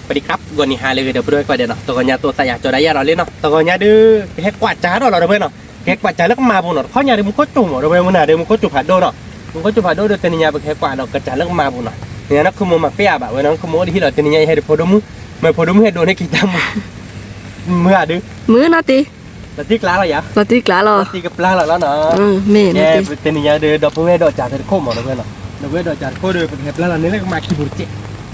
ပဒံခရၣ် ဂီၤနံၤဟါလၢအဂ့ၤ ဒီပုၢ်ဝဲၢ်ကိးဂၤဒဲးနီၤ, တဂီၤညါ တိသးယၤကၠီဒၣ်ယၤဒီးလံနီၤ, တဂီၤညါဒုး ပဟဲကွၢ်စၢ်ထီၣ်လီၤ ဒီပုၢ်ဝဲၢ်နီၤ, ကဟဲကွၢ်စၢ်လၢကမၤပူၤနီၤ, တခီညါဒုး မူခိၣ်စူၤမး ဒီပုၢ်ဝဲၢ်, မုၢ်နၤဒုး မူခိၣ်စူၤဖးဒိၣ်နီၤ, မူခိၣ်စူၤဖးဒိၣ်ဒီး တနံၤညါ ပကဟဲကွၢ်ဒီးကစၢ်လၢကမၤပူၤနီၤ, တနံၤညါ နီၢ်ခုမိၢ်မၤပ့အါဘၣ်ဝဲနီၤ, နီၢ်ခုမိၢ်အိၣ်ဒံးဟံၣ်လီၤ, တနံၤညါ ယဟဲဒီးဖိဒိၣ်မုၣ်, မ့ၢ်ဖိဒိၣ်မုၣ်ဟဲဒိးန့ၢ်က့ၤတၢ်မူ, မုၢ်ဧါဒုး, မုၢ်နီၢ်တ့ လီၤတံၢ်ကျါလီၤယၤ, လီၤတံၢ်ကျါလီၤ, လီၤတံၢ်ကပျၢ်လီၤလီၤနီၤ, မ့ၢ်နီၢ်တ့, တနံၤညါဒီး ဒီပုၢ်ဝဲၢ်ဒိးစၢ်သ့ၣ်တခိၣ်မး ဒီပုၢ်ဝဲၢ်နီၤ, ဒီပုၢ်ဝဲၢ်ဒိးစၢ်တခိၣ်ဒီး ပကဟဲပျၢ်လီၤန့ၣ်လၢကမၤခံပူၤတကဲး,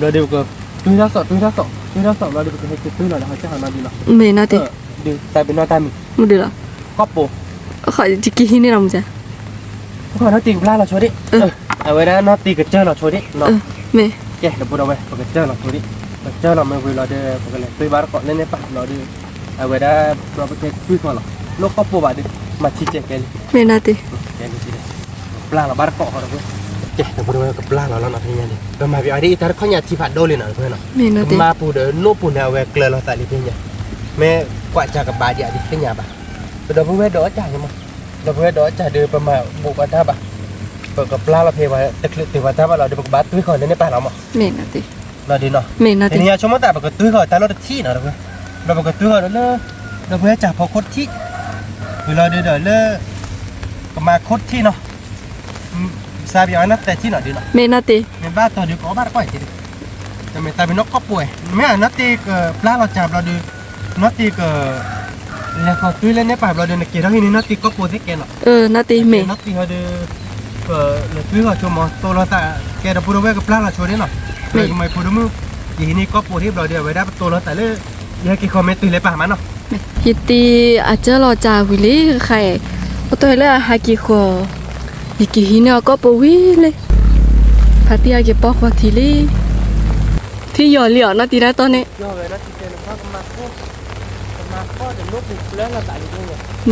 ဘျီဒီးပက တွံၢ်ထီၣ်သီၣ် တွံၢ်ထီၣ်သီၣ် ဘျီဒီး ပကဟဲက့ၤတွံၢ်လီၤဒီး ဟီၣ်ကၢ်ဟီၣ်နီၤဒုးနီၤ, မ့ၢ်နီၢ်တ့, ဒုး တၢ်ပ့ၤနီၣ်တၢ်မံၤ, မုၢ်ဒုးလီၤ, ကီၢ်ပိာ်, ယက့ၤဟံးန့ၢ်လီၤမုၢ်စၢ်, နီၢ်တ့ကပျၢ်လီၤဆိဒ့ၣ်, အဝဲဒၣ်နီၢ်တ့ကစၢၢ်လီၤဆိဒ့ၣ်, မ့ၢ်, ကဲ ဒီပုၢ်ဝဲၢ် ပကစၢၢ်လီၤဆိဒ့ၣ်, ပကစၢၢ်လီၤမ့ၢ်ဝံၤလီၤဒီး ပကလဲၤတွံၢ်ဘါတကိးလၢန့ၣ်ပၢ်လီၤဒီး, အဝဲဒၣ် ဘျီပကတွံၢ်ဃီလီၤ, လိၣ်ကီၢ်ပိာ်ဘၣ်ဒီး မၤထံကဲကဲလံ, မ့ၢ်နီၢ်တ့, ကဲလံ, ပျၢ်လီၤဘါတကိးဃီဒီပုၢ်ဝဲၢ်, ကဲ ဒီပုၢ်ဝဲၢ် ကပျၢ်လီၤလီၤနီၤ တနံၤညါန့ၣ် ပမၤပယီၤဒ်အံၤ တၢ်တခီညါထံဖးဒိၣ်လံနီၤ ဒီပုၢ်ဝဲၢ်နီၤ, မ့ၢ်နီၢ်တ့, ကမၤပူၤဒီး နိၣ်ပူၤန့ၣ် အဝဲကျၢၤလီၤသးလံ တနံၤညါ, မ့ၢ်ကွၢ်စၢ်ကဘၣ်ဒံးဒ်သ့ၣ်ညါဘၣ်, ပဒီပုၢ်ဝဲၢ်ဒိးအီၣ်စၢ်ယမး, ဒီပုၢ်ဝဲၢ်ဒိးအီၣ်စၢ်ဒီး ပမၤဘူးကီတၢ်ဘၣ်, ပကပျၢ်လီၤဖဲပှၤတချုးတုၤပှၤတၢ်ဘၣ်လီၤဒီး ပကဘၣ်တွံၢ်ဃီလၢန့ၣ်ပၢ်လီၤမး, မ့ၢ်နီၢ်တ့, လီၤဒုးနီၤ, မ့ၢ်နီၢ်တ့, တနံၤညါဆိကမိၣ်သး ပကတွံၢ်ဃီတၢ်လီၢ်တထံၣ်နီၤ ဒီပုၢ်ဝဲၢ်, ဒီးပကတွံၢ်ဃီဒီးလၢ ဒီပုၢ်ဝဲၢ်စၢ်ဖီခိၣ်တထံၣ်, ဝံၤလီၤဒုးဒီးလၢ ကမၤခိၣ်တထံၣ်နီၤ, စးပယီၤအနီၢ်သဲးထံၣ်နီၤဒုးနီၤ, မ့ၢ်နီၢ်တ့, မ့ၢ်ဘၣ်တီၤဒုး ကအီၣ်ဘၣ်တကွၢ်အံၤတ့, တမ့ၢ်တၢ်ပ့ၤနီၣ်ကီၢ်ပိာ်ဝဲ, မ့ၢ်နီၢ်တ့ကပျၢ်လီၤစၢ်ဘျီဒီး, နီၢ်တ့က လဲၤဃီၤတွံၢ်လၢန့ၣ်ပၢ်ဘျီဒီး နက့ၤထီၣ်ဟံးန့ၢ်နီၢ်တ့ကီၢ်ပိာ်သ့ၣ်ကဲနီၤ, နီၢ်တ့မ့ၢ်, နီၢ်တ့ဟီဒီး ကလဲၤတွံၢ်ဃီဆိမး တိၢ်လီၤသးကဲ ဒီပုၢ်ဝဲၢ် ကပျၢ်လီၤဆိဒ့ၣ်နီၤ, မ့ၢ်ကမၤဖိဒိၣ်မုၣ်, ယဟံးန့ၢ်ကီၢ်ပိာ်ထံၣ်ဘျီဒီး အဝဲဒၣ်ပတိၢ်လီၤသးလၢ ယဟဲက့ၤဃီမ့ၢ်တုၤလၢပၢ်မးနီၤ, ယတ့အကၢၢ်လီၤစၢ်ဝံၤလံ ဃါအံၤ, အတီၢ်လၢအဟးက့ၤဃီၤ, ယက့ၤဟံးန့ၢ်အီၤကီၢ်ပိာ်ဝံၤလံ, ဖါတံၢ်ဟဲက့ၤပီၢ်ဃီထံလံ, ထံယီၤလံအီၤ နီၢ်တ့တၢ်တီၢ်န့ၣ်,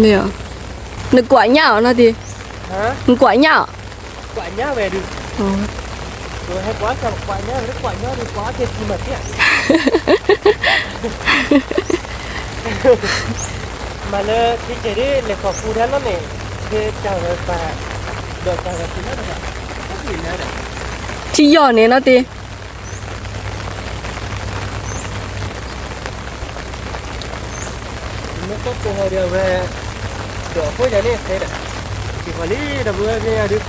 မ့ၢ်အီၤ, နကွၢ်ညၣ်အီၤ နီၢ်တ့, နကွၢ်ညၣ်အီၤ, ကွၢ်ညၣ်ဝဲဒုး, ဟဲကွၢ်ကွၢ်ညၣ်ဝဲ ကွၢ်ညၣ်ဝဲ ကွၢ်အီၣ်က့ၤထံမၤသ့ဧါ, မၤလၢထံကဲဒ်လဲၤခီၣ်ဃူဒၣ်နီၢ်န့ၣ်, ဖဲတၢ်ဝဲပၢ်, ဒီးတၢ်ဝဲထံလၢတဂၤ, ထံယီၤန့ၣ် နီၢ်တ့ မ့ၢ်ကီၢ်ပိာ်ဟီဒီးအဝဲ, ဒီးအဃိယၤန့ၣ်သဲဒၣ်, က့ၤဃီၤလံ ဒီပုၢ်ဝဲၢ်ဖဲယၤဒုး,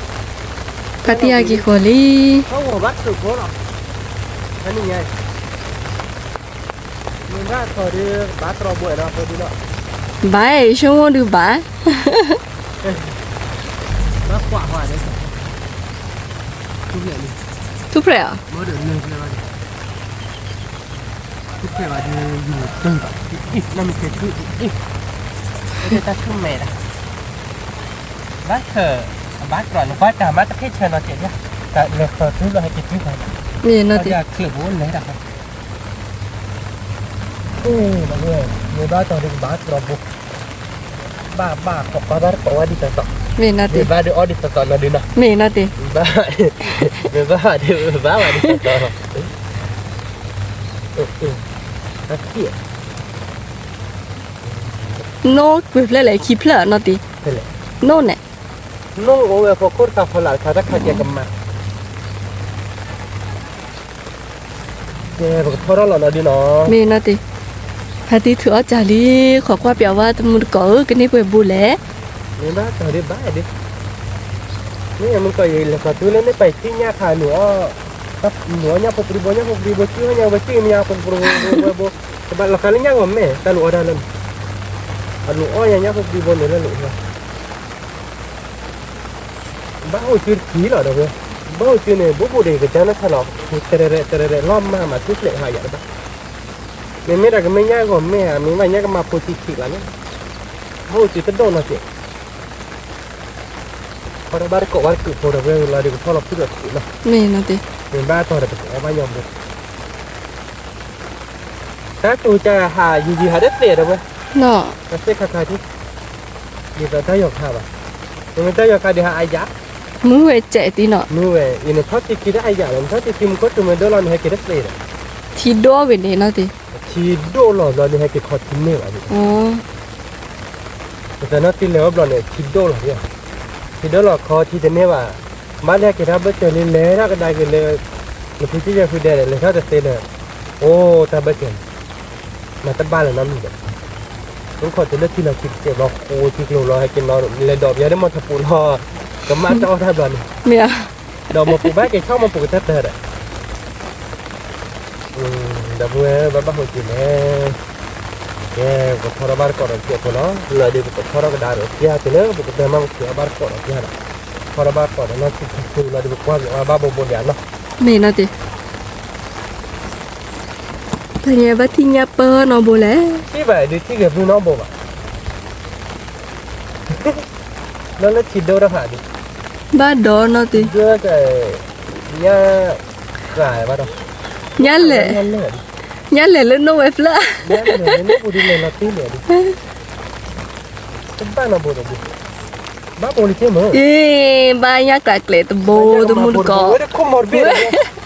ဖါတံၢ်ဟဲက့ၤဃီၤလံ, ဟီၣ်ဝီၤဘၣ်တချုးဖိလီၤ, ဖဲန့ၣ်ညါ, မ့ၢ်ဘၣ်ထီၣ်ဒုး ဘၣ်တြီဘိးနီၤ ဖိဒုးလီၤ, ဘၣ်အံၤ ဆိကမိၣ်ဒုးဘၣ်, ဘၣ်ကွၢ်ကွၢ်ဒဲး, ထူၣ်ဖျဲးလံ, ထူၣ်ဖျဲးဧါ, မ့ၢ်ဒီးလၢဖျဲးဘၣ်န့ၣ် ထူၣ်ဖျဲးဘၣ်ဒီး ယူၤတုၤဘၣ်, အ့ၣ် နီၢ်မ့ၢ်ကဲထူၣ်အံၤ, အ့ၣ်, တၢ်ထူၣ်မဲာ်ဒၣ်, ဘၣ်ဆၢ, အဘၣ်တြီန့ၣ် ကွၢ်တၢ်မၤတဖျဲးဆၢနီၤကဲးဒၣ်, တၢ်လဲၤဃီၤတုၤလီၤဟဲက့ၤတုၤဃီၤ, မ့ၢ်နီၢ်တ့, အီၣ်ဒၣ်ချၢးဘိလဲၤတၢ်ဃီ, အ့ၣ်, မ့ၢ်ဘၣ်တီၢ်ဒုးကဘၣ်တြီဘိး ဘၣ်ဘၣ် ကိးဘၣ်တကိးဝဲဒ်သိးသိး, မ့ၢ်နီၢ်တ့, မ့ၢ်ဘၣ်ဒီးအီၣ်ဒ်သိးသိးနီၤဒုးနီၤ, မ့ၢ်နီၢ်တ့, မ့ၢ်ဘၣ်ဘၣ်ဒီးဘၣ်ဝဲဒ်သိးသိးလီၤ, နီၢ်ကွံာ်ဖျဲၣ်လဲၣ် ခံဖျၢၣ်နီၢ်တ့, နီၢ်န့ၣ်, နီၢ်အိၣ်ဝဲဖီခိၣ်တခါဖီလာ်တခါ တၢ်ခါကဲကမၤ ကဲ ပကဖီထီၣ်လီၤနီၤဒုးနီၤ, မ့ၢ်နီၢ်တ့, ဖါတံၢ်ထုးအီၣ်စၢ်လံ, ခိးကွၢ်ပၠးဝဲတမုၢ်တကိးဧၢ ကန့ၢ်ပှဲၤဘိလဲၣ်, မ့ၢ်ဘၣ်တီၢ်ဒုးဘၣ်ဒုး, မ့ၢ်မုၢ်ကီၢ်အံၤ လဲၤဃီၤတုၤလၢန့ၣ်ပာ်ထံၣ်ညၣ်ခါနုာ်အီၣ်, နုာ်အီၣ်ညၣ်ဖိပဒံဘိ ညၣ်ဖိပဒံဘိ စုညၣ်ဖိပဒံဘိ ဘိဘိ, တဘၣ်လီၤဃာ်လၢညၣ်ဂီၤမဲာ် တၢ်လူၤအီၣ်တၢ်လၢန့ၣ်, အလူၤအီၣ်ညၣ်ညၣ်ဖိပဒံဘိန့ၣ်လၢလူၤ ဘၣ်အိၣ်စုတကံလီၤဒီးဝဲ, ဘၣ်အိၣ်စုန့ၣ် ဘိဘိဒံးကစၢ်နၢ်ဆါလီၤ, တရဲၣ်တရဲၣ်လီၤမၤမၤထူၣ်ဖျဲးဟးယၤတဘၣ်, မ့မ့ၢ်တၢ်ကမ့ၢ်ညၣ်ဂီၤမဲာ်ဧါ မ့ၢ်ဘၣ်ညၣ်ကမၤဖိဆံးဆံးလီၤန့ၣ်, ဘၣ်အိၣ်စုတဒိၣ်နီၤကဲး, ဖီထီၣ်ဘၣ်တကိးဝဲတကုးဖိဒီးဝဲလီၤဒီးကဖီလီၤဖုၣ်ဒီးတကုးနီၤ, မ့ၢ်နီၤတ့, မ့ၢ်ဘၣ်တီၢ်ဒီးပကအီၣ်ဘၣ်ညၣ်ဘိ တၢ်တူၢ်ကဟးယံာ်ယံာ်ဟးတသ့ဒီးဝဲ, တသ့ခါခါထံ, ဒ်သိးတၢ်ယီၤခါဘၣ်, မ့မ့ၢ်တၢ်ယီၤခါဒုးဟးအါယၤ, မုၢ်ဝဲစဲးတံၢ်နီၤ, မုၢ်ဝဲအံၤ နထီၣ်ထံခံတၢ်အါယၤလီၤ, နထီၣ်ထံခံမူခိၣ်တုၤမ့ၢ်ဒိၣ်လီၤ နဟဲက့ၤတသ့ဒီး, ထံဒိၣ်ဝဲန့ၣ်နီၤတ့, ထံဒိၣ်လီၤဘျီဒုးဟဲက့ၤခီထံန့ၢ်ဘၣ်ဒုး, ပသးနီၢ်တံၢ်လဲၤအိၣ်ဘျီန့ၣ် ထံဒိၣ်လီၤ, ထံဒိၣ်လီၤခီထံတန့ၢ်ဘၣ်, ဘၣ်လဲၤက့ၤထီၣ်ဘၢၣ်စၢၤလံ လဲၤထီၣ်ကဒါက့ၤလၢ, နဖုကံၢ်ယဲၢ်ဖုဒဲးဒီး လဲၤထီၣ်တသ့လၢၤ, အိၣ်တၢ်ဘၢၣ်စၢၤ, မၤတဘၣ်လၢၤနီတမံၤဒီး, မ့ၢ်ခီၣ်တုၤလၢထံလီၤခံကစဲးဘျီ ဃိထံကျိၤလီၤ ဟဲက့ၤနီၤ လဲၤဒိးပယီၤဒ်မ့ၢ်ထးပူၤလီၤ, ကမၤတီၢ်တၢ်ဘျီန့ၣ်, မ့ၢ်ဧါ, ဒီးမ့ၢ်ပူၤဘၣ်က့ၤဆီၣ်မ့ၢ်ပူၤကတၢၢ်တၢၢ်ဒီး ဒီပုၢ်ဝဲၢ် ဘၣ်ဘၣ်ဟိးက့ၤလဲၣ်, ကဲ ပကဖီထီၣ်ဘၣ်တကိးဒီးကဲးဖိလီၤ, လၢဒုးပကဖီထီၣ်ကဒါဒီးပျၢ်တုၤလၢပကတၢၢ်မး ပကဖီထီၣ်ဘၣ်တကိးဒီးပျၢ်ဒီး, ဖီထီၣ်ဘၣ်တကိးဒီးနီၢ်ဆူၣ်ထူလီၤဒုးပကွၢ်က့ၤအီၤဘၣ်ဘိဘိဒံးနီၤ, မ့ၢ်နီၤတံၢ် တၢ်ညါဘၣ်ထံၣ်ညၣ်ပၢၢ်နီၢ်ဘိလဲၣ်, ထံၣ်ဘၣ်ဒုးထံၣ်ဂဲၤဖုနီၢ်ဘိဘၣ်, လၢလၢထံဒိၣ်တဟးဒုး, ဘၣ်ဒီးနီၢ်တံၢ်, ညၣ်, ညၣ်လဲၣ်, ညၣ်လဲၣ်လၢနိၣ်ဝဲဖျၢၣ်, ညၣ်လဲၣ်လၢနိၣ်ပူၤဒုးလဲၤလီၤတံၢ်လဲၣ်ဒုး, တဘၣ်နီၢ်ဘိဒီးဒုး, ဘၣ်ဘိလံက့မ့ၢ်, အ့ ဘၣ်ညၣ်ကျးကျဲၤတဘိတမူတကိး, ဝဲတခိၣ်မီၤတဘ့ၣ်,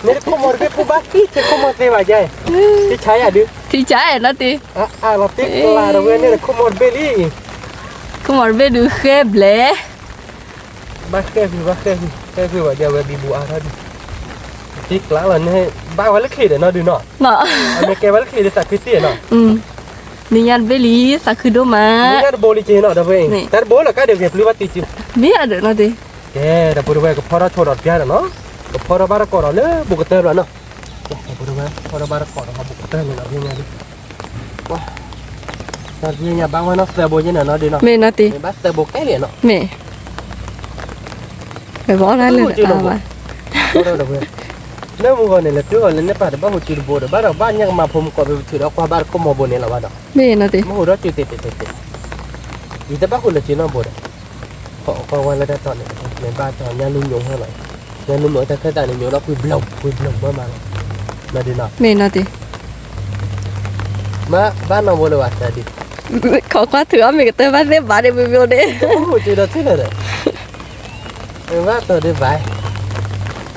မ့ၢ်တခိၣ်မီၤတဘ့ၣ် ပူၤဘၣ်ထံၣ်ထဲခိၣ်မီၤသ့ဘၣ်ယါ, ထံဆါယၤဒုး, ထံဆါနီၢ်တံၢ်, အလီၤတံၢ်ကျးဒီးဝဲန့ၣ်တခိၣ်မီၤတဘ့ၣ်လံ, ခိၣ်မီၤတဘ့ၣ်ဒုးဃဲဘျဲၣ် ဘၣ်ဃဲၣ်ဖု ဘၣ်ဃဲၣ်ဖု ဃဲၣ်ဖုဘၣ်ဒ်ဝဲဘံဘူအါထီၣ်ဒံး, တံၢ်ကျါလီၤန့ၣ် ဘၣ်ဝဲလၢချံးဒီးနီၢ်ဒုးနီၤ, အမ့ၢ်ကဲဝဲလၢချံးဒီးသးခုတ့ၢ်နီၤ, နံၤညါတဘ့ၣ်လံ သးခုဒိၣ်မး, နံၤညါတဘိလံက့နီၤ ဒီပုၢ်ဝဲၢ်, တၢ်တဘိလီၤကါဒုးဂဲၤပျုၢ်ဘၣ်တံၢ်စု, မ့ၢ်အဒုးနီၢ်တံၢ်, ကဲ ဒီပုၢ်ဝဲၢ် ကဖီထီၣ်ဆိဒီးပျၢ်ဒီးနီၤ, ကဖီထီၣ်ဘၣ်တကိးဒီးလၢဘိကတၢၢ်ဘျီနီၤ, ဒီပုၢ်ဝဲၢ် ကဖီထီၣ်ဘၣ်တကိးဒီးဘိကတၢၢ်န့ၣ်လီၤ ပှၤညါဒုး ပှၤ တၢ်တဘ့ၣ်ညါဘၣ်ဝဲနီၢ်သၢဘိယဲၢ်န့ၣ်နီၢ်ဒုးနီၤ, မ့ၢ်နီၢ်တံၢ်, မ့ၢ်ဘၣ်သၢဘိကဲလံနီၤ, မ့ၢ်, ဝဲဘၣ်တၢ်လၢနတၢ်ဘၣ်, လၢမုၢ်ဂီၤန့ၣ် လဲၤတုၤဂီၤလၢန့ၣ်ပာ်တဘၣ်ဟူးစုတဘိဒီး ဘၣ်ဒီးဘၣ်ညၣ်ကမၤဖိမုၢ်ကီး ပထုးဒီးကွၢ်ဘၣ်တခိၣ်မီၤဘိန့ၣ်လီၤဘၣ်ဒီး, မ့ၢ်နီၢ်တံၢ်, မ့ၢ်ဟူးဒီးစုတဲာ်တဲာ်တဲာ်တဲာ်, ယတဘၣ်ဟူးလၢစုနီၢ်ဘိဒီး ကွၢ်ဝဲလၢတၢ်တီန့ၣ် မ့ၢ်ဘၣ်တီညၣ်လူညိးဟဲလီၤ, ညၣ်လူညိးတၢ်ခၢၣ်သးန့ၣ် ညိးလီၤကွံာ်ဘျီကွံာ်ဘျီမးမးလီၤ, နီၢ်ဒုးနီၤ, မ့ၢ်နီၢ်တံၢ်, မ့ၢ်ဘၣ်နီၢ်ဘိလၢၤဘၣ်သးဒုး, ခိးကွၢ်ထုးအီၣ်မ့ၢ်ကတၢၢ်ဘၣ်သ့ၣ်ဘၣ်ဒံးမ့ၢ်မ့ၢ်န့ၣ်, အိၣ်က့ၤဒီးထံၣ်လၢၤဒီး, မ့ၢ်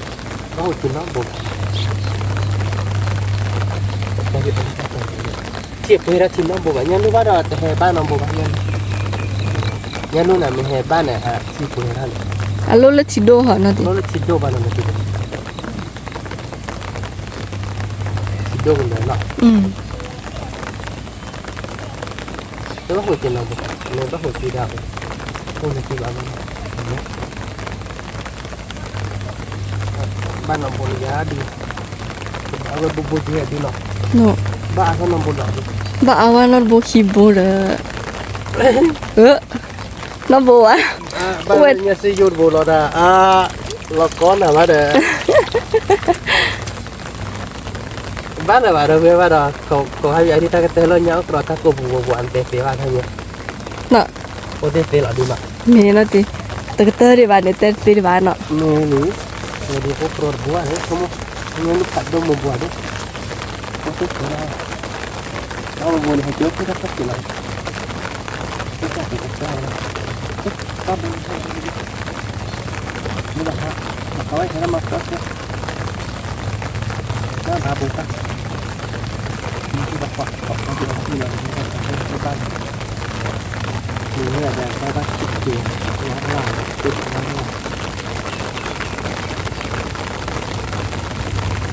ဘၣ်တီဒုးဘၣ် ဘၣ်ဟူးစုနီၢ်ဘိဘၣ်, ထံၣ်ပှဲၤဒၣ်ထံနီၢ်ဘိဘၣ် ညၣ်လူဘၣ်ဒီးတဟဲဘၣ်နီၢ်ဘိဘၣ်, ညၣ်လူန့ၣ်မ့ၢ်ဟဲဘၣ်န့ၣ် ထံပှဲၤဒၣ်န့ၣ်, အလိၣ်လၢထံဒိၣ်ဟီနီၢ်တံၢ်, အလိၣ်လၢထံဒိၣ်ဘၣ်နီၢ်တံၢ်, ထံဒိၣ်ကလဲၤလီၤ တဘၣ်ဟူးက့ၤနီၢ်ဘိ, မ့ၢ်ဘၣ်ဟူးက့ၤဒၣ်, အိၣ်လၢက့ၤဘၣ်ဘၣ်, ဘၣ်နီၢ်ဘိလၢယၤဒုး, အဝဲဘိဘိက့ၤဒုးနီၤ, ဘၣ်အါထီၣ်နီၢ်ဘိဒီး, ဘၣ်အါဝဲနီၢ်တဘိခံဘိဒီး, နီၢ်ဘိဝဲ, ဘၣ်ဝဲညါစ့ယိၣ်တဘိလီၤတၢ်, လီၤကီနၤဘၣ်ဒီး ဘၣ်လၢၤဘၣ်ဒီးဝဲဘၣ်ဒီး, ကိးဟါယၤဒ်တၢ်ကတၢၢ်လီၤညါအိၣ်ကဒီးတၢ်ကိးပူၤပူၤပူၤအတဲသ့ဘၣ်ခါညါ, အိၣ်သ့သ့လီၤဒုးနီၤ, မ့ၢ်နီၢ်တံၢ်, တကတၢၢ်ဒံးဘၣ်န့ၣ် တဲသ့ဒံးဘၣ်နီၤ, မ့ၢ်လံ, ဝဲဒၣ်အိၣ်ကဒီးတဘိဘၣ်န့ၣ်, ခီမီ, မ့ၢ်လူၤဖးဒိၣ်မိၢ်ဘှီးဒၣ်, အိၣ်သ့သ့လီၤ, အဝဲဘိန့ၣ်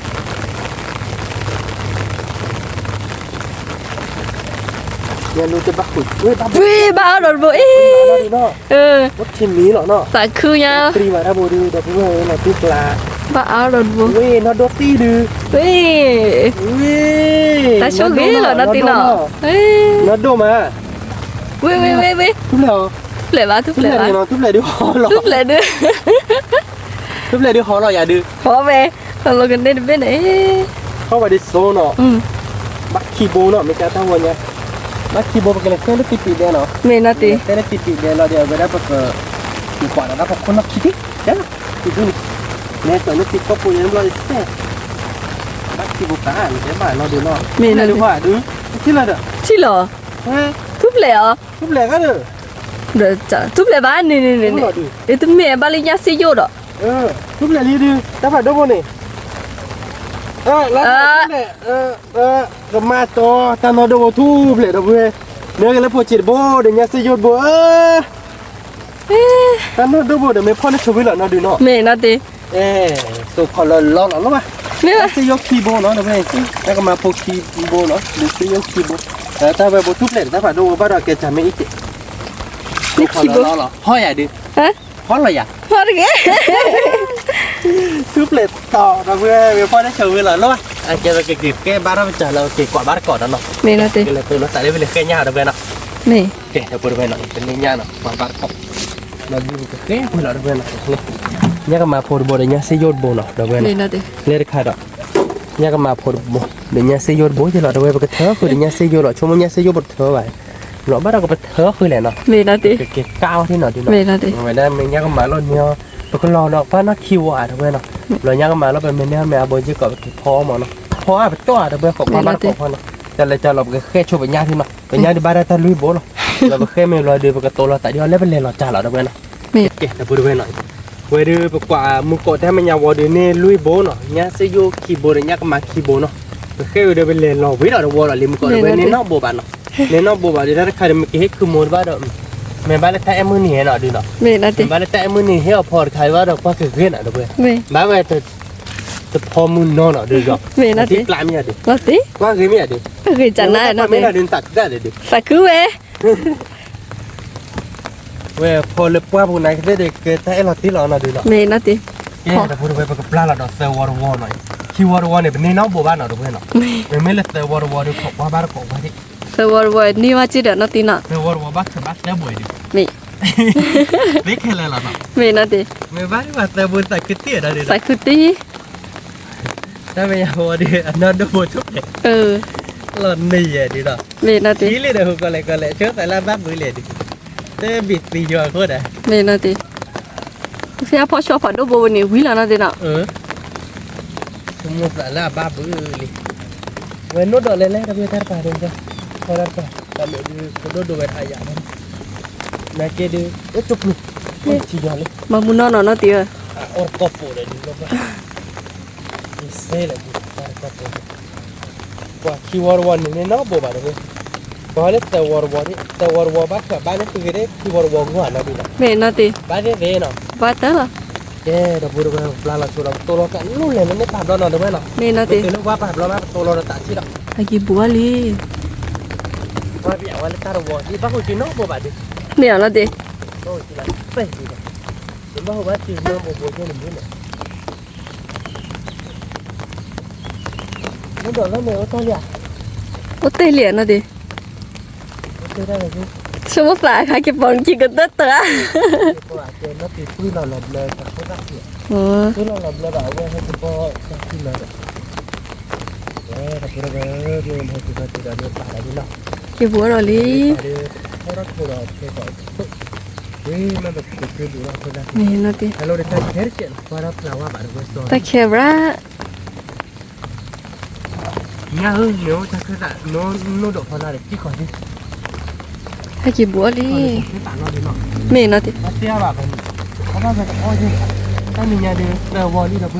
ဟဲက့ၤအိၣ်သ့တၢ်ခီၣ်ထံးလီၤ ညၣ်လူတဘၣ်ဃုာ်, ဝ့ၢ်ဘၣ်အါဒီးတဘိအံၤ, အိၣ်ထံမံၤလီၤနီၤ, သးခုညါ, ပရံမၤတၢ်ဘိဒုး ဒီပုၢ်ဝဲၢ်လီၤတံၢ်ကျါ, ဘၣ်အါဒီးတဘိ, ဝ့ၢ်နီၢ်ဒိၣ်သံဒုး, ဝ့ၢ်, တၢ်ဆိၣ်ဂ့ၤလီၤနီၢ်တံၢ်နီၤ, နီၢ်ဒိၣ်မး, ဝ့ၢ်ဝ့ၢ်ဝ့ၢ်ဝ့ၢ်, ထူၣ်ဖျဲးအီၤ, ထူၣ်ဖျဲးဘၣ် ထူၣ်ဖျဲးဘၣ်, ထူၣ်ဖျဲးဒုး, ထူၣ်ဖျဲးဒုးဟီလီၤယၤဒုး, ဟီဝဲ, ဟီလီၤကန့ၢ်တဘ့ၣ်န့ၣ်, ဟီဝဲဒ်သိးနီၤ, ဘၣ်ခံဘိနီၤ မ့ၢ်ကတၢ်ဝီညါ, ဘၣ်ခံဘိပကလဲၤတဲလၢတံၢ်ပံၤဒဲးနီၤ, မ့ၢ်နီၢ်တံၢ်, တဲလၢတံၢ်ပံၤဒဲးလီၤဒီး အဝဲဒၣ်ပက, ပှၤဒီးတၢ်ဖီခိၣ်နီၢ်ခံဒံး, တံၢ်ဒုးန့ၣ်, နဲသိးလၢတံၢ်ကီၢ်ပူၤယဲၢ်ဘျီဒ်စဲး, ဘၣ်ခံဘိကါန့ၣ် တဲဘၣ်နီၢ်ဒုးနီၤ, မ့ၢ်နီၢ်ဒုးဟီဒုး, ထံၣ်လီၤဒီး, ထံၣ်လီၤ, ထူၣ်ဖျဲးအီၤ, ထူၣ်ဖျဲးခါဒီး ထူၣ်ဖျဲးဘၣ်န့ၣ်န့ၣ်န့ၣ်, တမ့ၢ်ဘၣ်လၢညၣ်စ့ယိၣ်ဒီး, ထူၣ်ဖျဲးလံဒုး တၢ်ဖးဒိၣ်ဘိန့ၣ်, လၢထူၣ်ဖျဲး, ကမၤတီတၢ်နီၢ်ဒိၣ်ဘိထူၣ်ဖျဲးဒီပုၢ်ဝဲၢ်, မ့ၢ်ကလၢဖိဆံးတဘိဒီးညၣ်စ့ယိၣ်တဘိဧၢ, တၢ်နီၢ်ဒိၣ်ဘိဒီးမ့ၢ်ဖီၣ်န့ၢ်ဆိဝံလီၤနီၢ်ဒုးနီၤ, မ့ၢ်နီၢ်တံၢ် အဲ သိၣ်ခီၣ်လၢလီလီၤလီၤဘၣ်, မ့ၢ်ဘၣ် စ့ယိၣ်ခံဘိနီၤ တဝဲ, ညါကမၤဖိခံဘိနီၤ ဒုးစ့ယိၣ်ခံဘိ, တၢ်ဝဲဘိထူၣ်ဖျဲးတၢ်ဖးဒိၣ်ဝဲဘၣ်ဒီးကဲစၢ်မ့ၢ်အံၤတ့ၢ်, သိၣ်ခီၣ်လၢလီလီၤ ဟီယၤဒုး, ဟီလီၤယၤ, ဟီတဂ့ၤ, ထူၣ်ဖျဲးတီၤ တဝဲ ဝဲဖီၣ်န့ၢ်ဆိဝဲလီၤလီၤဘၣ်, အကဲဝဲကက့ၤကဲဘၣ်ထီၣ်ပစၢ်လၢက့ၤကွၢ်ဘၣ်တကိးဒီးနီၤ, မ့ၢ်နီၤတ့ၢ်, ကလဲၤတိၢ်လီၤသးလၢဝဲလၢဃဲညါတဝဲနီၤ, မ့ၢ် ကဲ တပူၤတဝဲနီၤ တနံၤညါနီၤ ကွၢ်ဘၣ်တကိး လီၤဒုးကဃဲပှဲၤလီၤတဝဲနီၤ, ညါကမၤဖိတဘိဒီးညါစ့ယိၣ်တဘိနီၤ တဝဲနီၤ, လၢတခါဒီး ညါကမၤဖိတဘိ ဒီးညါစ့ယိၣ်တဘိယဲလီၤ တဝဲပကထၢဃုာ်ဒီးညါစ့ယိၣ်လီၤ ဆိကမိၣ်ညါစ့ယိၣ်ပတထၢဘၣ်, လီၤဘၣ်ဒီးကပထၢဃုာ်လဲၣ်နီၤ, မ့ၢ်နီၤတ့ၢ်, ကက့ၤကါဝဲထံနီၤဒုးနီၤ, မ့ၢ်နီၤတ့ၢ်, ဝဲဒၣ်မ့ၢ်ညါကမၤလီၤန့ၢ်အီၤ ပကလီၤနီၤ ကွၢ်နီၢ်ခံဝီဧါတဝဲနီၤ, လီၤညါကမၤလီၤပမ့ၢ်န့ၢ်မ့ၢ်အဘိယဲၢ်ကီးပက့ၤဖီအီၣ်မးနီၤ, ဖီအါပတီၢ်ဧါတဝဲ ခိးကွၢ်ဘၣ်တကိးဖီနီၤ, တၢ်လဲၤတၢ်လီၤပကဃဲဆိပညါထံနီၤ ပညါဒုးဘၣ်ဒၣ်တၢ်လွံၢ်ဘိလီၤ, လီၤပဃဲမ့ၢ်လီၤဒုး ပကတိၤလီၤသးဒ်အီၤလၢပလဲၤလီၤတၢ်လီၤတဝဲနီၤ, ကဲ တပူၤတဝဲနီၤ, ဝဲဒုးပကွၢ်မုၢ်ကီးတၢ်မဲာ်ညါဝီဒုးန့ၢ်လွံၢ်ဘိနီၤ ညါစ့ယိၣ်ခံဘိဒီးညါကမၤခံဘိနီၤ, ပဃဲဝဲဒီးပလဲၤလီၤဝံၤလီၤတဝီလီၤလံ မုၢ်ကီးတဝဲန့ၢ်နီၣ်ဘိဘၣ်နီၤ, န့ၢ်နီၣ်ဘိဘၣ်ဒုး တၢ်တခါဒီးမ့ၢ်ကဟ့ၣ်ခုမူတဘၣ်ဒီး မ့ၢ်ဘၣ်လၢတၢ်အဲၣ်မုၢ်နံၤဟဲနီၤဒုးနီၤ, မ့ၢ်ဘၣ်လၢတၢ်အဲၣ်မုၢ်နံၤဟဲအီၤဖီတခါဘၣ်ဒီး ကွၢ်ကဂ့ၤနီၤတဝဲ, ဘၣ်ဝဲ တဖီမုၢ်နီၤနီၤဒုးဒီး, မ့ၢ်နီၤတ့ၢ်, ပျၢ်မ့ၢ်ယၤဒုး, ကွၢ်ဂ့ၤမ့ၢ်ယၤဒုး, ဂ့ၤကနၤနီၤတ့ၢ်, သးခုဝဲ ဝဲဖီလၢပှၢ်ပူၤနၤကသ့ၣ်ဒီး ကဲတၢ်အဲၣ်လီၤတ့ၢ်လီၤနီၤဒုးလီၤ, မ့ၢ်နီၤတ့ၢ်, ကဲ တပူၤတဝဲပကပျၢ်လီၤဒီးသၢဝီတဝီနီၤ, ခံဝီတဝီန့ၣ် ပန့ၢ်နီၣ်ဘိဘၣ်နီၤတဝဲနီၤ, မ့မ့ၢ်လၢသၢဝီတဝီဒုး ခိးကွၢ်ဘၣ်တကိးဝဲဒၣ်, သၢဝီတဝီန့ၢ်ဘၣ်က့ၤဒီးနီၤတ့ၢ်နီၤ, သၢဝီတဝီဘၣ်ခၢၣ်ဘၣ်သၢဘိဒုး, မ့ၢ်, သ့ခဲလၢာ်လီၤနီၤ, မ့ၢ်နီၤတ့ၢ်, မ့ၢ်ဘၣ်ဒုးဘၣ်သၢဘိသးခုတ့ၢ်ဒီးဒုး, သးခုတ့ၢ် တၢ်မဲာ်ညါဝီဒုး အနီၢ်ဒိၣ်ဘိထူၣ်ဖျဲး, လီၤန့ၢ်ယဲဒုးဒီး, မ့ၢ်နီၤတ့ၢ်, ထံလံဒီးဟူကီးလဲၣ်ကီးလဲၣ် ဆိသးလၢအဘၣ်ဘုးလဲၣ်ဒုး, တဘ့ၣ်သံယွၤအဃိဒီး, မ့ၢ်နီၤတ့ၢ်, ဖဲအဖီၣ်ဆှီဖးဒိၣ်ဘိဝဲန့ၣ် ဝံၤလီၤနီၤတ့ၢ်နီၤ, ဆိကမိၣ်သးလၢအဘၣ်ဘုးလံ, ဝဲနိၣ်ဒိးလဲၤလဲၤတၢ်ဖဲတၢ်တပၤဒုး, ဖီတၢ်တပၤ, တၢ်မ့ၢ်ဒုး ကဒိၣ်ဒိၣ်ဝဲဒၣ်အယၤလီၤ, နာ်က့ဒုး အိၣ်ကၠိပျူၤ, အိၣ်ထံယွၤလံ, မၤမူနီၢ်နီၢ်နီတ့ၢ်ဧၢ, အီၣ်တကီၢ်ပိာ်ဒီးဒုးလီၤဘၣ် စ့လၢဒုး တၢ်တကီၢ်ပိာ်, ကွၢ်ခံဝီတဝီန့ၣ်န့ၢ်နီၢ်ဘိဘၣ်တဝဲ, ကွၢ်လၢသၢဝီတဝီဒ် သၢဝီတဝီဘၣ်ခၢၣ်ဘၣ်လၢသုဂ့ၤဒ်ခံဝီတဝီဂီၢ်နီၤဒုးလီၤ, မ့ၢ်နီၤတ့ၢ်, ဘၣ်သ့ၣ်သ့ၣ်နီၤ, ဘၣ်တၢ်လီၤ, ကဲဒီးပူၤတဝဲပျၢ်လီၤဆိဒီး ပတိၢ်လီၤသးလိၣ်လဲၣ်လၢန့ၣ်ပာ်ဘျီနီၤတဝဲနီၤ, မ့ၢ်နီၤတ့ၢ်, ပတုၤလၢဝါပာ်ဘျီမး ပတိၢ်လီၤဒီးသးထံၣ်ဒီး, ဟဲက့ၤဘူးအီၤလံ ကွၢ်ပယဝဲလၢတၢ်တဝီဒ်ဘၣ်ဟူးက့ၤနီၢ်ဘိဘၣ်ဒုး, မ့ၢ်အီၤနီၤတ့ၢ်, ဘၣ်ဟူးက့ၤလီၤစဲးဒုးဒီး, နဘၣ်ဟူးဘၣ်စံးနီၢ်ဘိဘိယဲၢ်န့ၣ်မ့ၢ်လဲၣ်, မ့ၢ်ဒီးလၢန့ၣ်အိၣ်တ့ၢ်လံဧါ, အိၣ်တ့ၢ်လံဧါနီၤတ့ၢ်, ဆိကမိၣ်သးခါက့ၤပိာ်နခံကတၢၢ်တၢ်, က့ၤဘူးအီၤဒီးလံ, မ့ၢ်နီၤတ့ၢ်, တၢ်ခဲဘၣ် ညါဧၢ မ့ၢ်အိၣ်တၢ်ခဲတစဲးလီၤ ကွၢ်ဒၣ်ဖျါဝါဘၣ်တဝဲစီၤ, ဟဲက့ၤဘူးအီၤလံ, မ့ၢ်နီၤတ့ၢ်, တၢ်မ့ၢ်ညါဒုးသၢဝီလံဒီးပှၤ, ပ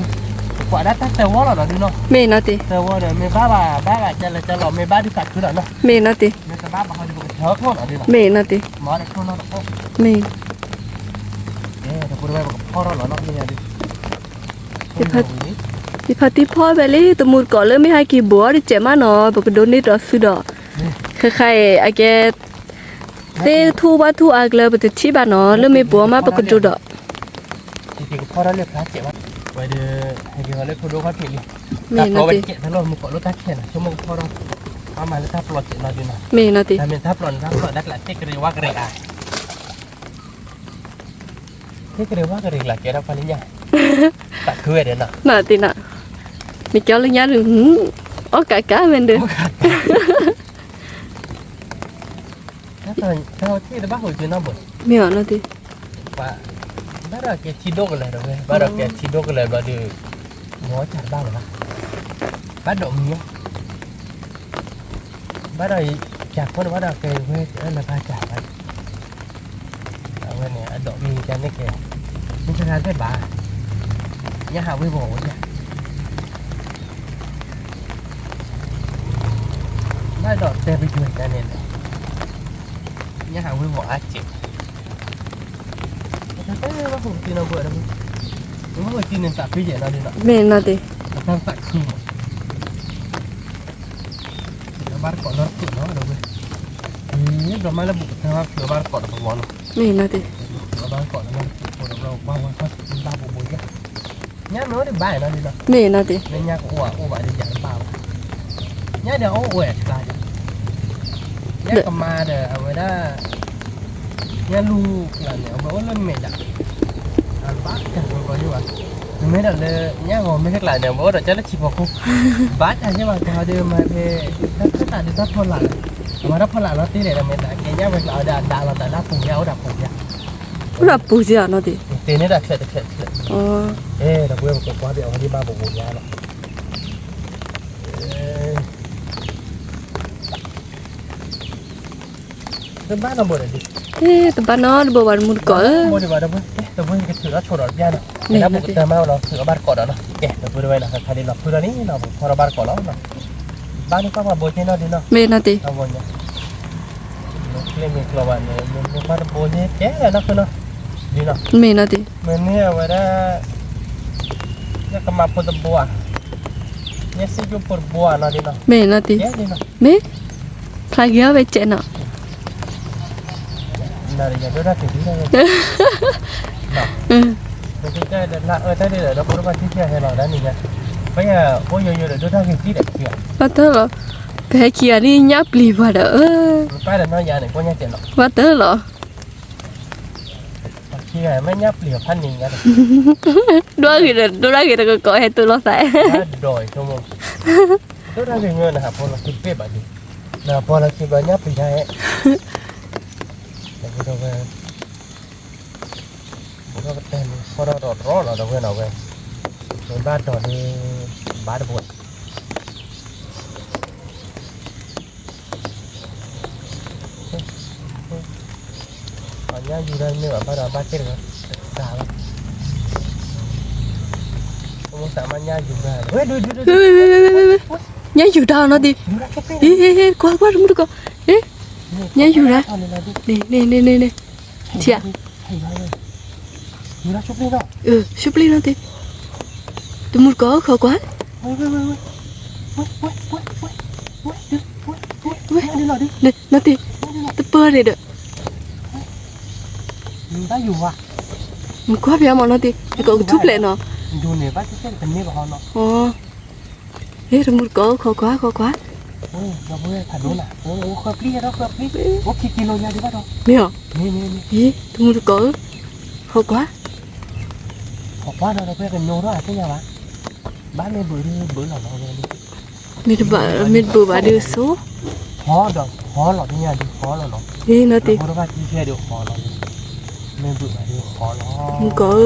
ကွၢ်ဒၣ်တၢ်သၢဝီလီၤနီၤဒုးနီၤ, မ့ၢ်နီၤတ့ၢ်, သၢဝီဒီးမ့ၢ်ဘၣ်ဘၣ်ဘၣ်ဘၣ်ကလဲၤကလီၤ မ့ၢ်ဘၣ်ဒုးသးခုလီၤနီၤ, မ့ၢ်နီၤတ့ၢ်, မ့ၢ်တဘၣ်ဘၣ်ဃီဒုးပကထၢထီၣ်နီၤဒုးနီၤ, မ့ၢ်နီၤတ့ၢ်, မ့ၢ်, တပူၤတဝဲပကဖီထီၣ်လီၤနီၤ မ့ၢ်ညါဒုး ယဖါတံၢ်ဖီၣ်ဖဲလံ တမူတကိးလၢမ့ၢ်ဟဲက့ၤဘူးအီၤတစဲးမးနီၤ ပကဒိးန့ၢ်ဒီးသုဒီး, ဃဲဃဲအံၤ အကဲ သ့ၣ်ထူၣ်ဝၣ်ထူၣ်အါကလၢပတထံၣ်ဘၣ်နီၤ လၢမ့ၢ်ဘူးအီၤမးပကဒိးဒီး, ဝဲဒုး ဟဲက့ၤလၢခိဒိခီၣ်ထံးလံ, မ့ၢ်နီၤတ့ၢ်, မ့ၢ်နီၤတ့ၢ်, သ့ၣ်ကရ့ၤဝါကရ့ၤလၢကဲထီၣ်ဖီလၢညါ, သးခုဝဲဒၣ်နီၤ, နီၤတ့ၢ်နီၤ, မ့ၢ်ကၠီလၢညါဒုး, အီၣ်ကးကးမ့ၢ်ဒုး, တၢ်ထီၣ်ထံၣ်တဘၣ်ဟူးက့ၤနီၢ်ဘိ, မ့ၢ်အီၤနီၤတ့ၢ်, ဘၣ်ဒီးကဲထံဒိၣ်ကလဲာ်ဒီးဝဲ ဘၣ်ဒီးကဲထံဒိၣ်ကလဲာ်ဘျီဒုး, မ့ၢ်အီၣ်ကးတဘၣ်လၢၤဘၣ်, ဘၣ်ဒိးမံၤ, ဘၣ်ဒီးကးခိၣ်န့ၣ်ဘၣ်ဒီးကဲဝဲလၢဘၣ်ကးဘၣ် အဝဲန့ၣ် အဒိးမံၤကန့ၣ်ကဲ, မ့ၢ်တဂၤသ့ၣ်ဘၣ်, ညၣ်ဟးဝ့ၤဝီၤဝဲယၤ, ဘၣ်ဒီးတဲပယွဲၢ်ကန့ၣ်, ညၣ်ဟးဝ့ၤဝီၤအါကဲး, တဲဘၣ်ဟူးက့ၤနီၢ်ဘိဒီး, မ့ၢ်န့ၣ်သးဖံးယဲၢ်နီၤဒ်နီၤ, မ့ၢ်နီၤတံၢ်, အတၢ်သးခုမး, ဘၣ်တကိးနီတဖုနီၤဒီးဝဲ, မ့ၢ်ဘျီမးလၢဘူးကတၢၢ်ဘၣ်ဖုးအဘၣ်တကိးဒီးပဝီနီၤ, မ့ၢ်နီၤတံၢ်, ဘၣ်တကိးဒီးနီတဖုဖိဒီးဘျီပှၢ်ဝဲထီၣ်ဆူဘၣ်ဘူးဘူးယါ, ညါမ့ၢ်အိၣ်ဒံးဘၣ်နီၤဒ်နီၤ, မ့ၢ်နီၤတံၢ်, မ့ၢ်ညါကအိၣ်ဘၣ်အိၣ်ဘၣ်ဒံးယၤတဘၣ်ဘၣ်, ညါဒီးအိၣ်ဝဲတကျါဒံး, ညါကမါဒီးအဝဲဒၣ် ညၣ်လူၢ်ကျါန့ၣ် အဝဲအိၣ်လၢမဲာ်ဒၣ်, အဘၣ်တၢ်ဂီၤဂီၤယိဘၣ်, မ့မ့ၢ်ဒီးလၢ ညၣ်ဂီၤမ့ၢ်တကျါန့ၣ် အဝဲအိၣ်ဒီးကၢလၢဆံးဖီခိၣ်, ဘၣ်တၢ်ယဲၢ်ဘၣ်ကီဒီးမၤဖဲ, တၢ်ခၢၣ်သးဒုးတၢ်ဖီလာ်, အမၤတၢ်ဖီလာ်လီၤတ့ၢ်လဲၣ်ဒီးမ့ၢ်သးကဲညၣ်ဝဲကျါအီၤဒီးအဒါလီၤသးဒၣ်ပူၤယါအိၣ်ဒၣ်ပူၤယါ, အိၣ်ဒၣ်ပူၤက့ၤအီၤနီၤတံၢ်, တ့ၢ်န့ၢ်ဒၣ်ချဲးတချဲးတချဲး, အဲၣ်ဒီးပဝဲပကကွၢ်ဘၣ်အဝဲဒ်ဘၣ်ပပူၤယါလီၤ တဘၣ်နီတဘိဒီး, တဘၣ်နီတဘိဘၣ်တမူတကိးဧၢ, ဘိဒံးဘၣ်တဘိ, တဘိကထုးထီၣ်ဆိဒီးတပျၢ်နီၤ, မ့ၢ်ဒၣ်ပကတၢၢ်မးလီၤ ဖုးအဘၣ်တကိးဒီးနီၤ, ကဲ တဘိတဝဲနီၤ ခါဒ်လီၤဖုးထီၣ်လံနီၤ ပဖီထီၣ်ဘၣ်တကိးလီၤ, ဘၣ်န့ၣ်ကွၢ်ပှၤဘိက့နီၤဒ်နီၤ, မ့ၢ်နီၤတံၢ်, ကျ့မ့ၢ်ကျီဘၣ်န့ၣ် မ့ၢ်ကွၢ်တဘိန့ၣ် ကဲနီၤဖုးနီၤ, ဒ်နီၤ, မ့ၢ်နီၤတံၢ်, မ့ၢ်န့ၢ်အဝဲဒၣ် ညၣ်ကမါဖိတဘိဧါ, ညၣ်စံၣ်ကၠိဖိတဘိဧါနီၤဒ်နီၤ, မ့ၢ်နီၤတံၢ်, မ့ၢ်, ဖျါက့ၤအီၤဝဲကဲးနီၤ, နၤဒီးယဒိၣ်တၢ်က့ၤသံ, လၢအၢတၢ်ဒ်ဒီး ဒီဖိတဘၣ်ထံၣ်ထံၣ်ဟဲလီၤဒၣ်န့ၣ်ညါ, ပယအိၣ်ယိယိဒီးဒိၣ်တၢ်က့ၤသံဒီးခံဂၤ, ဘၣ်တၢ်လီၤ, ပဟဲခံဂၤဒ်ညၣ်ပျံၤပှၤဒီး, ပၢ်ဒီးနီၢ်ယၤန့ၣ် ကိညၣ်ကဲးနီၤ, ဘၣ်တၢ်လီၤ ပှၤခံဂၤမ့ၢ်ညၣ်ပျံၤအီၤဖးန့ၣ်ညါဒီး, ဒိၣ်ဂ့ၤဒီး ဒိၣ်ဒၣ်ဂ့ၤတကကိးဟဲတိၢ်လိာ်သး, ဘၣ်ဒီးဆိကမိၣ်, ဒိၣ်ဒၣ်ဂ့ၤမ့ၢ်နဟးဖီလီၤခံဘ့ၣ်ဘၣ်ဒံး, နဟးဖီလီၤခံဘျီညၣ်ပျံၤတၢ်ဟဲ, ဒီးဝဲ, ဘူးထီၣ်ကတဲာ်န့ၣ်ဖီထီၣ်ဒီးတြီလီၤဒီးဝဲနီၤဝဲ, မ့ၢ်ဘၣ်ဒီးဒ်, ဘၣ်တဘိ ညၣ်ယူၤတၢ်မ့ၢ်ဘၣ်ဘၣ်ဒီးဘၣ်ကဲတဂၤ, တသးလီၤ, မ့ၢ်သးမ့ၢ်ညၣ်ယူၤတၢ်, ညၣ်ယူၤတၢ်နီၤဒံး, ကွၢ်ကွၢ်တမူတကိး, ညၣ်ယူၤတၢ်, န့ၣ်န့ၣ်န့ၣ်န့ၣ်, ထံၣ်ဧါ, ဆူပျ့ၤနီၤတံၢ်, တမူတကိးဧၢ ခိးကွၢ် ဝဲ, နီၤတံၢ်, တပၢၢ်ဒံးဒီး, မ့ၢ်ကွၢ်ပျါမးနီၤတံၢ်, ယကိးကထူၣ်ဖျဲးနီၤ, အ့ တမူတကိးဧၢ ခိးကွၢ် ခိးကွၢ်, မ့ၢ်ဧါ, အ့ တမူတကိးဧၢ ခိးကွၢ်, မ့ၢ်တဘၣ် မ့ၢ်တဘၣ်ဘၣ်ဒုးဆိ, ဟီဒီး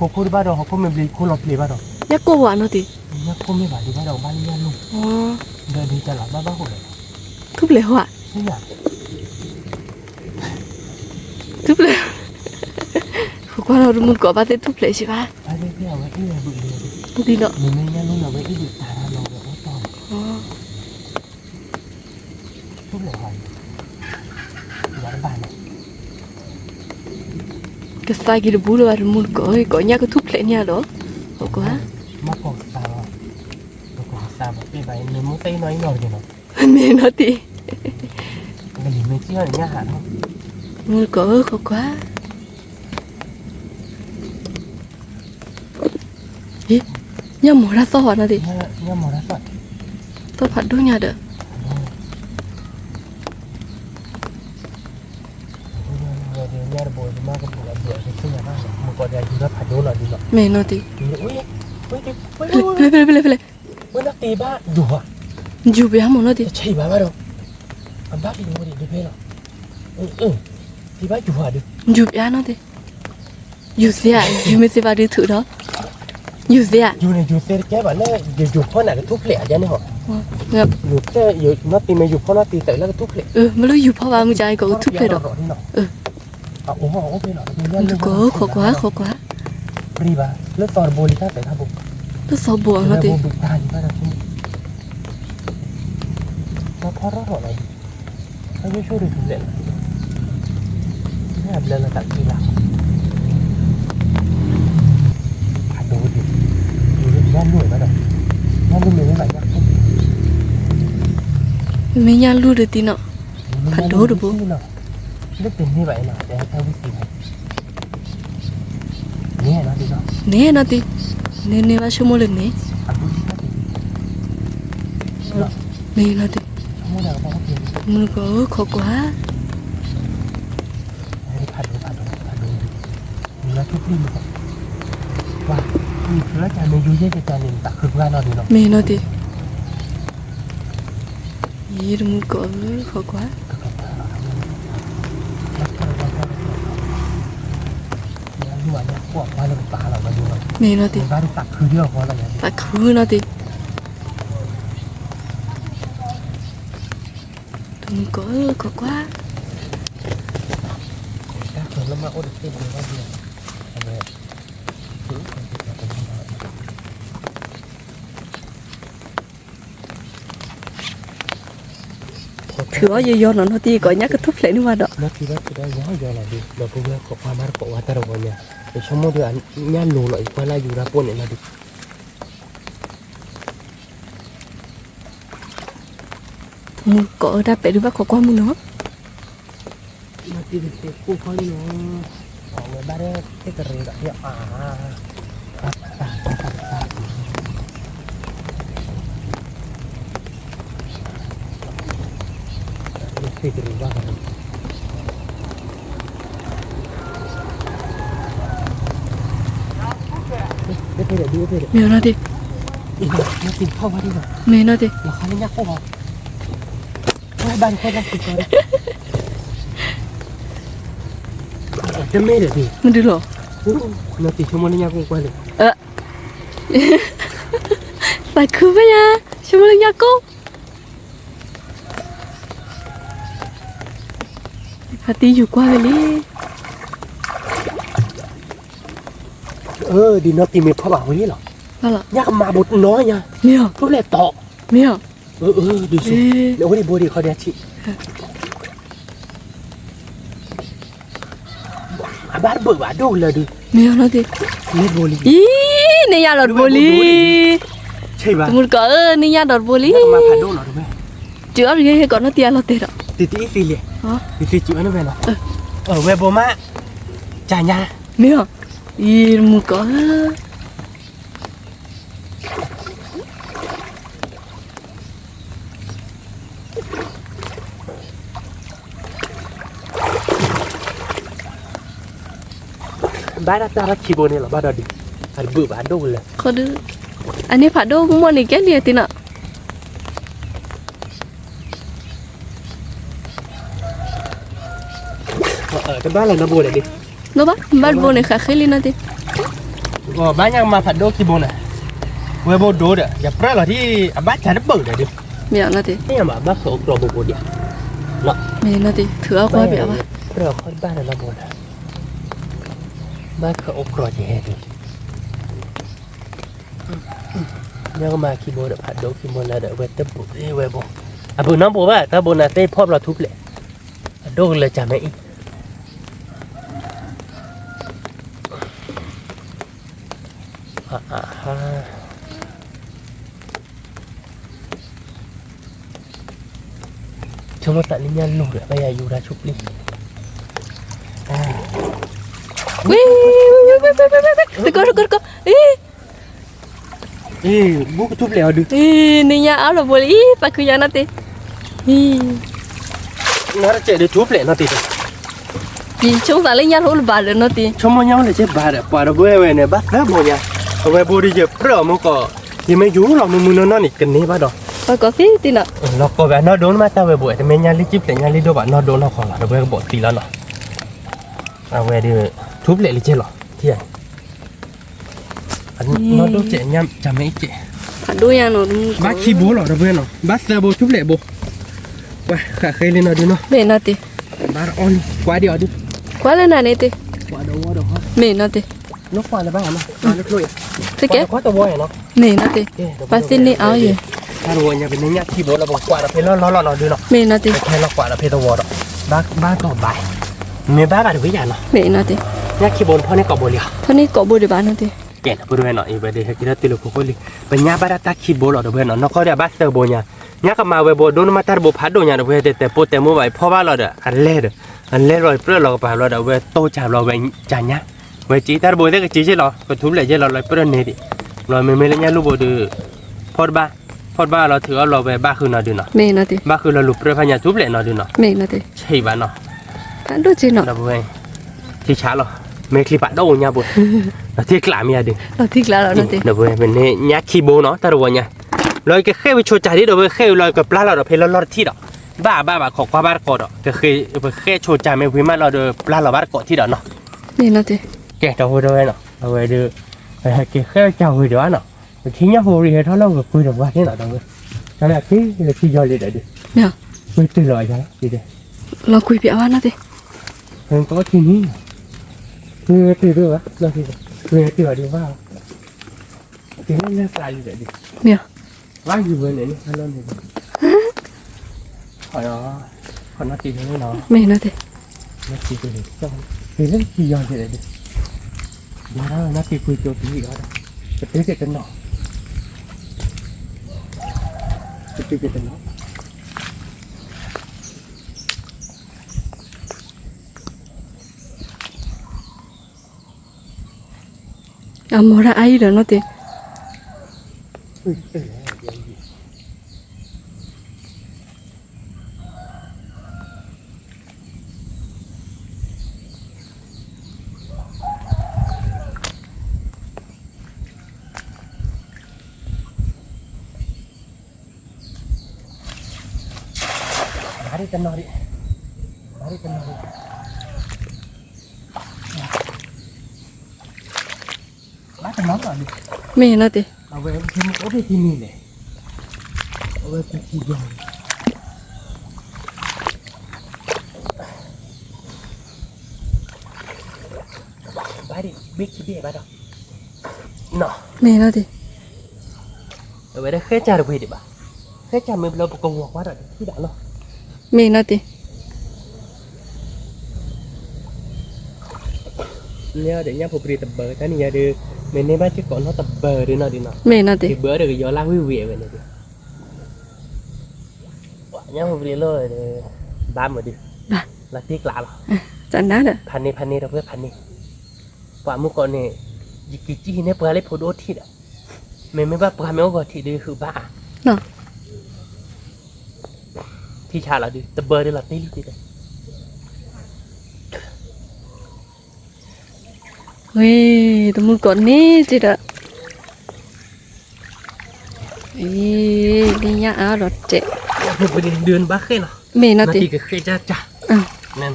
ဟီလီၤဒ်ညါဒုးဟီလီၤနီၤ, အ့ နီၤတံၢ်, မ့ၢ်ဘုၣ်ဘၣ်ဒုးဟီလီၤ, မူတကိးဧၢ ခိးကွၢ်နီၤ, မ့ၢ်လၢခိခိၣ်တဘၣ်ဒီး ဟီခိၣ်မ့ၢ်ဘျ့းခိၣ်လီၤပျံၤဘၣ်ဒီး, ညၣ်ကိၢ်ဝဲနီၤတံၢ်, ညၣ်ကိၢ်မ့ၢ်ဘၣ်ဒုးဘၣ်ဒီးဘၣ်လၢညၣ်လိၢ်, ဒီးဒုးတၢ်လီၤဘၣ်ဘၣ်ဃိဒီး, ထူၣ်ဖျဲးဟီဧါ ထူၣ်ဖျဲး, ခိးကွၢ်နီၤ တမူတကိးဘၣ်သ့ၣ်ထူၣ်ဖျဲးစံးဘၣ်, ဒ်လီၤ, ကသါက့ၤတဘူးလၢၤဘၣ် တမူတကိး ကိးညၣ်ကထူၣ်ဖျဲးန့ၣ်လီၤ, ခိးကွၢ်, မ့ၢ်နီၤတံၢ်, မူတကိးဧၢ ခိးကွၢ် ညၣ်မီၤတၢ်သီၣ်ဘၣ်နီၤတံၢ်, သီၣ်ဖးဒိၣ်ညါဒီး, မ့ၢ်နီၤတံၢ်, ဖဲလဲၣ် ဖဲလဲၣ် ဖဲလဲၣ်, ယူၤပျါမ့ၢ်နီၤတံၢ်, ယူၤပျါနီၤတံၢ်, ယူၤသ့ဧါ ယူၤမ့ၢ်သ့ဘၣ်ဒုးထုးဒီး, ယူၤသ့ဧါ, ယူၤသ့တကဲဘၣ်လၢ ယူၤဖီန့ၣ်ကထူၣ်ဖျဲးဧါန့ၣ်ဟီ, နီၢ်တံၢ်မ့ၢ်ယူၤဖီနီၢ်တံၢ်သးလၢကထူၣ်ဖျဲး, မ့ၢ်လၢယူၤဖီဘၣ်မ့ၢ်ကကီးကထူၣ်ဖျဲးဒီး, တကိး ခိးကွၢ် ခိးကွၢ်, တသီဘိနီၤတံၢ်, တၢ်ဖီထီၣ်ထီၣ်လီၤ, တၢ်ဆိၣ်ဒုးထူၣ်ဖျဲးလီၤ, ဘျၢလီၤသးခံလၢ်, ဖးဒိၣ်ဒံး, ညၣ်လိၣ်ဘၣ်ဒီး, ညၣ်လိၣ်မ့ၢ်ဝဲဘၣ်ညၣ်ခိၣ်, မ့ၢ်ညၣ်လိၣ်ဒီးတံၢ်နီၤ, ဖးဒိၣ်တဘိ, လၢတန့ၢ်ဘၣ်အံၤနီၤ တဟဲဝံသံးဘၣ်, န့ၣ်နီၤတံၢ်, န့ၢ်နီၤတံၢ်, န့ၢ်န့ၢ်ဘၣ်ဆိကမိၣ်လၢန့ၣ်, န့ၣ်နီၤတံၢ်, မုၢ်ကီၤဧၢ ခိးကွၢ် ဖးဒိၣ်ဖးဒိၣ်ဖးဒိၣ်, မ့ၢ်လၢထူၣ်ပျံၢ်မ့ၢ်, မ့ၢ်လၢတၢ်မ့ၢ်ယူၤယဲၢ်ကတၢၢ်န့ၣ် တၢ်ခုပှၢ်နီၣ်ဒုးနီၤ, မ့ၢ်နီၣ်တံၢ်, ယံတမူကီးဧၢ ဃီကွၢ်, မ့ၢ်နီၣ်တံၢ်, သးခုနီၣ်တံၢ်, တမူကီးဧၢ ဃီကွၢ်, ထုးအီၣ်ယီၤယီၤနီၤ နီၣ်တံၢ် ကိးညၣ်ကထူၣ်ဖျဲးန့ၢ်ဝဲဒီး, နီၣ်တံၢ်ဘၣ်ထုးဒီးယီၤယီၤလီၤဒုး ဒီပုၢ်ဝဲၢ်ခိးကွၢ်မးတကိးဝဲတၢ်တဝီညါ, ယဆိကမိၣ်ဒီး ညၣ်လိၤလီၤ ယကွၢ်လၢယိၤတၢ်ပိၢ်န့ၣ်နီၣ်ဒုး, မုၢ်ကီးဧၢ တၢ်ပဲာ်ဒုးဘၣ်ခိးကွၢ်မုၢ်နီၤ မ့ၢ်နီၣ်တံၢ်, မ့ၢ်နီၣ်တံၢ်, မ့ၢ်ဒုးလီၤ, သးခုဖဲယၤ ဆိကမိၣ်လၢညၣ်ကိၢ် ဖါတံၢ်ယူၤကွၢ်ဝဲလံ, ဒ်နီၣ်တံၢ်မ့ၢ်ဖီၣ်ဘၣ်ဝဲလီၤ, ညၣ်ကမၤဘိးနီၢ်ညါ, မ့ၢ်အီၤ, ထူၣ်ဖျဲးတီၤ, မ့ၢ်အီၤ, ဒ်ဆိ, အိၣ်ဒံးဘိဒံးခီဒံးဆံး အဘၣ်တဘၣ်ဘၣ်ဒိၣ်လၢဒုး, မ့ၢ်အီၤနီၣ်တံၢ်, အံၤ န့ၢ်ညၣ်ဒီးတဘိလံ, တမူတကိးဧၢ န့ၢ်ညၣ်ဒီးတဘိလံ, တုၤအီၤတဂ့ၤဟဲကိးနီၣ်တံၢ်အလီၤတဲာ်ဒီး, ဝဲဘိမး, ကညါ, မ့ၢ်အီၤ, အံၤ တမူတကိးဧၢ ဘၣ်တၢ်တၢ်ခံဘိန့ၣ်လီၤ ဘၣ်ဒီးဒုး, အတဘၣ်ဘၣ်ဒိၣ်လၢ, အန့ၣ်ဖးဒိၣ်ကမီၣ်န့ၣ်ကဲလံအသ့နီၤ, တဘၣ်လၢနီၢ်ဘိဒၣ်ဒုး, ဘၣ်တဘိန့ၣ် ဃးဃ့လံနီၣ်တံၢ်, ဘၣ်ညါကမၤဖးဒိၣ်ခံဘိန့ၣ်, ဝဲဘိဒိၣ်ဒီး ယပြၢလီၤဒ် အဘၣ်စးတဘၣ်ဒၣ်ဒုး, မ့ၢ်နီၣ်တံၢ်, မ့ၢ်ဘၣ်ဘၣ်ဃးအိၣ်ကြီဘိဘိဒံး, မ့ၢ်နီၣ်တံၢ် ထုးအီၣ်ကွၢ်ပၠးဘၣ်, ပြၢဃီတဘၣ်လၢနီၢ်ဘိဒၣ်, ဘၣ်ဃးအိၣ်ကြီယဟဲဒုး ညါကမၤခံဘိဒီး ဖးဒိၣ်ခံဘိလၢဒီး အဝဲတဘိဝဲဘိ, အဘိနီၢ်ဘိဘၣ် တၢ်ဘိနၤသ့ၣ်ဖီၣ်ဘျီထူၣ်ဖျဲး, အဒိၣ်ကလၢာ်ကၢ်မ့ၢ်အံၤ, ဆိကမိၣ်သးလၢညၣ်လိၤဒီး ဘၣ်ယၤယူၤတၢ်ဆူၣ်ပျံၤ, ဝံၤ, တကီတကီတကီ, အံၤ ဘူးကထူၣ်ဖျဲးအီၤဒုး, န့ၢ်ညၣ်အါလီၤဘိလံ အံၤ ပာ်ခုညါနီၣ်တံၢ်, အံၤ နီၢ်တစဲးဒုးထူၣ်ဖျဲးနီၣ်တံၢ်, ယဆိကမိၣ်သးလၢညၣ်လိၤလၢဘၣ်ဒီးနီၣ်တံၢ်, ဆိကမိၣ်ညၣ်လိၤလၢကဲဘၣ်ဒီး ပှၤဒီပုၢ်ဝဲၢ်န့ၣ် ဘၣ်သၢဘိညါ, အဝဲဘိဒီးယပြၢအီၤမ့ၢ်ကီး, ယမ့ၢ်ယူၤလီၤမုၢ်မုၢ်နီၢ်နီၢ်န့ၣ် ကန့ၢ်ဘၣ်ဒီး, ပှၤကိးသံတံၢ်နီၣ်, လီၤကိးဝဲအနီၢ်ဒိၣ်န့ၣ်မး တၢ်ဝဲဘိ တမ့ၢ်ညၣ်လံကံၣ်ဖျဲးညၣ်လံဒိၣ်ဘၣ် နီၢ်ဒိၣ်နီၢ်ဃီလီၤ ဒီပုၢ်ဝဲၢ်ကဘီၣ်သံလီၤနီၣ်, အဝဲဒုး ထူၣ်ဖျဲးလံကဲလီၤ, ထံၣ် နီၢ်ဒိၣ်စဲးညါ ကၢ်မ့ၢ်အံၤကဲး, ဖးဒိၣ်ညါနီၣ်, ဘၣ်ခံဘိလီၤ ဒီပုၢ်ဝဲၢ်နီၣ်, ဘၣ်သၢဘိထူၣ်ဖျဲးဘိ, ပှၤဃးဃ့လံနီၣ်ဒုးနီၣ်, မ့ၢ်နီၣ်တံၢ်, ဘၣ်အီၣ်လံ ကွၢ်ဒံးအီၤဒုး, ကွၢ်လၢနၤန့ၣ်တံၢ်, မ့ၢ်နီၣ်တံၢ်, ကွၢ်လၢနၤန့ၣ်တံၢ်, မ့ၢ်နီၣ်တံၢ်, ပှၤသ့န့ၢ်အီၤယဲၢ်, တၢ်တဝီညါ ပန့ၢ်ညၣ်ခံဘိလီၤ ပကွၢ်ဒီးဖဲလီၢ်လီၢ်လီၢ်နီၣ်ဒုးနီၣ်, မ့ၢ်နီၣ်တံၢ်, ဖဲလီၢ်ကွၢ်ဒီးဖဲသဝီဒီး, ဘၣ်ကီၢ်ဘၣ်, မ့ၢ်ဘၣ်ဘၣ်တဝံၤယၤနီၤ, ညၣ်ခံဘိနဖီၣ်န့ၢ်ကိးဘိလံဧါ, ဖီၣ်န့ၢ်ကိးဘိဒံးဘၣ်နီၤတံၢ်, ကဲ ဒီပုၢ်ဝဲၢ်နီၤ အံၤဝဲဒၣ်ဟဲက့ၤထီၣ်တုၤလၢခိခိၣ်လံ, ပညၣ်ဘၣ်ဒၣ်တၢ်ခံဘိလီၤ ဒီပုၢ်ဝဲၢ်နီၤ, နီၢ်ကီၢ်ဒၣ်အဘၣ်သၢဘိညါ, ညၣ်ကမၤဝဲဘိဒိၣ်န့ၣ်မး တၢ်တဘိဖးဒိၣ်ညါ ဒီပုၢ်ဝဲၢ် တဲတဲပိၢ်တဲမိၢ်ဘၣ် ဖီၣ်ဘၣ်လီၤဒီး အလဲၢ်ဒီး အလဲၢ်လီၤပြၢၢ်လီၤကပၤဘျီဒီး အဝဲတိၢ်ကၢ်ဘျီဝဲကၢ်ညါ, ဝဲက့ၤတၢ်တဘိသ့ၣ်ကက့ၤက့ၤလီၤ ကထူၣ်ဖျဲးက့ၤလီၤ လီၤပြၢၢ်န့ၣ်ဒံး, ဘျီမ့မ့ၢ်လၢညၣ်လူၢ်ဘိဒီး ဖီၣ်တဘၣ်, ဖီၣ်တဘၣ်လီၤထုးအီၣ်လီၤဝဲဘၣ်ဃုာ်နီၤဒုးနီၤ, ဘၣ်ဃုာ်လီၤလူၤပြၢၢ်ဖးညါထူၣ်ဖျဲးနီၤဒုးနီၤ, ဆံးဘၣ်နီၤ, ဒီပုၢ်ဝဲၢ် ထံဆးလီၤ, မ့ၢ်ချံပာ်ဒိၣ်ညါဘိ, လီၤတံၢ်ကျးမ့ၢ်ယၤဒုး, ဒီပုၢ်ဝဲၢ် မ့ၢ်န့ၢ်ညၣ်ခံဘိနီၤ တၢ်တဝီညါ, လီၤကဃဲၢ်ဝံၤဆိကၢ်ဒံး ဒီပုၢ်ဝဲၢ်ဃဲၢ်ဝံၤလီၤကပျၢ်လီၤဒီးဖဲလီၤလီၢ်တထံၣ်ဒီး, ဘၣ်ဘၣ်ဘၣ်ခိးကွၢ်ဘၣ်တကိးဒီး ကဃဲၢ်ပဃဲၢ်ဆိကၢ်မ့ၢ်ဝံၤမးလီၤဒီးပျၢ်လီၤဘၣ်တကိးထံၣ်ဒီးနီၤ, ကဲ ဒီပုၢ်ဝဲၢ်နီၤ အဝဲဒုး ဟဲက့ၤဃဲၢ်ကၢ်ဝံၤဒီးနီၤ, ပထံၣ်ညၣ်ဖိရံဟဲထီၣ်လီၤကကွံာ်ဒီးပှၤသ့ၣ်နီၤ ဒီပုၢ်ဝဲၢ်, တၢ်လၢအက့ၤလၢထံယီၤလံဒီးဒုး, ကွံာ်တုၤလီၤယၤလီၤ, လီၤကွံာ်ပၠးဘၣ်နီၤတံၢ်, ကအိၣ်ထံနံၤ, ကွံာ်တုၤဒိၣ်ဘၣ်, ကွံာ်တုၤဘၣ်ဒုးဘၣ်, က့ၤလၢလၢကျးလံဒီးဒုး, မ့ၢ် ဘၣ်ယူၤဝဲန့ၣ်န့ၣ် ဟါလီၤန့ၣ်, ခီနီၣ်တံၢ်န့ၣ်နီၤ, မ့ၢ်နီၤတံၢ်, က့ၤလၢထံယီၤန့ၣ်ဒီး, ဒ်နီၣ်တံၢ်ကွံာ်ကၠိပံၤဒီး, ကတုၤက့ၤတနီၤ, ကတုၤက့ၤတနီၤ အမီၤတၢ်အါအံၤဒီးနီၣ်တံၢ်, ဘၣ်ဒံးတနီၤဒံး, ဘၣ်ဒံးတနီၤဒံး, ဘၣ်တနီၤလီၤဒံး, မ့ၢ်နီၣ်တံၢ်, အဝဲအိၣ်ဖဲမုၢ်အိၣ်ဖဲထံနံၤလဲၣ်, အဝဲအိၣ်ဖဲထံယီၤ ဘၣ်ဒံး ဘ့ၣ်ခံဘ့ၣ်ဘၣ်ဒီး, မ့ၢ်နီၣ်တံၢ်, အဝဲဒၣ်ဃဲၢ်ကၢ်တပှ့ၤဒံးဘၣ်, ဃဲၢ်ကၢ်မ့ၢ်ဘျီပကဝီၤကွၢ်ဒီးတထံၣ်ဒၣ်လီၤ, မ့ၢ်နီၣ်တံၢ်, မ့ၢ်ဒီးညၣ်ဖိပြံတဘၢတၢ်န့ၣ်ယၤဒီး, မ့ၢ်န့ၢ်ဘၣ်စ့ၢ်ကီးနီၣ်တဘၢဒုးနီၣ်ဒုးနီၣ်, မ့ၢ်နီၣ်တံၢ်, ကဘၢဒီးကယီၤလၢဝံၣ်ဝံၣ်အဝဲန့ၣ်ဒုး ပှၤညၣ်ဖိပြံလီၤဒီး, ဘၣ်မုာ်ဒုး, လီၤတံၢ်ကျးလီၤ, ဖးန့ၢ်ဖးန့ၢ်ဒီးပှၤဖးန့ၢ်, ပှၤမုၢ်ကီးန့ၣ်, ယက့ၤကံၣ်ဟံးန့ၢ်ပှၤလၢဖိဒိၣ်ထံးဒီး, မ့မ့ၢ်ဘၣ်ပှၤမ့ၢ်အိၣ်ဂီၤထံးဒုးဟုးဘၣ်ဧါ, ထံဆးလီၤဒုး တဘၢဒုးလီၤတံၢ်လံတံၢ်ဒီး ဝ့ၢ် တမုၢ်ကီးန့ၣ်က့ဒီး, အံၤ လၢညါအါဒီးတဲာ်, ဒုးနဘၣ်ဃဲၢ်နီၤ, မ့ၢ်နီၤတံၢ်, ဃဲၢ်ကၢ်,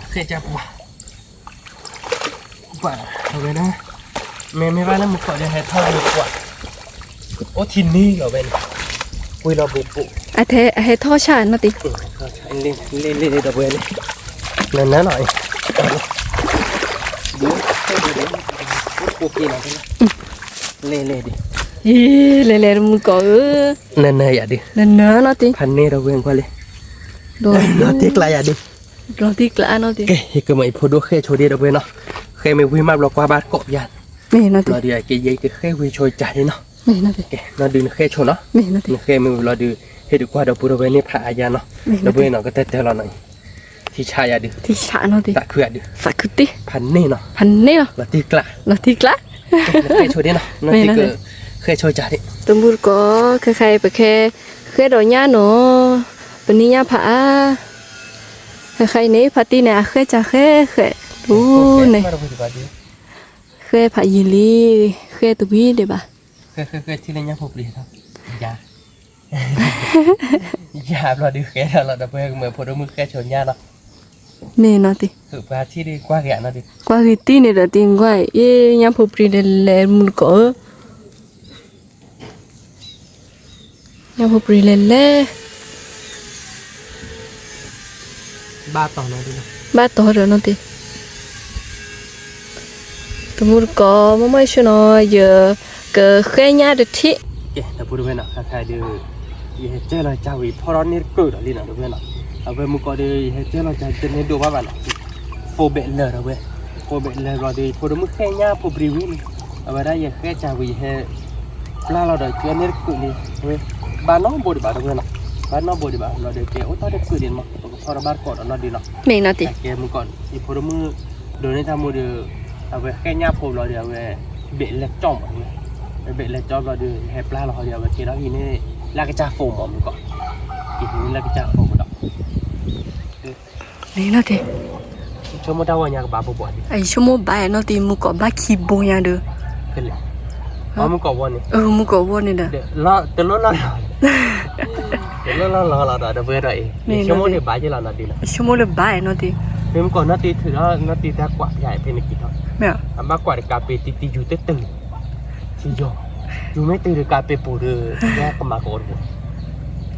ဃဲၢ်ကၢ်ပှၤ, ပှၤဝဲဒၣ်, မ့မ့ၢ်ဘၣ်လၢမုၢ်ကီးဒီးဟဲထီၣ်လၢပှၤ, အိၣ်ထံနံၤလီၤဝဲန့ၣ်, ဝ့ၢ်လီၤဘူးဘူး, အဟဲထီၣ်ဆၣ်နီၤတံၢ်, လ့လ့လ့ဒီးဝဲန့ၣ်, နနၤနီၤ, ဒ်, လဲၤလဲၤဒ်, လဲၤလဲၤတမုၢ်ကီးဧၢ, နနၤယၤဒ်, နနၤနီၤတံၢ်, ဖးန့ၢ်ဒီးဝဲကွၢ်လံ, လီၤတံၢ်ကျးယၤဒ်, လီၤတံၢ်ကျးနီၤတံၢ်, ကဲ ယကမၤအံၤဖိဒိၣ်ဃဲၢ်ဆိဒ့ဒီးဝဲနီၤ, ဃဲၢ်မ့ၢ်ဝံၤမးဘျီကွၢ်ဘၣ်ကိးပယါ, မ့ၢ်နီၤတံၢ်, လီၤဒုးကယဲၢ်ကဃဲၢ်ဝံၤဆိကၢ်ဒ့နီၤ, မ့ၢ်နီၤတံၢ်, ကဲ နီၤဒုးနဃဲၢ်ဆိနီၤ, မ့ၢ်နီၤတံၢ်, နဃဲၢ်မ့ၢ်ဝံၤလီၤဒုး, ဟ့ၣ်ဒုးကွၢ်ဒီပုၢ်ဒီဝဲၢ်န့ၣ်ဖးအါယါနီၤ, ဒီပုၢ်ဝဲၢ်နီၤ ကတၢၢ်တၢၢ်လီၤနီၤအံၤ ထံဆးယၤဒုး, ထံဆးနီၤတံၢ်, သးခုဧါဒုး, သးခုတံၢ်, ဖးန့ၢ်နီၤ, ဖးန့ၢ်နီၤ, လီၤတံၢ်ကျး, လီၤတံၢ်ကျး, ဃဲၢ်ဆိဒ့နီၤ, နီၤတံၢ်က, ဃဲၢ်ဆိကၢ်ဒ့, တမုၢ်တကိး, ခဲခါအံၤပခဲ, ဃဲၢ်ဒီးညၣ်နီၤ, ပန့ၢ်ညၣ်ဖးအါ, ခဲခါအံၤန့ၣ် ဖါတံၢ်န့ၣ် အဃဲၢ်ကၢ်ဃဲၢ်ဃဲၢ်, ဒ်န့ၣ်, ဃဲၢ်ဖးယံာ်လံ, ဃဲၢ်တဝံၤဒံးဘၣ်, ဃဲၢ်ဃဲၢ်ဃဲၢ်ထံၣ်လၢညၣ်ဖိပြံၤထီၣ်, ယၤ ယၤဘျီဒုးဃဲထီၣ်လီၤ ဒီပုၢ်ဝဲၢ်ကမၢဖိဒိၣ်မုၢ်ဃဲဆိညါလီၤ, မ့ၢ်နီၤတံၢ်, ပှၤထံၣ်ဒုးကွၢ်ဂ့ၤနီၤတံၢ်, ကွၢ်ဂ့ၤတံၢ်န့ၣ်ဒီးတံၢ်ကွၢ်အံၤ ညၣ်ဖိပြံၤလဲၤလဲၤမုၢ်တကိးဧၢ, ညၣ်ဖိပြံၤလဲၤလဲၤ ဘၣ်တီၤနီၤတံၢ်, ဘၣ်တီၤဒီးနီၤတံၢ်, တမုၢ်တကိး မ့ၢ်မ့ၢ်ဆိနီၤ ယကဃဲညၣ်တထံၣ်, ကဲ ဒီပုၢ်ဝဲၢ်နီၤ ခဲခါဒုး ယဟဲကၢၢ်လီၤကၢ်ဝံၤဖီၣ်ထီၣ်န့ၢ်တကၢၢ်ဒီးလံနီၤ ဒီပုၢ်ဝဲၢ်နီၤ, အဝဲမုၢ်ကီးဒုး ယဟဲကၢၢ်လီၤကၢ်တန့ၢ်ဒိၣ်ဘၣ်ဘၣ်နီၤ, ကိးဘဲးလၢာ်ဒီးဝဲ, ကိးဘဲးလၢာ်ဘျီဒီး ဖိဒိၣ်မုၣ်ဃဲညါဖိပြံဝံၤန့ၣ်, အဝဲဒၣ်ယဃဲကၢ်ဝံၤ ယဟဲပျၢ်လီၤဒီး ကၢန့ၢ်တကုာ်န့ၣ် ဝဲ ဘၣ်နီၢ်ဘိဒံးဘၣ်တဝဲနီၤ, ဘၣ်နီၢ်ဘိဒံးဘၣ်ဘျီဒီး ကဲအိၣ်ထီၣ်တကုာ်န့ၣ်မး ပကဖီၣ်ဒီးဘၣ်တကိးဒီးနီၢ်ဒုးနီၤ, မ့ၢ်နီၤတ့ၢ်, ကဲမုၢ်ကီၢ် ယဖိဒိၣ်မုၣ် ဒိးန့ၢ်တၢ်မူဒီး အဝဲဃဲညါဖိဘျီဒီး အဝဲ ဘဲးလဲၤကၠီမး, ဝဲဘဲးလဲၤကၠီဘျီဒီး ဟဲပျၢ်လီၤဟီဒီး အဝဲကဲထီၣ်ဟံးန့ၢ် လၢကစၢ်ဖိမး မုၢ်ကီၢ်, ကဲဟံးန့ၢ်လၢကစၢ်ဖိမးဒီး မ့ၢ်နီၤတ့ၢ်, ဆိကမိၣ်တၢ်ဝီညါကဘၣ်ဘိဘိး, အဆိကမိၣ်ဘၣ်နီၤတ့ၢ် မုၢ်ကီၢ်ဘၣ်ခံဘိညါဒီး, မုၢ်ကီၢ်ဝီန့ၣ်, မုၢ်ကီၢ်ဝီန့ၣ်ဒီး, တလိၣ်လီၢ်လီၤ, တလိၣ်လီၢ်လီၤလီၤဒီး တဝဲဒီးအံၤ ဆိကမိၣ်ဒံးဘၣ်ယဲလီၤနီၤဒုးနီၤ, ဆိကမိၣ်လၢဘၣ်နီၤတ့ၢ်, မ့ၢ်မုၢ်ကီၢ်နီၤတ့ၢ်ထုးဒီး နီၤတ့ၢ်တၢ်ကွၢ်ဖဲအံၤဖဲန့ၣ်က့ၤထီၣ်, အဘၣ်ကွၢ်တကးပ့ၤတံတံယူၤတတုၤ ထံယီၤ, ယူၤမ့ၢ်တုၤဒီးကးပ့ၤပူၤဒီး ကမၤကအိၣ်တပူၤ,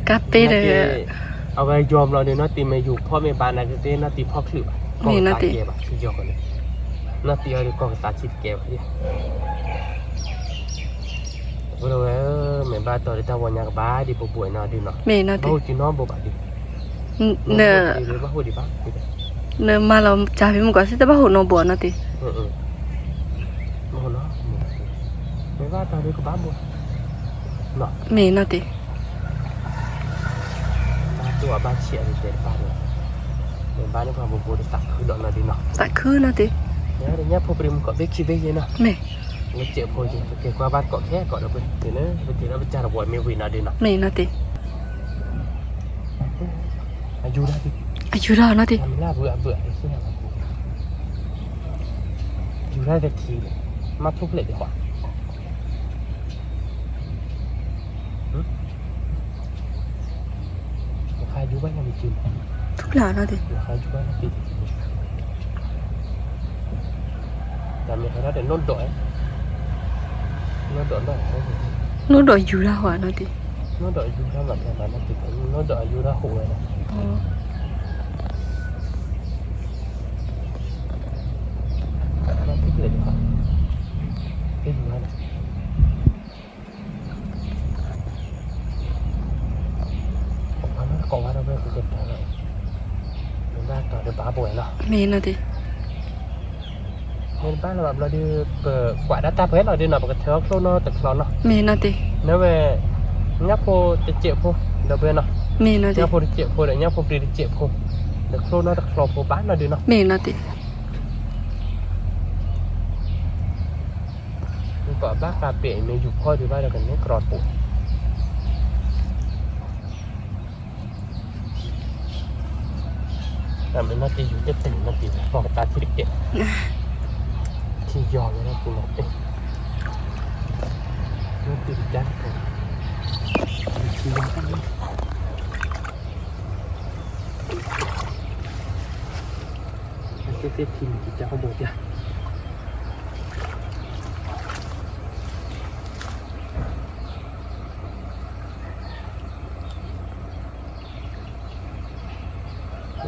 ကးပ့ၤဒီး, အဝဲယီၤဘျီဒီး နီၢ်တံၤမ့ၢ်ယူၤဖီၣ်မ့ၢ်ဘၣ်နာ်က့သ့ၣ် နီၢ်တံၤဖီၣ်ချုးဘၣ်, ကီၢ်ကသးတကဲဘၣ် ထံယီၤန့ၣ်, နီၢ်တံၤအီၤဒီးကီၢ်ကသးထံတကဲဘၣ်, အဝဲ မ့ၢ်ဘၣ်တီဒီးတၢ်ဝီညါကဘၣ်ဒံးပှဲၤပှဲၤနီၤဒုးနီၤ, ဘၣ်အိၣ်က့ၤနီတဘိဘၣ်ဒံး, နမၤလီၤကၢ်ဖဲမုၢ်ကီၢ်စ့ၢ်တဘၣ်ဟိးနီတဘိနီၤတ့ၢ် မ့ၢ်နီၤတ့ၢ်, သးခုနီၤတ့ၢ်, ညၣ်ဖိပရံးမုၢ်ကီၢ်ဘ့ၣ်ခံဘ့ၣ်ယဲနီၤ, မ့ၢ်, ဝဲစဲးဖိယဲ ပကဲကွၢ်ဘၣ်တကိးခဲကိးဒီးပှဲၤ, ပတ့ထီၣ်ပစၢ်တဝီမ့ၢ်ဝံၤနီၤဒုးနီၤ, မ့ၢ်နီၤတ့ၢ်, အယူၤဒၣ်, အယူၤဒၣ်နီၤတ့ၢ်, ယူၤဒၣ်တထံး, မၤထူၣ်ဖျဲးဒံးဃီ ထူၣ်ဖျဲးနီၤတ့ၢ်, တၢ်မ့ၢ်ဟဲထီၣ်ဒီး နီၢ်ဒိး, နီၢ်ဒိးယူၤတၢ်ဟီနီၤတ့ၢ်, နီၢ်ဒိးယူၤတၢ်မၤဖဲမၤနီၤတ့ၢ်, နီၢ်ဒိးအယူၤတၢ်ဟိးဝဲဒၣ်, ကိးဝဲဒၣ်ဝဲကကတၢၢ်လီၤ, မ့ၢ်ဘၣ်တီဒီးဘၣ်ပဝဲလီၤ, မ့ၢ်နီၤတ့ၢ်, မ့ၢ်တဘၣ်လၢၤဘၣ်ဘျီဒီး ပကွၢ်ဒၣ်တၢ်ပှဲၤလီၤဒုးနီၤ, ပကထၢအီၣ်ချိၣ်နီတချီနီၤ, မ့ၢ်နီၤတ့ၢ်, နဝဲ ညၣ်ဖိတစဲးဖိ ဒီးပှဲၤနီၤ, မ့ၢ်နီၤတ့ၢ်, ညၣ်ဖိတစဲးဖိဒီး ညၣ်ဖိပရံးတစဲးဖိ, ဒီးချိၣ်နီတချီဖိဘၣ်နီၤဒုးနီၤ, မ့ၢ်နီၤတ့ၢ် မ့ၢ်ကီးဘၣ်ဃးပဲာ်မ့ၢ်ယူၤဖီၣ်ဒံးဘၣ်ဒီးကန့ၢ်ကြီပူၤ, တၢ်မ့ၢ်နီၢ်တံၤယူၤတတုၤနီၢ်တံၤဝဲ ကီၢ်ကသးထံတကဲး, ထံယီၤဝဲဒၣ်ပူၤနီၤ, နီၢ်တံၤတကဲး, သ့ၣ်ထံမ့ၢ်တကဲးဟီၣ်ဘိးပျၢ်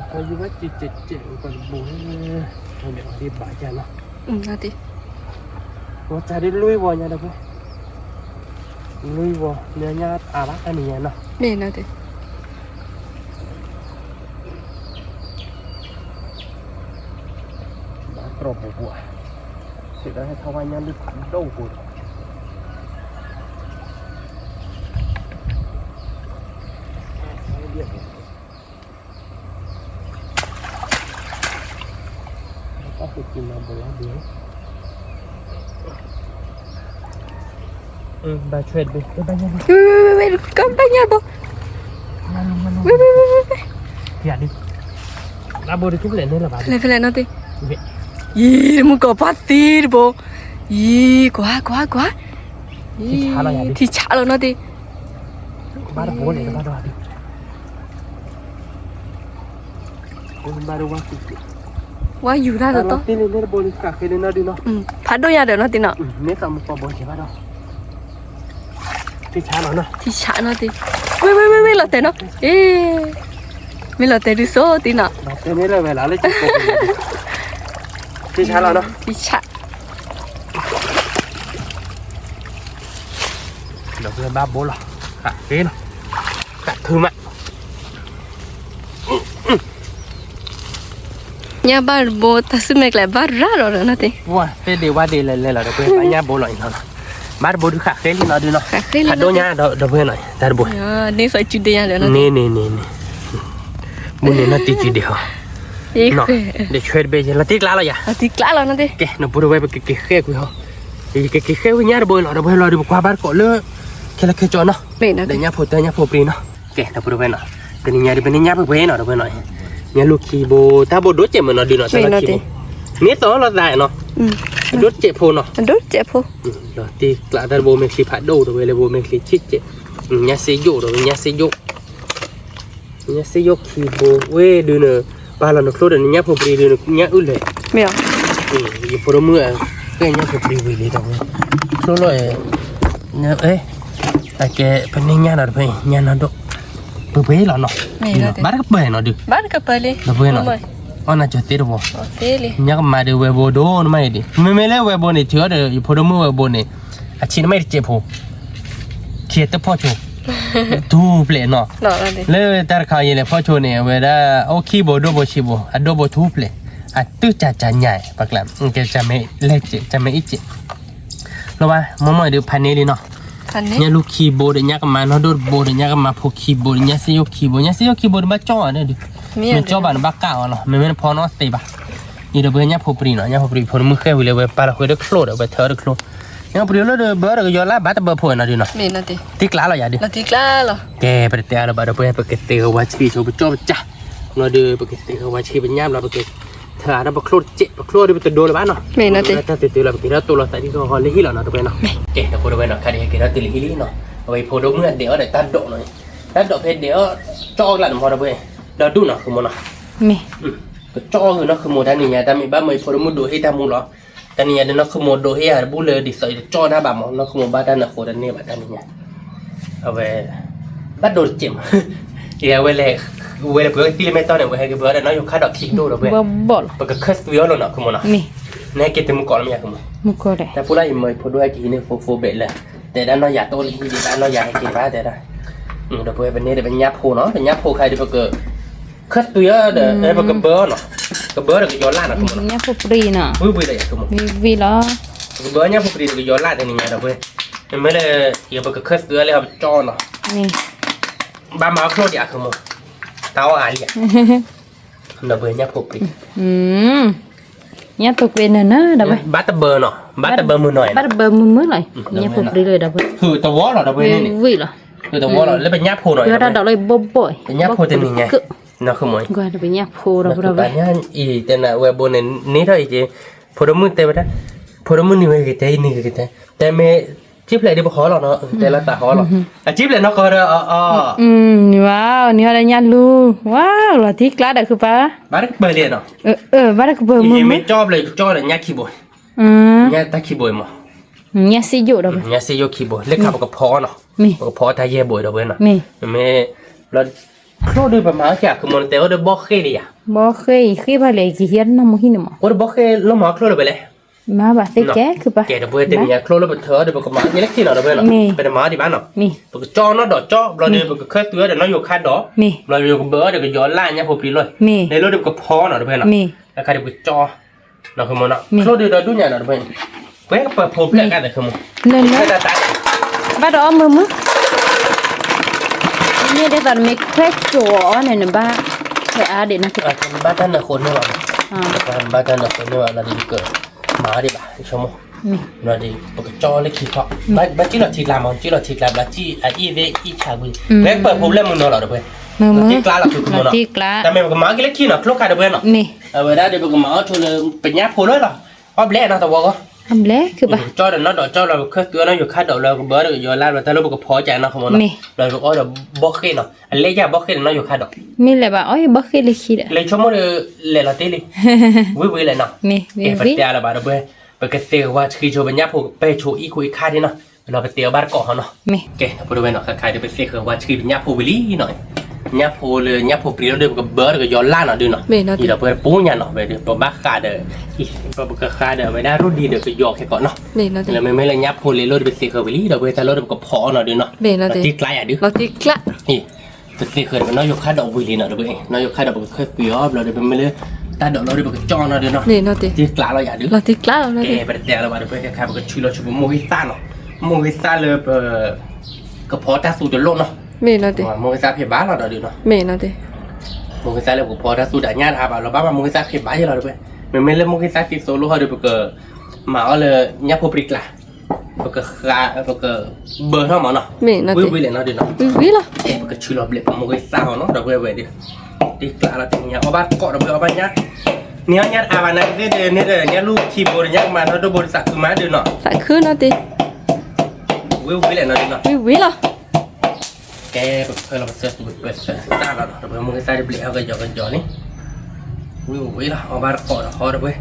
ပယူၤဘၣ်စဲးစဲးစဲး ပကဘိး, ပမ့ၢ်အီၤဒ်ဘၣ်ယၤနီၤ, ပှၤစၢ်ဒ်လွံၢ်ဝီညါဒီးဖိ, လွံၢ်ဝီ, မ့ၢ်ညါအါဘၣ်တၢ်နံၤညါနီၤ, မ့ၢ်နီၤတ့ၢ် ဘၣ်ကြီပူၤပူၤ, စံးဒီးဟဲထီၣ်ဝဲညါဒုးဖးဒိၣ်ပူၤဒီး, တၢ်ဃုကံမၤဘိးလီၤဒုး, ဘၣ်ဆွဲးတဘ့ၣ်, ဘၣ်ညၣ်ဘိ, ဝဲဝဲဝဲ, ကဘၣ်ညၣ်ဘိ, ဝဲဝဲဝဲဝဲ, ဘၣ်ဘိးတထူၣ်ဖျဲးန့ၣ်လၢၤဘၣ်, ဖဲလဲၣ်ဖဲလဲၣ်နီၢ်တ့ၢ်, ယံၤ မုၢ်ကီၢ်ပှၢ်သံတဘိ, ယံၤ ကွၢ် ကွၢ် ကွၢ်, ယံၤ ထံဆးလီၤနီၢ်တ့ၢ်, ဘၣ်တဘိန့ၣ် ဘၣ်ဒိ, ဝါယူၤတၢ်တတီ, ဖးဒိၣ်ညါဒီးနီၢ်တ့ၢ်နီၤ, ထံဆးနီၢ်တ့ၢ်, ဝဲဝဲဝဲဝဲ လီၤတဲာ်နီၢ်, အ့, မ့ၢ်လီၤတဲာ်ဒုးစိတ့ၢ်နီၤ, ထံဆးလီၤနီၤ, ထံဆး ဒီးဘၣ်ဘိလီၤ, ဃးသ့နီၤ, ဃးထုမး, ညၣ်ဘၣ်တဘိ တၢ်စုမဲာ်ကျဲဘၣ်ရၤလီၤဒီးနီၢ်သ့ၣ်, ဝဲသ့ၣ်ဒ့ဝါဒ့လဲၤလဲၤလီၤဒီး ပှဲၤဘၣ်ညၣ်ဘိလီၤအံၤလီၤ, ဘၣ်တဘိဒုးဃးဃဲလံလီၤဒုးနီၢ်, ဖးဒိၣ်ညါဒီးပှဲၤနီၢ် တၢ်တဘိ, န့ၢ်စီၤစုဒ့ညါလၢ န့ၣ်န့ၣ်န့ၣ်န့ၣ်, မုၢ်န့ၣ်နီၢ်တံၤစုဒ့ဟီ, ဒ့ဆွဲတဘ့ၣ်ယဲ လီၤတံၢ်ကျါလီၤယၤ, လီၤတံၢ်ကျါလီၤနီၢ်သ့ၣ်, ကဲ နပူၤတဝဲပကက့ၤဃဲကွံာ်ဟီ, ယကက့ၤဃဲဝဲညၣ်တဘိလီၤဒီးပှဲၤလီၤဒီး ပကွၢ်ဘၣ်တကိးလၢ ခဲလၢာ်ခဲကၠီနီၢ်, ဒီးညၣ်ဖိတၢ်ညၣ်ဖိပြံနီၢ်, ကဲ နပူၤတဝဲနီၢ်, တနံၤညါဒီးပန့ၢ်ညၣ်ပှဲၤပှဲၤနီၢ်ဒီးပှဲၤနီၢ်, ညၣ်လူၢ်ခံဘိ တၢ်ဘိဒိၣ်စဲးမးနီၢ်ဒုးနီၢ်, တၢ်လီၢ်ခံဘိ, န့ၢ်သီလီၤသးနီၢ်, အဒိၣ်စဲးဖိနီၢ်, အဒိၣ်စဲးဖိ, လီၤတံၢ်ကျါတၢ်တဘိ မဲာ်ချံဖးဒိၣ်ဒီးပှဲၤလၢဘိ မဲာ်ချံဆံးစဲး, ညၣ်စ့ယိၣ်ဒီးပှဲၤ ညၣ်စ့ယိၣ် ညၣ်စ့ယိၣ်ခံဘိဝဲဒုးန့ၣ်, ပာ်လီၤနချိၣ်ဒီးနညၣ်ဖိပြံဒုးန့ၣ် ညၣ်အုၣ်လဲၣ်, ယဖိဒိၣ်မုၣ်အ ကဲညၣ်ဖိပြံဝံၤလံဒီးဝဲ, ချိၣ်လီၤ, အကဲ ပန့ၢ်ညၣ်နီၢ်တဖဲ ညၣ်နီၢ်ဒိၣ်, ပှဲၤပှဲၤလီၤနီၢ်, ဘၣ်တကပၤနီၢ်ဒုး, ဘၣ်တကပၤလံ, ဒီးပှဲၤနီၢ်, အီၣ်နၤကၠီၤသ့တဝီ, ညၣ်ကမၤဒုးဝဲဘိဒိၣ်နမ့ၢ်ဒံး မ့မ့ၢ်လၢဝဲဘိန့ၣ် ထုးအီၤဒီး ယဖိဒိၣ်မုၣ်ဝဲဘိန့ၣ်, အဆံးနမ့ၢ်တစဲးဖိ ခံတဖီၣ်ဆိ, ထူဖျဲးနီၢ်, လၢတၢ်တခါအံၤလဲၤဖီၣ်ဆိန့ၣ် အဝဲဒၣ် အိၣ်ခံဘိဒိၣ်ဘိဆံးဘိ အဒိၣ်ဘိထူဖျဲး, အတုၢ်ကၢ်ကၢ်ညါ ပကျး, ကၢ်မဲအံၣ်စဲး, လီၤဘၣ် မ့ၢ်မ့ၢ်ဒုးဖးန့ၢ်လံနီၢ်, ညၣ်လူၢ်ခံဘိဒီးညၣ်ကမၤနီၢ်ဒိၣ်တဘိဒီးညၣ်ကမၤဖိခံဘိဒီးညၣ်စ့ယိၣ်ခံဘိ, ညၣ်စ့ယိၣ်ခံဘိဒီးဘၣ်ကၠီၣ်အီၤဒီး, မ့ၢ်ကၠီၣ်ဘၣ်န့ၣ်ဘၣ်ကၣ်အီၤလီၤ, မ့မ့ၢ်တဖီနီၢ်သ့ဘၣ် အံၤဒီးပှဲၤညၣ်ဖိပြံနီၢ်, ညၣ်ဖိပြံဖိတမုၣ်ဃဲဝံၤလၢဝဲပာ်လီၤဃုာ်ဒီးချိၣ်ဒီး ဝဲထၢဒီးချိၣ်, ညၣ်ဖိပြံလၢဒီးဘၢဒီးကယီၤလၢ်ဘၣ်တဘၢဖိနီၢ်ဒုးနီၢ်, တံၢ်ကျါလီၤယၤဒုး, ကဲ ပတတဲအါလၢၤဘၣ်ဒီးပှဲၤ ပကသ့ဂ့ၤဝါဆှံဆိပကၠီပကၠါ, ဘျီဒီး ပကသ့ဂ့ၤဝါဆှံပညၣ်ဘျီ ပကထၢအါထီၣ်ပချိၣ်တစဲး, ပချိၣ်ဒီးပတဒိလၢၤဘၣ်နီၢ်, တၢ်တတုၤလီၤ ပက့ၤထီၣ်တိၢ်လီၤသးဒ်သိးဟီလၢဟံၣ်လီၤနီၢ် ဒီးပှဲၤနီၢ်, ကဲ ဒီးဖိဒီးဝဲနီၢ် ခါဒံးက့ၤထီၣ်တုၤလၢဟံၣ်လံနီၢ်, အဝဲဖိဒိၣ်မုၣ်အဒဲးအီၤဒီးတၢ်ဒိးနီၢ်, တၢ်ဒိးဖဲဒဲးအီၤ ကၠီအီၣ်ကျါန့ၣ်မ့ၢ်ဒီးပှဲၤ, ဒီးဒူၣ်နီၢ် ဃုမိၢ်နီၢ် ကကၠီဂ့ၤနီၢ် ဃုမိၢ် တၢ်နံၤညါ တၢ်မ့ၢ်ဘၣ်မၢအဖိဒိၣ်မုၣ်ဒိးဟ့ၣ်တၢ်မူလီၤ, တၢ်နံၤညါဒီးနီၢ် ဃုမိၢ်ဒိးဟ့ၣ်အတဘူၣ်လၢဒ်သိးယကကၠီတၢ်ဘၣ်မး နီၢ် ဃုမိၢ်ဘၣ်တၢ်နၢၤဃိတန့ၢ်ဘၣ် တၢ်နံၤညါ, အဝဲ ဘၣ်ဒိတစဲးမး, အဝဲလဲၤ, ဝဲလဲၤပှ့ၤအီၣ်သံလၢမဲၢ်တီၢ်န့ၣ် ဝဲဟဲက့ၤပှ့ၤအီၣ်ဒီးနီၢ်ယိၤခါဒီးခံကဒိၣ်ဒီးဝဲ, ပကခၢၣ်သွံအီၤလီၤနီၢ် ဃုမိၢ်နီၢ်, နဟဲက့ၤတမူကီးလၢမယၤ ဃုမိၢ်နီၢ်, တၢ်ပူၤလၢယမၢအဖိဒိၣ်ဟဲက့ၤဟံးန့ၢ် ဖိဖိဘဲးလၢ, တဲဒၣ်နီၢ်ယၤတအိၣ်လၢဟံၣ်ဒံးဘၣ် နီၢ်ယၤဟဲက့ၤဘၣ်တဲဒၣ်, ဒီးပဝဲပန့ၢ်ဒီးပညၣ်ဖိနီၢ် ပညၣ်ဖိခါဒီးပက ခၢၣ်သွံအီၤဒီး ပကဘၢအီၤနီၢ်, ကဘၢဒီးကယီၤလၢ်နီၢ် ညၣ်ဖိပြံနီၢ်, ဝံၤဝံၤလီၤ, ဝံၤလီၤ, ပကဘၢညၣ်ဖိပြံဒီးကယီၤလၢ်တနံၤညါဒီးပှဲၤ, မ့မ့ၢ်လၢ ပကခၢၣ်သွံအီၤလၢအကၠီနီၢ်, ဘၣ်မၤအီၣ်ချိၣ်ဒံး အဃုမိၢ်, တၢ်အီၣ်အါလံဧါ, ဒီးပှဲၤညၣ်ဖိပြံ ညၣ်ဖိပြံနၤနၤဒီးဝဲ, ဘၣ်တဘၢနီၢ် ဘၣ်တဘၢမုၢ်နီၢ်, ဘၣ်တဘၢမုၢ်နီၢ်, ညၣ်ဖိပြံလၢဒီးဝဲ, တဝီလီၤဒီးဝဲန့ၣ်, ဝံၤလီၤ, တဝီလီၤ လၢပညၣ်ဖိနီၢ်, ပညၣ်ဖိတနံၤညါ, နီၢ် ဃုမိၢ်, ပညၣ်ဖိဒီးပဝဲ, အံၤတဲနၤဝဲဘိန့ၣ် န့ၢ်ထီၣ်အံၤက့, ဖိဒိၣ်မုၣ်တဲဝဲဒၣ်, ဖိဒိၣ်မုၣ်နံၤဝဲကတဲ အံၤနံၤကတဲ, တဲမ့ၢ် ကံၣ်ဖျဲးဒ်ပဟီလီၤနီၢ် တဲလီၤသးဟီလီၤ, အကံၣ်ဖျဲးနီၢ်ကီဒီး, နံၤဝဲ, နံၤဝဲဒီးညၣ်လူၤ, ဝါ လီၤတံၢ်ကျါဒီးခုပၢ်, ဘၣ်တကပၤလံနီၢ်, ဘၣ်တကပၤမုၢ်မ့ၢ်ကၠီဘျီကၠီဒီးညၣ်ခံဘိ, ညၣ်တၢ်ခံဘိမး, ညၣ်စ့ယိၣ်ဒီး, ညၣ်စ့ယိၣ်ခံဘိ လၢခါပကဖီနီၢ်, ပကဖီတၢ်ယဲၢ်ဘိဒီးဝဲနီၢ်, မ့ၢ်, ဘျီ ချိၣ်ဒီးပမၤအီၣ်က့ အဃုမိၢ် နတဲအီၤဒီးဘီၣ်ဃ့လံယၤ, ဘီၣ်ဃ့အံၤ ဃ့ဘၣ်လဲၣ် ယဟံးနီၢ်မူဟံၣ်န့ၣ်မး, အိၣ်ဒီးဘီၣ်ဃ့လၢမၤအီၣ်ချိၣ်ဒီးဝဲလဲၣ်, မၤဘၣ်သ့ကဲ ခုပၢ်, ကဲဒီးပှဲၤတနံၤညါချိၣ်လၢပထၢဒီးပကမၤအီၣ်က့လၢခံနီၢ်ဒီးဝဲနီၢ်, ပတမၤအီၣ်ဒံးဘၣ်နီၢ်, ပကကၠီနီၢ်ဒီးကၠီ ဘျီဒီးပကခၢၣ်သွံအီၤဒီးနီၢ်ယိၤခါဒီး, ဘျီဒီးပကဘၢအီၤဒီးကယီၤလၢ်ညၣ်ဖိပြံလီၤ, လဲၤလီၤဒီးပကဖီနီၢ်ဒီးဝဲနီၢ်, အခါဒီးပကကၠီ နီၢ် ဃုမိၢ်နီၢ်, ချိၣ်ဒီးဒီဒူၣ်ညါနီၢ်ဒီးဝဲ, ပှဲၤကပၤဖိဖျဲၣ်ကါဒီး ဃုမိၢ်, လၢလၢ, ဘၣ်ဒီးအီၣ်မုၢ်မုၢ်, မ့ၢ်ဒ်သိးနမ့ၢ်ခွဲးကၠိအီၤန့ၣ် နဘၣ်, ဖဲအါဒံးနီၢ်, ဘၣ်တၢ်နၢၤဃိန့ၢ်ဘၣ်, ဘၣ်တၢ်နၢၤဃိန့ၢ်ဘၣ် လီၤဒီးပကမၤအီၣ်ဒံးဘၣ် ဆိကမိၣ်, လီၤဒီး ပကကၠီလၢခံခီ, ဘၣ်စံၣ်လီၤထံကျါမး စံၣ်လီၤထံကျါ ဘျီစံၣ်အအံၣ်သ့ၣ်အံၣ်ဆးကွံာ်, ပှဲၤကပၤဖိဖျဲၣ်မုၢ်နီၢ်လီၤဒီးဝဲ, လီၤတံၢ်ကျါလီၤ ဃုမိၢ်နီၢ်, တၢ်မ့ၢ်ပကမၤအီၣ်က့လၢခံနီၢ် ချိၣ်ခါဒီးဝဲနီၢ်, အဝဲဒၣ်ဒီးပကမၤအီၣ်ဆိလၢ ပညၣ်ဖိလၢလီၤ, အီၣ်ဘျဲၣ်နီၢ်သဝီဂီၢ်, ကၠီဒီးနီၢ်ဒီးကၠီလီၤ ပခၢၣ်သွံအီၤနီၢ်ယိၤခါဒီးလီၤ ပကဘၢဒီးကယီၤလၢ်လီၤ တၢ်လၢပကဖီကါနီၢ် ဃုမိၢ်နီၢ်, လီၤပကအီၣ်ဒီးဘီၣ်ဃ့နီၢ် အလဲယၢ်ဘီၣ်ဃ့ဒီးနီၢ်ယိၤခါဒီး, မ့ၢ်လဲၤဘၣ်အီၣ်ဘီၣ်ဃ့လၢခံဒီး, လဲၤဆိကမိၣ်ဒီး လဲၤလီၤတ့ၢ်လံ, ဝံၤဝံၤလဲၣ်နီၢ်, ပတဲအါလၢၤဘၣ်ဒီးဝဲ, ပကသ့ဂ့ၤဝါဆှံဆိပညၣ်ဖိ ပဲဆိအံၣ်ခိၣ်အံၣ်ခါဒ်နီၢ်, လီၤပတဲအီၤဘၣ်တကိးဟီနီၢ်, ကဲ ဖိဒိၣ်ဝဲနီၢ် ခါခါဒီး ပသ့ဂ့ၤဝါဆှံပညၣ်ဖိဝံၤလံနီၢ်, ညၣ်ဖိလၢညၣ်ဖိပြံလီၤဒီး ပကဘၢဒီးကယီၤလၢ်နီၢ်ဒုးနီၢ်, ဒီးပဝဲတပူၤညါနီၢ် ပဘၣ်ဃးဒီး, ပကဃးဒီးဝဲဒၣ်ရိၣ်ဒံးဒီးကယီၤခဲကိးနီၢ်, လၢမ့မ့ၢ်လၢညၣ်ဖိလ့ၤလီၤဒီး ပသ့ဂ့ၤဝံၤလံဒီး ပဝဲတၢ်လီၤဒီးပကဖီအီၤနီၢ်ဒုးနီၢ်, လီၤတံၢ်ကျါယၤဒုး, ပသ့ဂ့ၤဒီးပနီၢ်ယိၤခါဒီးဝံၤလံနီၢ်ဒီး ပနီၢ်ယိၤခါဒီး ပကခၢၣ်သွံအီၤဘျီဒီး ပမ့ၢ်လၢ, တၢ်ဒိးလီၤဒီး ပကကၠီနီၤဒုးနီၤ, မ့ၢ်နီၤတ့ၢ်, တ့ၢ်ကျးလီၤယၤဒုး, လီၤတ့ၢ်ကျးလီၤနီၤတ့ၢ်, ကဲ ပတတဲလၢၤဘၣ်ဒီး ပဝဲခဲခါ ပကဆူလီၤဆူပမိၢ်ဂ့ၤသၣ်နီၤ, မိၢ်ဂ့ၤသၣ်လၢပ ကဖီတၢ်သူတလိၣ်နီၤ, မ့ၢ်နီၤတ့ၢ်, မိၢ်ဂ့ၤသၣ်ဖံးဘၣ်လီၤဒီးဒုးနီၤ, မ့ၢ်နီၤတ့ၢ်, မိၢ်ဂ့ၤသၣ်လၢပကဖီတၢ်သူဒီးညၣ်တဟးဘၣ်လီၤဘၣ်ဘၣ် မိၢ်ဂ့ၤသၣ်ဖံးဘၣ်ယဲလီၤဒီးဝဲ, မ့မ့ၢ်လၢမိၢ်ဂ့ၤသၣ်သံသိလိဟီဒီး ပက မၤအီၤလၢညၣ်ဖိပြံကျါ, ပကဃါ ပကဘၢထီၣ်မးနီၤ, ဝံၤဝံၤလဲၣ်နီၤဒုးနီၤ, ဝံၤဝံၤလီၤ, ပကဆူလီၤဘျဲးပမိၢ်ဂ့ၤသၣ်အီၤနီၤ ဒီးဝဲဝဲဒုး, တ့ၢ်ကျးလီၤတ့ၢ်ညါ အီၣ်ဘၣ်တကိးဒီးဝဲအီၣ်ဘၣ်ညၣ်, န့ၢ်အီၣ်ညၣ်တအါဘၣ်နာ်က့သ့ၣ်ဒုးန့ၣ်ဒီး ညၣ်လူၢ်ခံဘိဒီးညၣ်ကမၤထီၣ်ဒိၣ်ဘိဒီးသးခုမးဒုးနီၤ, သးခုနီၤတ့ၢ်, ဝံၤဝံၤလဲၣ်နီၤဒုးနီၤ, ဝံၤဝံၤလီၤ ကဲ ပဖၢလီၤပသၢသူပသၢသၣ်လီၤနီၤ ဒီးပမိၢ်ဂ့ၤသၣ်တဘျဲးဟီကယီကယီန့ၣ်, ဝံၤဝံၤလီၤ အီၣ်ဘၣ်တကိးဒီးဟီဒီးဝဲ, တ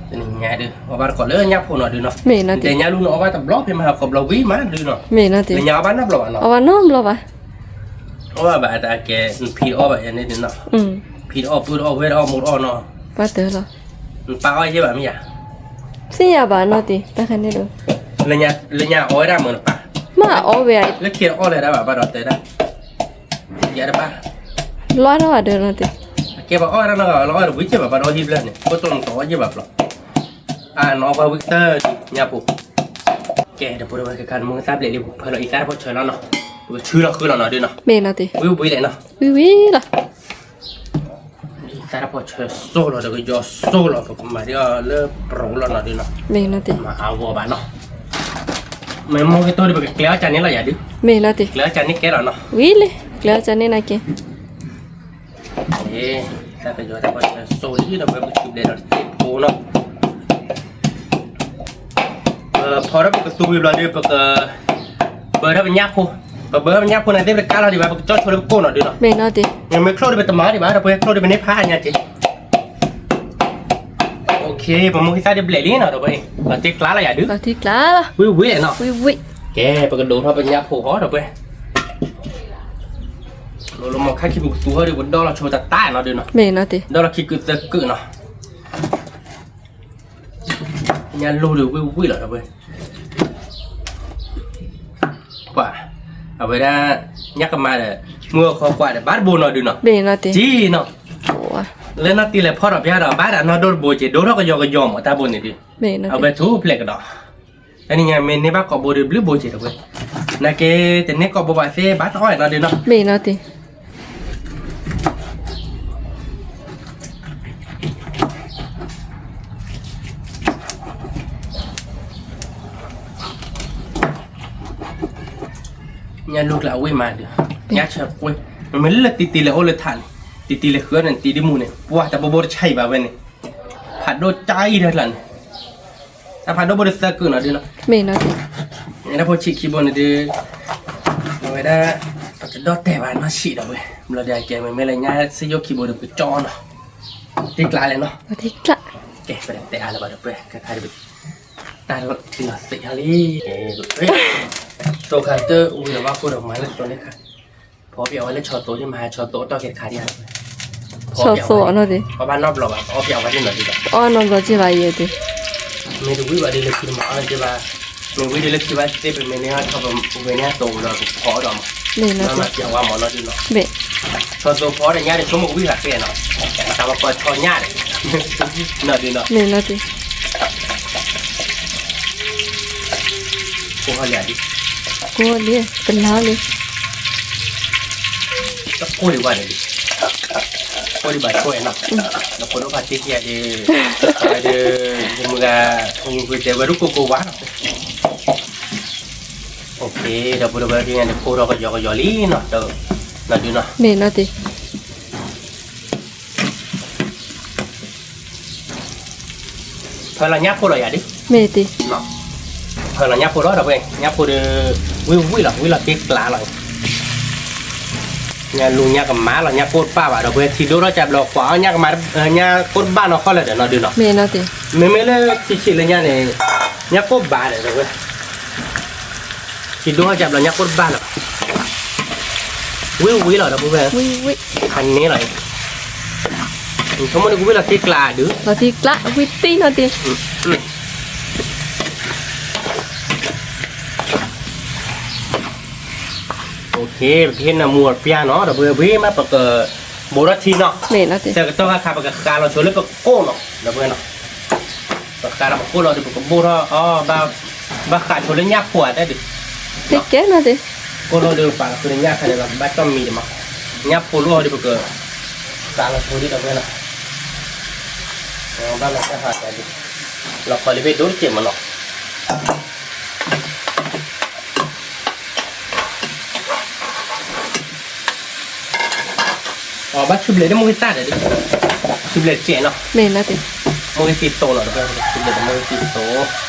နံၤညါဒုး အီၣ်ဘၣ်တကိးလၢညၣ်ဖိနီၤဒုးနီၤ, မ့ၢ်နီၤတ့ၢ်, ညၣ်လူၢ်န့ၣ်အီၣ်ဘၣ်တဘျီဖဲမဟါကီးဘျီဝံၤမးဒုးနီၤ, မ့ၢ်နီၤတ့ၢ်, လၢညါအီၣ်ဘၣ်နီတဘျီဘၣ်နီၤ, အီၣ်ဘၣ်နီတဘျီဘၣ်, အီၣ်ဘၣ်ဘၣ်တၢ်ကဲ ဖံးတအီၣ်ဘၣ်ယၤန့ၣ်ဒုးနီၤ, ဖံးတအီၣ်ပုၢ်တအီၣ်ဝဲၢ်တအီၣ် မိၢ်တအီၣ်နီၤ, ဘၣ်တၢ်လီၤ, နပၢ်အီၣ်ယဲၢ်ဘၣ်မ့ၢ်ယၤ, သ့ၣ်ညါဘၣ်နီၤတ့ၢ် တၢ်ခါန့ၣ်ဒီး, လၢညါအီၣ်ဝဲဒၣ်မုၢ်နပၢ်, မ့ၢ်အီၣ်ဝဲ, လၢခံတအီၣ်လၢၤဒၣ်ဘၣ် ဘၣ်ဒီးတဲဒၣ်, ယၤတဘၣ်, လီၤထီၣ်ဘၣ်ဒီးနီၤတ့ၢ်, အကဲပှၤအီၣ်ဝဲဒၣ်နီၤ လီၤအီၣ်တဝံၤကဲဘၣ် ဘၣ်ဒီးဟံၣ်ဘျၢၣ်န့ၣ် ဖိတိၢ်နတအီၣ်ယဲၢ်ဘၣ်ဘျီ, အနီၢ်ပှၤဝံၤကတၢၢ်ဒုးညၣ်ဖိ, ကဲ ဒီပုၢ်ဒီဝဲၢ်ခဲခါ နမိၢ်ဂ့ၤသၣ်ဘျဲးလံ ပဖၢလီၤအံသၣ်တဖီၣ်ဆၢလီၤနီၤ, ပကဆူလီၤဃုလီၤနီၤဒုးနီၤ, မ့ၢ်နီၤတ့ၢ်, ဝံၤဝံၤလဲၣ်နီၤ, ဝံၤဝံၤလီၤ အံသၣ်တဖီၣ်ဆၢစိၢ်လီၤ ဒီးကယီၤစိၢ်လီၤ ပကမၤဒ်အီၤလၢပရိလီၤနီၤဒုးနီၤ, မ့ၢ်နီၤတ့ၢ်, မၤအဂီၢ်ဘၣ်နီၤ, မ့ၢ်မိၢ်ဂ့ၤတိၢ်ဒီး ပကကျဲအီၣ်ကၢ်န့ၣ်လီၤယၤဒုး, မ့ၢ်နီၤတ့ၢ်, ကျဲအီၣ်ကၢ်န့ၣ်ကဲလီၤနီၤ, ဝံၤလံ, ကျဲအီၣ်ကၢ်န့ၣ်နာ်က့ တၢ်ကယီၤတၢ်ပှၤစိၤလံဒီး ပဝဲပကဆူးဘျဲးဒီးတစဲးဖိနီၤ, ပဖီထီၣ်ပကသူဝံၤဘျီဒီး ပကဘၢထီၣ်ပညၣ်ဖိ, ပဘၢထီၣ်ပညၣ်ဖိန့ၣ်သ့ၣ် ပတကးလီၤဒံးဘၣ် ပကကၠီဆိလၢပကိၢ်နီၤဒုးနီၤ, မ့ၢ်နီၤတ့ၢ်, မ့ၢ်ချိၣ်ဒီးပတမၤဒံးဘၣ် ဒီးပဝဲချိၣ်ဒီးပန့ၢ်ဖးအညါက့ၤ ပမိၢ်ဂ့ၤသၣ်ဒ်ဘျဲးလံနီၤ ဒီးပဝဲ လီၤတ့ၢ်ကျါလီၤယၤဒုး, လီၤတ့ၢ်ကျါလီၤ, ဝံၤဝံၤနီၤ, ဝံၤဝံၤ, ကဲ ပကဒိးထီၣ်ပညၣ်ဖိဟီဒီးပဝဲ, လီၤလီၤမီၤခါခံပူၤကသူဟီဒီး ပဒီလီၤဆိတၢ်တၢ်နီၤဒုးနီၤ, မ့ၢ်နီၤတ့ၢ်, ဒီလီၤခံကုာ်သၢကုာ်နီၤ, ညၣ်လူၢ်ဒီးဝံၤဝံၤလီၤဒီးပဝဲ ပှၤ, အဝဲဒၣ် ညၣ်ကမါဒီး မုၢ်အခီကွၢ်ဒီး ဘၣ်တဘိနီၤဒုးနီၤ, မ့ၢ်နီၤတ့ၢ်, ကံနီၤ, လၢနီၢ်တံၢ်လဲၤဖီၣ်ထီၣ်ပျၢ်ဒီး ဘၣ်ဒီးနီၢ်ဒိၣ်တဘိက့ၤ ဒိၣ်ထီၣ်ကယီကယီမးတၢ်ဘိန့ၣ်ဒုး, အဝဲထူၣ်ဖျဲးကဒီး, တနံၤညါမ့ၢ်န့ၢ်ဘၣ်ကိးဘိဒီးဘျုးဘိက့ၤဒီးပဝဲ, နာ်က့ တန့ၢ်ကိးဘိဘၣ်သ့ၣ်ဘၣ်တအီၣ်နီၤဒုးနီၤ, မ့ၢ်နီၤတ့ၢ် ညၣ်လူၢ်ကျါအဝံၣ်မးဒုး, ညၣ်ဆၢကွ့, မ့မ့ၢ်လၢတံၤတံၤလဲၤအိၣ်လၢထးန့ၣ်, တံၤတံၤလဲၤဃုန့ၣ် တံၤဒ်မူန့ၣ် ပှၤတဘိဘိတဆံးဘၣ်ဝဲန့ၣ်, ဖးဒိၣ်တၢ်အံၤထဲကျါန့ၣ်, တၢ်ဖးဒိၣ်ဘိတသၢကုာ်နီၤဒုးနီၤ, မ့ၢ်နီၤ, တၢ်ဖိဆံးခံဘိန့ၣ်ဒုး, အဝဲဒၣ် ပတဒီၣ်တဲာ်ဘၣ်နီၢ်ဆံးဒီးဝဲ, ဘျီဒုးကဲ မ့မ့ၢ်လၢညၣ်စ့ယိၣ်ခံဘိဒီး ပကကၠီနီၤ, တံၢ်ကျါလဲၣ်နီၤ, တံၢ်ကျါ, ကဲ ပတတဲအါလၢၤဘၣ်ဒီးပှဲၤ ခဲခါဒုး တၢ်ထီၣ်ထံလီၤသ့ၣ်ညါလံ, သိခါတဝံၤလီၤဘၣ်ဃိဒီးမၤလၢသိန့ၣ်ခါ, ဖီပျးဝဲလၢဆီသိယမၤဆီသိအတီၢ်ကဲတခါဒံး, ဆီသိနီၤ, အီၣ်ဘၣ်နီတဘျီဘၣ် အီၣ်ပျးဝဲန့ၣ်နီၤဒုး, အီၣ်နီတဘျီက့ဘၣ်ယဲဒုး, မ့ၢ်တဝံၤဘၣ်ဒုးလၢခံတမၤအီၣ်လၢက့ဘၣ်, မ့ၢ်ဝံၤဒုးလၢခံဘၣ်သ့ၣ် ပမ့ၢ်န့ၢ်ထီၣ်ပဝဲန့ၣ်သိဒီးပဖီဒီးမး, မ့ၢ်နီၤပျးဝဲမးနီၤဒုးနီၤ, ဆီသိဖီဒီးညၣ်ဒီးဆိကမိၣ်ဝံၤဂၤဃဲနီၤ, တၢ်မၤကီၢ်ဆီညၣ်ဒီး, နီၤဒုးနီၤ, မ့ၢ်နီၤဒုး ကိၢ်လံ, ကလါလံ, တကိၢ်ဒံးဘၣ်န့ၣ်, ကိၢ်ဒံးဘၣ်ဆိၣ်ဝဲနီၤ, နဖိဒိၣ်ဖးတံၢ်ကဲဒုး, အဝဲဒုး, ယမုၢ်ဂၤ, ယမုၢ်ဂၤတဲဝဲဒုးကိၢ်ကိၢ်ဝါနီၤ, ဒီပုၢ်ဒီဝဲၢ်ဒုးန့ၣ် ကိၢ်ထီၣ်ကယီကယီလံနီၤ, နီၤဒုးနီၤ, မ့ၢ်နီၤတံၢ် ဖၢလီၤညၣ်ဖိလီၤယၤဒုး, မ့ၢ်တံၢ်, ဖၢလီၤညၣ်ဖိလီၤဒီးပှဲၤ ညၣ်ဖိဒီး, ဝံၣ်ဝံၣ်လီၤ ဝံၣ်လီၤတ့ၢ်ကျါလီၤ, ညၣ်လူၢ်ညၣ်ကမါလီၤ ညၣ်ကိၢ်တဘၣ်ဘၣ်ဒီးပှဲၤ ထံဒိၣ်ထီၣ်ကဘျီကွၢ်အီၣ်ညၣ်ကမါ, ညၣ်ကိၢ်တဘၣ်နီၢ်ခီလၢာ်ဒီးနီၤဒုးနီၤ, မ့ၢ်နီၤတံၢ်, မ့မ့ၢ်လၢထံဆံးလၢညါန့ၣ်, ညၣ်ကိၢ်ဘၣ်ဒီးပှဲၤ ထံဒိၣ်ထီၣ်ကဘျီညၣ်ကိၢ်တဘၣ်လီၤ, ဝံၣ်ဝံၣ်လီၤဒီးပှဲၤ, ဖးန့ၢ်လီၤ, ဆိကမိၣ်န့ၣ်ကဝံၣ်လီၤတ့ၢ်ကျါဒုး, လီၤတ့ၢ်ကျါ ဝံၣ်တံၢ်နီၤတံၢ်, ပကဟ့ၣ်နၢမူအပျၢ်နီၤ ဒီးပှဲၤဝံၤမးပက, ဘူးထီၣ်ထံနီၤ, ဆၢကတီၢ်ခါခါ ပကဃးလီၤဆိလၢပကိၣ်နီၤ ဒီပုၢ်ဝဲၢ်နီၤ, ပဃးလီၤပကိၣ်လီၤဒီး ပကဘိၣ်ထီၣ်အီၤ, ဘၣ်ဃးဆိလၢညၣ်ဖိအတၢ်ဒုး, ကဲနီၤ, ကိၣ်လီၤဒီး ပာ်လီၤဃုာ်ဒီးညၣ်ခါန့ၣ်လီၤ, ဘၣ်တီၢ်မံၤဒံးမး, ညၣ်ဖိလီၤအီၤဒီး ပကဃးလီၤဆိဒ် ဒီပုၢ်ဝဲၢ်နီၤ, ဘၣ်လီၤတၢ်ဃးတၢ်ဒုး, လီၤခီလံဘ့ၣ်ဒိၣ်တစဲးမးနီၤ အီၤဘၣ်ဆူဘျဲးဒ်မိၢ်ဂ့ၤသၣ်ဒီးဒုး, ဆူဘျဲးတစဲးနီၤ, မိၢ်ဂ့ၤသံသိနီၤ, ဆူဘျဲးဒီးမိၢ်ဂ့ၤသံသိ,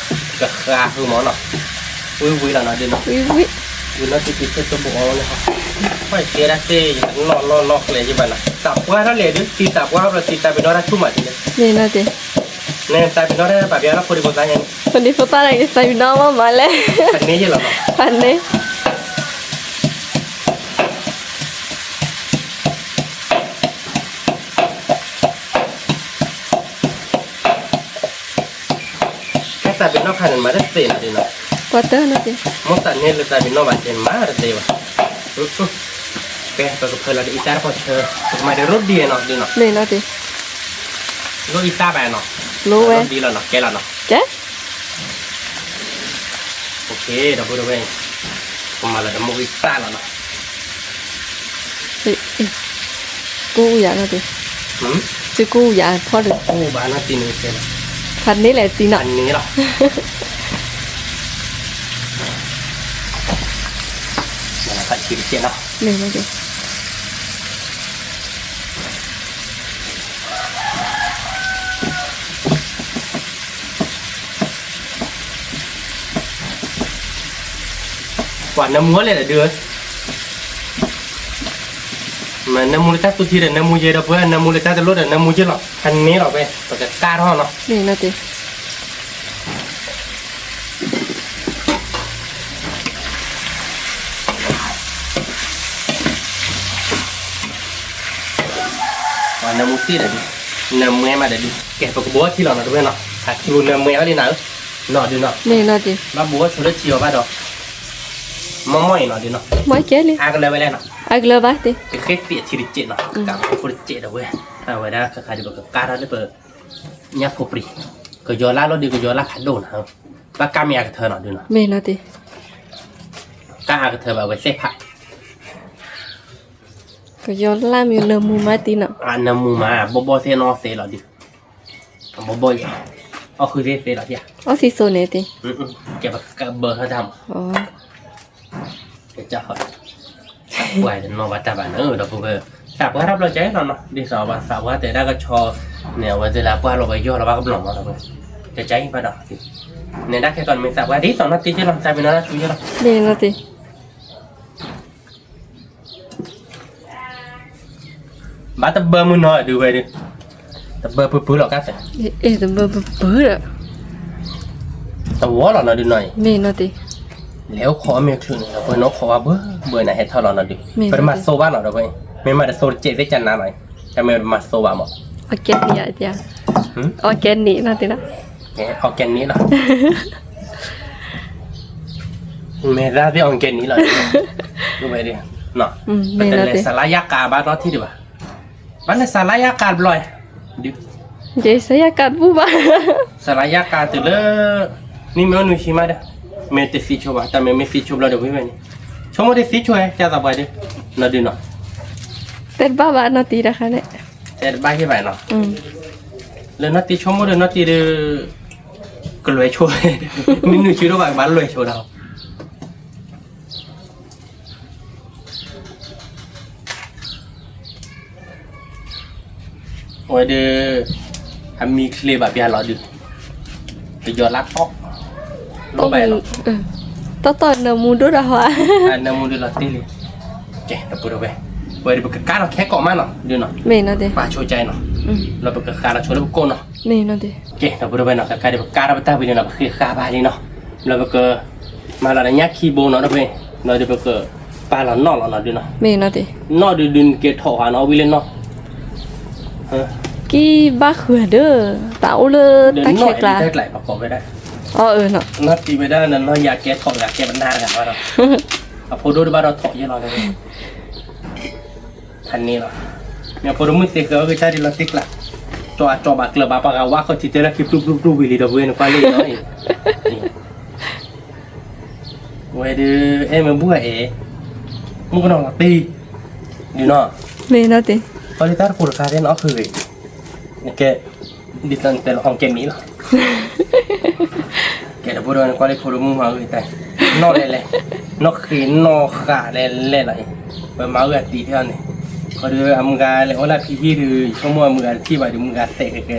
ကဃးဃုာ်မးနီၤ, ဝံၤဝံၤလီၤနီၤဒုးနီၤ, ဝံၤနီၤ တံၤတံၤသ့ၣ်သိဘိးအီၤန့ၣ်, ပှၤကဲဒၣ်သ့ၣ် ယကနီၣ်နီၣ်နီၣ်ကျဲယဘၣ်နီၤ, သးပှၢ်ထီၣ်လဲၣ်ဒုး, တံၤသးပှၢ်ဘျီ တံၤသးပ့ၤနီၣ်တၢ်ဆူၣ်မးဒ်လဲၣ်, နသးပ့ၤနီၣ်တၢ်ဘၣ်ဘျီလၢဖိဒံဖိသၣ်ညါန့ၣ်, ဖိဒံဖိသၣ်န့ၣ် ယသးပ့ၤနီၣ်မးမးလဲၣ်, ဖးန့ၢ်ယလီၤနီၤ, ဖးန့ၢ် ကဲသးပ့ၤနီၣ်ခါန့ၣ် မၤတသ့နီၤဒုးနီၤ, ပှၤတနီၤက့ၤ, မိၢ်သးန့ၢ်လၢသးပ့ၤနီၣ်ဘၣ်က့ၤ မၤတသ့ဘၣ်, ကဲ ပကဖၢလီၤဒီးအံသၣ်တခီဆၢ, ပကမၤဒီးရိဒံနီၤဒုးနီၤ, မ့ၢ်နီၤတ့ၢ်, လိၣ်အံသၣ်ဘၣ်နီၤ, လိၣ်ဝဲ, လိၣ်ဒံလီၤနီၤ, ကဲလီၤနီၤ, ကဲ ဒီပုၢ်ဒီဝဲၢ်, ပမၤလီၤဒီးမိၢ်ဂံၢ်သၣ်လီၤနီၤ, ကူယၤနီၤတ့ၢ်, သုကူယၤဖီၣ်ဒီး, ကူဘၣ်နီၤတ့ၢ်န့ၣ်, ဖးန့ၢ်လဲၣ်တံၤနီၤ, န့ၣ်လီၤ, ဖးဆံးတကဲနီၤ, ပှၤနၢမူလဲၣ်ဒီးဒုးဧၢ, မ့ၢ်နၢမူလၢတၢ်သူထံဒီးနၢမူယဲဒီပုၢ်ဝဲၢ်, နၢမူလၢတၢ်တလိၣ်ဒီးနၢမူယဲလီၤ, ဖးန့ၢ်လီၤဝဲ, ပကကၢ်ထီၣ်နီၤ, ပှၤနၢမူသ့ၣ်ဒီးဒုး, နၢမူမးဒီးဒုး, ကဲ ပကဘိးထံလီၤနီၤ တဝဲနီၤ, အထံနၢမူအီၤလံနၤဧၢ, နီၤဒုးနီၤ, ဘၣ်ဘိးဆိလၢထံအီၤဘၣ်ဒီး, မီၢ်မီၢ်အံၤနီၤဒုးနီၤ, အါကလၢဝဲလဲၣ်နီၤ, ကဃ့သံးအထံတစဲးနီၤ, ကးဖိတစဲးဒီးဝဲ, အဝဲဒၣ်ခါခါဒုး ပကကၢ်ထီၣ်လၢပ ညၣ်ဖိပြံ, ကယီၤလၢ်လီၤဒုး ကယီၤလၢ်ဖးဒိၣ်နီၤ, ဘၣ်ကၢ်မ့ၢ်အကထၢနီၤဒုးနီၤ, ကၢ်အကထၢဘၣ်ဝဲသ့ၣ်ဖး, ကယီၤလၢ်မ့ၢ်နၢမူမးတံၤနီၤ, နၢမူမး ဘီၣ်ဘီၣ်သ့ၣ်နီၣ်သ့လီၤဒုး, ဘီၣ်ဘီၣ်ယဲ, အီၣ်ဃုသ့ၣ်သ့လီၤ, အီၣ်သံသိန့ၣ်တံၤ, ကဲပကဘၢထီၣ်တၢ်မး ကစၢ်ဟီ, ပှၤတနီၣ်ဘၣ်တၢ်ဘၣ်န့ၣ် ဒီပုၢ်ဝဲၢ်, သးပှၢ်တၢ်ဘျီကဲလီၤနီၤ, ဒ်သိးဘၣ်သးပှၢ်တဲဒၣ်ကဆီန့ၣ် အဝဲသ့ၣ်လၢပှၢ်လီၤဝဲယီၢ်လီၤဘၣ်ကဘျီမးဒီပုၢ်ဝဲၢ်, ကကဘၣ်ဘၣ်ဒီး, နဲဒၣ်ခဲကီးန့ၣ်မ့ၢ်သးပှၢ်ဒ်သိးနီၢ်တံၢ်ကဲလီၤ သးပ့ၤနီၣ်တၢ်ဆူယဲလီၤ, ဘၣ်တဘၢမုၢ်နီၤဒုးဝဲဒုး, တဘၢပၢပၢလီၤကါသ့, တဘၢပၢပၢဒီး, တဝီလီၤနီၤဒုးနီၤအံၤ, လဲၤအိၣ်ခိးအီၣ်မ့ၤချုးန့ၣ် ဒီပုၢ်ဝဲၢ် နအိၣ်ခိးဝဲဘၢဘၢနၤဟဲထီၣ်လီၤနီၤဒုး, ပတမၤသိဘၣ်နီၤဒီပုၢ်ဝဲၢ်, မ့ၢ်မးတသိတစဲးသ့ၣ်ကနၤနီၤ, တမ့ၢ်ပတမၤသိဘၣ်မး, organic, organic နီၤတံၤ, organic လီၤ မ့ၢ်သးသ့ၣ် organic လီၤ, ပတလဲၤစးလါယၢ်ကးဘၣ်နီတထံၣ်ဒံးဘၣ်, ဘၣ်လဲၤစးလါယၢ်ကးတဘျီ, စးလါယၢ်ကးတဘူၣ်ဘၣ်, စးလါယၢ်ကးတုၤလၢ, နံၣ်မ့ၢ်အိၣ်နွံဆံမးဒီး, မ့ၢ်တသံဆိဘၣ် တၢ်မ့ၢ်မ့ၢ်သံဆိဘျီဒီးဝံၤဝဲန့ၣ်, ဆိကမိၣ်တသံဆိဟဲ ကၢ်သးပှၢ်ဒုး, နီၤဒုးနီၤ, တဲတဘၣ်ဘၣ်နီတံၤတခါန့ၣ်, တဲတဘၣ်ဟ့ၣ်ဘၣ်နီၤ, လၢနီတံၤဆိကမိၣ်ဒီးနီတံၤဒုး, ကလွဲၤဆိ, မ့ၢ်နုာ်ဆူဒိၣ်ဘၣ်ကဘၣ်လွဲၤဆိဒၣ် အဝဲဒုး, အမံၤချ့ဘၣ်ပျၢ်လီၤဒုး, ကယီၤလၢ်တီၢ်, လီၤဘၣ်လီၤ, တီၢ်တီၢ်နၢမူဒိၣ်ဒီးဟီ, နၢမူဒုးလီၤတ့ၢ်လံ, ကဲ ဒီပုၢ်ဒီဝဲၢ်, ဝဲဒုးပကကါလီၤခဲကိးမးနီၤဒုးနီၤ, ပာ်ဆိကါနီၤ, လီၤပကဃးလီၤဆိလၢပကိၣ်နီၤ, ကဲ ဒီပုၢ်ဒီဝဲၢ်နီၤ ကကါဒုးပကါထီၣ်ပတၢ်ဝံၤန့ၣ်နီၤ ပဃ့ဃာ်ဘၣ်လံနီၤ, လီၤပက မၤလီၤဒီးညၣ်ခံဘိနီၤဒီး, လီၤဒုးပကပာ်လီၤနီၣ်လီၤနီၤဒုးနီၤ, နီၣ်ဒုးဒုးနကဲထီၣ်ဟးနီၤ ဝံၤလၢနီၣ်, ကံဘၣ်ဃုာ်ဒီး, တၢ်အိၣ်လၢတၢ်ခဲကျါ, အီၤအၢနီၤ, နီၣ်တံၤဝဲဒၣ်နနီၣ်ယၤကဲထီၣ်ဂၤကဲပနၢ်တဂၤဘၣ်ဒီး, အဖိဒိၣ်တဘၣ်ဒီးထီၣ်ယဲလီၤ, ဖးန့ၢ်လီၤ, မ့ၢ်ဖိဒိၣ်မုၣ်သ့ဃၢၤအီၣ်က့ၤတၢ်ဒ်လီၤတံၢ်ကျး, ကၠီအကၠီဘၣ်ကျၢၤဘၣ်ပှၤဂၤဝါဃီထံတဲလၢခံပျုၢ်ပျုၢ်ပျုၢ်ဝံၤလံဒီပုၢ်ဝဲၢ်န့ၣ်ကွၢ်လံနီၤအံၤ, ဝဲဒုး အဲၣ်မ့ၢ်ဘူၣ်ဂၤအဲၣ်, မုၣ်ကနီၤလီၤတံၢ်, ဒုးနီၤ, မ့ၢ်နီၤတံၢ်, ပှၤလၢတၢ်တကိးတခါတဲနအီၣ်ဃုာ်ဂ့ၤ, နကဲ, ဒ်သိးနတဲလီၤအီၣ်ကဲမံၤလီၤ ကဲဒီပုၢ်ဒီဝဲၢ်န့ၣ် ကွၢ်လၢဖိဒိၣ်မုၣ်မၤဂ့ၤတၢ်, နီၣ်လဲၤလဲၤ, နီၣ်ဃ့နီၣ်ဃာ်လဲၤလဲၤလီၤအံၤ, ပမၤဂ့ၤအတံၤဖဲအီၤန့ၣ်, ဃီဒုးအမုၢ်ဂၤလဲၤအိၣ်လၢဖံဟံၣ်ဒုး ဆိကမိၣ်အမုၢ်ဂၤတထံၣ်ဘၣ်ဒုး မုၢ်ဂၤတဲာ်ကဲကဲ,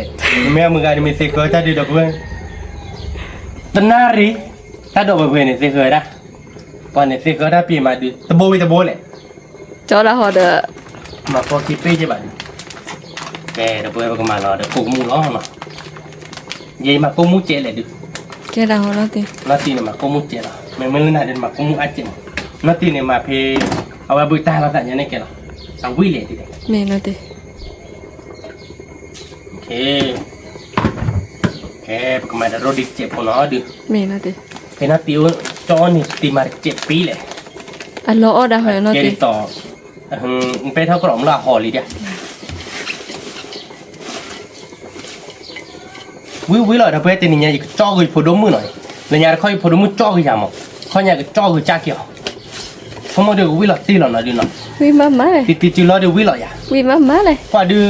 မ့ၢ်အမုၢ်ဂၤဒုးမ့ၢ်သ့ဃၢၤတၢ်ဒုးဒီပုၢ်ဝဲၢ်, တနၣ်ရံၣ်, တၢ်ဒိးပှဲၤပှဲၤန့ၣ်သ့ဃၢၤဝဲဒၣ်, ပှၤန့ၣ်သ့ဃၢၤတၢ်ပ့ၤမးဒုး တဘိဝံၤတဘိလဲၣ် ကၠီဒၣ်ဟီဒီး, မၤဖီခံပ့ၢ်က့ဘၣ်ဒုး, ကဲဒီပုၢ်ဝဲၢ်ပကမၤလီၤဒီးကိးကမူၣ်လီၤနီၤ, ယဲယမၤကိးမူၣ်ကဲလဲၣ်ဒုး, ကဲဒၣ်ဟီလီၤတံၢ်, နီၢ်တံၢ်န့ၣ်မၤကိးမူၣ်ကဲလီၤ မ့မ့ၢ်လၢနၤဒုးမၤကိးမူၣ်အါကဲမး, နီၢ်တံၢ်န့ၣ်မၤဖဲ, အဝဲဘုတၢ်လီၤသးညါန့ၣ်ကဲလီၤ, အဝံၣ်လဲၣ်ဒုး, မ့ၢ်နီၢ်တံၢ် ကဲ, ပကမၤတၢ်ရိဒ်တစဲးဖိနီၤဒုး, မ့ၢ်နီၢ်တံၢ်, ဖဲနီၢ်တံၢ်အိၣ်ကၠီန့ၣ် တံၢ်မၤတစဲးပံလဲၣ်, အလီၤအီၣ်ဒၣ်ဟီနီၢ်တံၢ်, ပဲထီၣ်ကရီမလၢအဟီၣ်လံဒၣ်, ဝံၣ်ဝံၣ်လီၤဒီပုၢ်ဝဲၢ် တနံၤညါယကကၠီဂ့ၤယဖိဒိၣ်မုၣ်နီၤ, လၢညါတခီယဖိဒိၣ်မုၣ်ကၠီဂ့ၤယၤမး, ခီညါကကၠီဂ့ၤကၢ်က့ၤအီၤ, ဆိကမိၣ်ဒီးကဝံၣ်လီၤတံၢ်လီၤနီၤဒုးနီၤ, ဝံၣ်မးမးလဲၣ်, တံၤတံၤလီၤဒီးဝံၣ်လီၤယၤ, ဝံၣ်မးမးလဲၣ်, ကွၢ်ဒုး,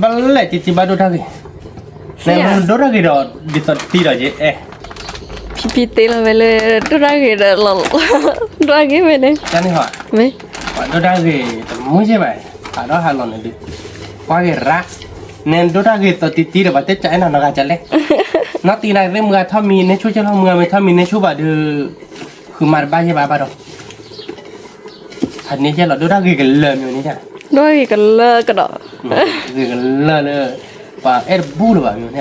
ဘၣ်လဲၣ်တံၤတံၤဘၣ်ဒိၣ်တၢ်ဂ့ၤ, နဒိၣ်တၢ်ဂ့ၤဒီး ဒ်သိးတံၤဒီးယဲ, ဖံဖံတဲလီၤဝဲလၢ ဒိၣ်တၢ်ဂ့ၤဒီးလီၤ, ဒိၣ်တၢ်ဂ့ၤဝဲန့ၣ်, မ့ၢ်, ပှၤဒိၣ်တၢ်ဂ့ၤတမုာ်က့ဘၣ်, ဟးဒီးဟးလီၤန့ၣ်ဒုး, ကွၢ်ဂ့ၤရၣ်, နဒိၣ်တၢ်ဂ့ၤသိးတံၤတံၤဒီး ပှၤတဲကၢ်အဲၣ်နၤနီၤဂၤကလဲၣ်, နီၢ်တံၢ်နသ့ၣ်မုၢ်ဂၤထီၣ်မံၤန့ၢ်ဆူၣ်ကဲလီၤ မုၢ်ဂၤမ့ၢ်ထီၣ်မံၤန့ၢ်ဆူၣ်ဘၣ်ဒီး, ဃုမၤတဘၣ်ယဲၢ်ဘၣ်ဘၣ်ဒီး ဖးန့ၢ်ကဲလီၤ ဒိၣ်တၢ်ဂ့ၤကလၢာ်မ့ၢ်န့ၣ်, ဒိၣ်ဂ့ၤကလၢာ်ကဒီး, ဂ့ၤကလၢာ်လၢ, ပှၤအဲၣ်တဘူၣ်လၢၤဘၣ်မ့ၢ်န့ၣ်,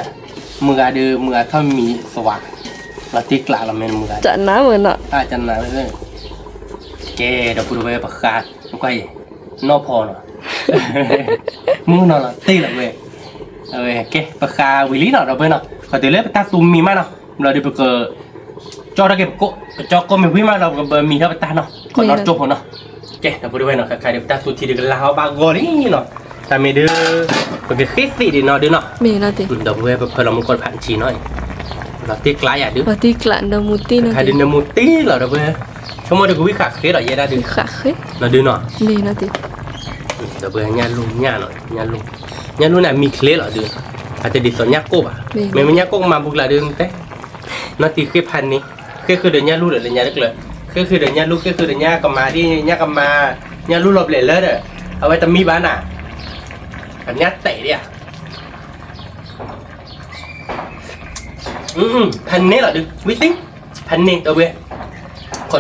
မုၢ်ဂၤဒီး မုၢ်ဂၤထီၣ်မံၤသဝး, လီၤတံၢ်ကျးလီၤမ့ၢ်မုၢ်ဂၤ, ကနၣ်ဝဲ, ကဲ ဒီပုၢ်ဒီဝဲၢ်ပဃါ, ကွၢ်အံၤ, နီၢ်ဖီနီၤ, မုၣ်နီၤလီၤတံၢ်လီၤဝဲ, ကဲ ပဃါဝံၤလံနီၤ ဒီပုၢ်ဝဲၢ်နီၤ, ဃီတုၤလၢပတၢ်သူမံၤမးနီၤ, ဘျီဒီးပက ကၠီထီၣ်က့ၤပကိၣ်, ကကၠီကိၣ်မ့ၢ်ဝံၤမးဒီး ပကဘၣ်မံၤထီၣ်ပတၢ်နီၤ, ခီနီၣ်ကၠိဖိနီၤ, ကဲ ဒီပုၢ်ဒီဝဲၢ်နီၤ ခဲခါဒီး ပတၢ်သူထံဒုးကလၢ်ဟီဘၣ်ဂီၤလံနီၤ, တၢ်မ့ၢ်ဒုး, ပကဃ့သ့ၣ်ဒံးနီၤဒုးနီၤ, ဒီပုၢ်ဝဲၢ်ပဖၢလီၤမူကီၢ်တဖၣ်တဆံနီၤ, လီၤတံၢ်ကျးယၤဒုး, ခါဒုးနမူတံၢ်လီၤဒီပုၢ်ဝဲၢ်, ဆိကမိၣ်ဒီးကဝံၣ်ဃာ်ဃ့ဒီးယဲဒၣ်ဒုး, နီၤဒုးနီၤ, ဒီပုၢ်ဝဲၢ်ညၣ်လူၢ်ညၣ်နီၤ, ညၣ်လူၢ်, ညၣ်လူၢ်န့ၣ်အမံၤချ့လီၤဒုး, အတဒ်သိးညၣ်ကိၣ်ဘၣ်, မ့မ့ၢ်ညၣ်ကိၣ်ကမၤဘူးကျးဒုးတဲ နီၢ်တံၢ်ဃ့ဖးန့ၣ်, ဃ့ဃုာ်ဒီးညၣ်လူၢ်ဒီးလၢညါတကျၢၤ, ဃ့ဃုာ်ဒီးညၣ်လူၢ် ဃ့ဃုာ်ဒီးညၣ်ကမၤဒ်ညၣ်ကမၤ, ညၣ်လူၢ်လီၤဘျဲးလၢဒီး, အဝဲတမံဘၣ်နၤ, ကညၣ်တဲာ်ဒံးဧါ, ဖးန့ၣ်လီၤ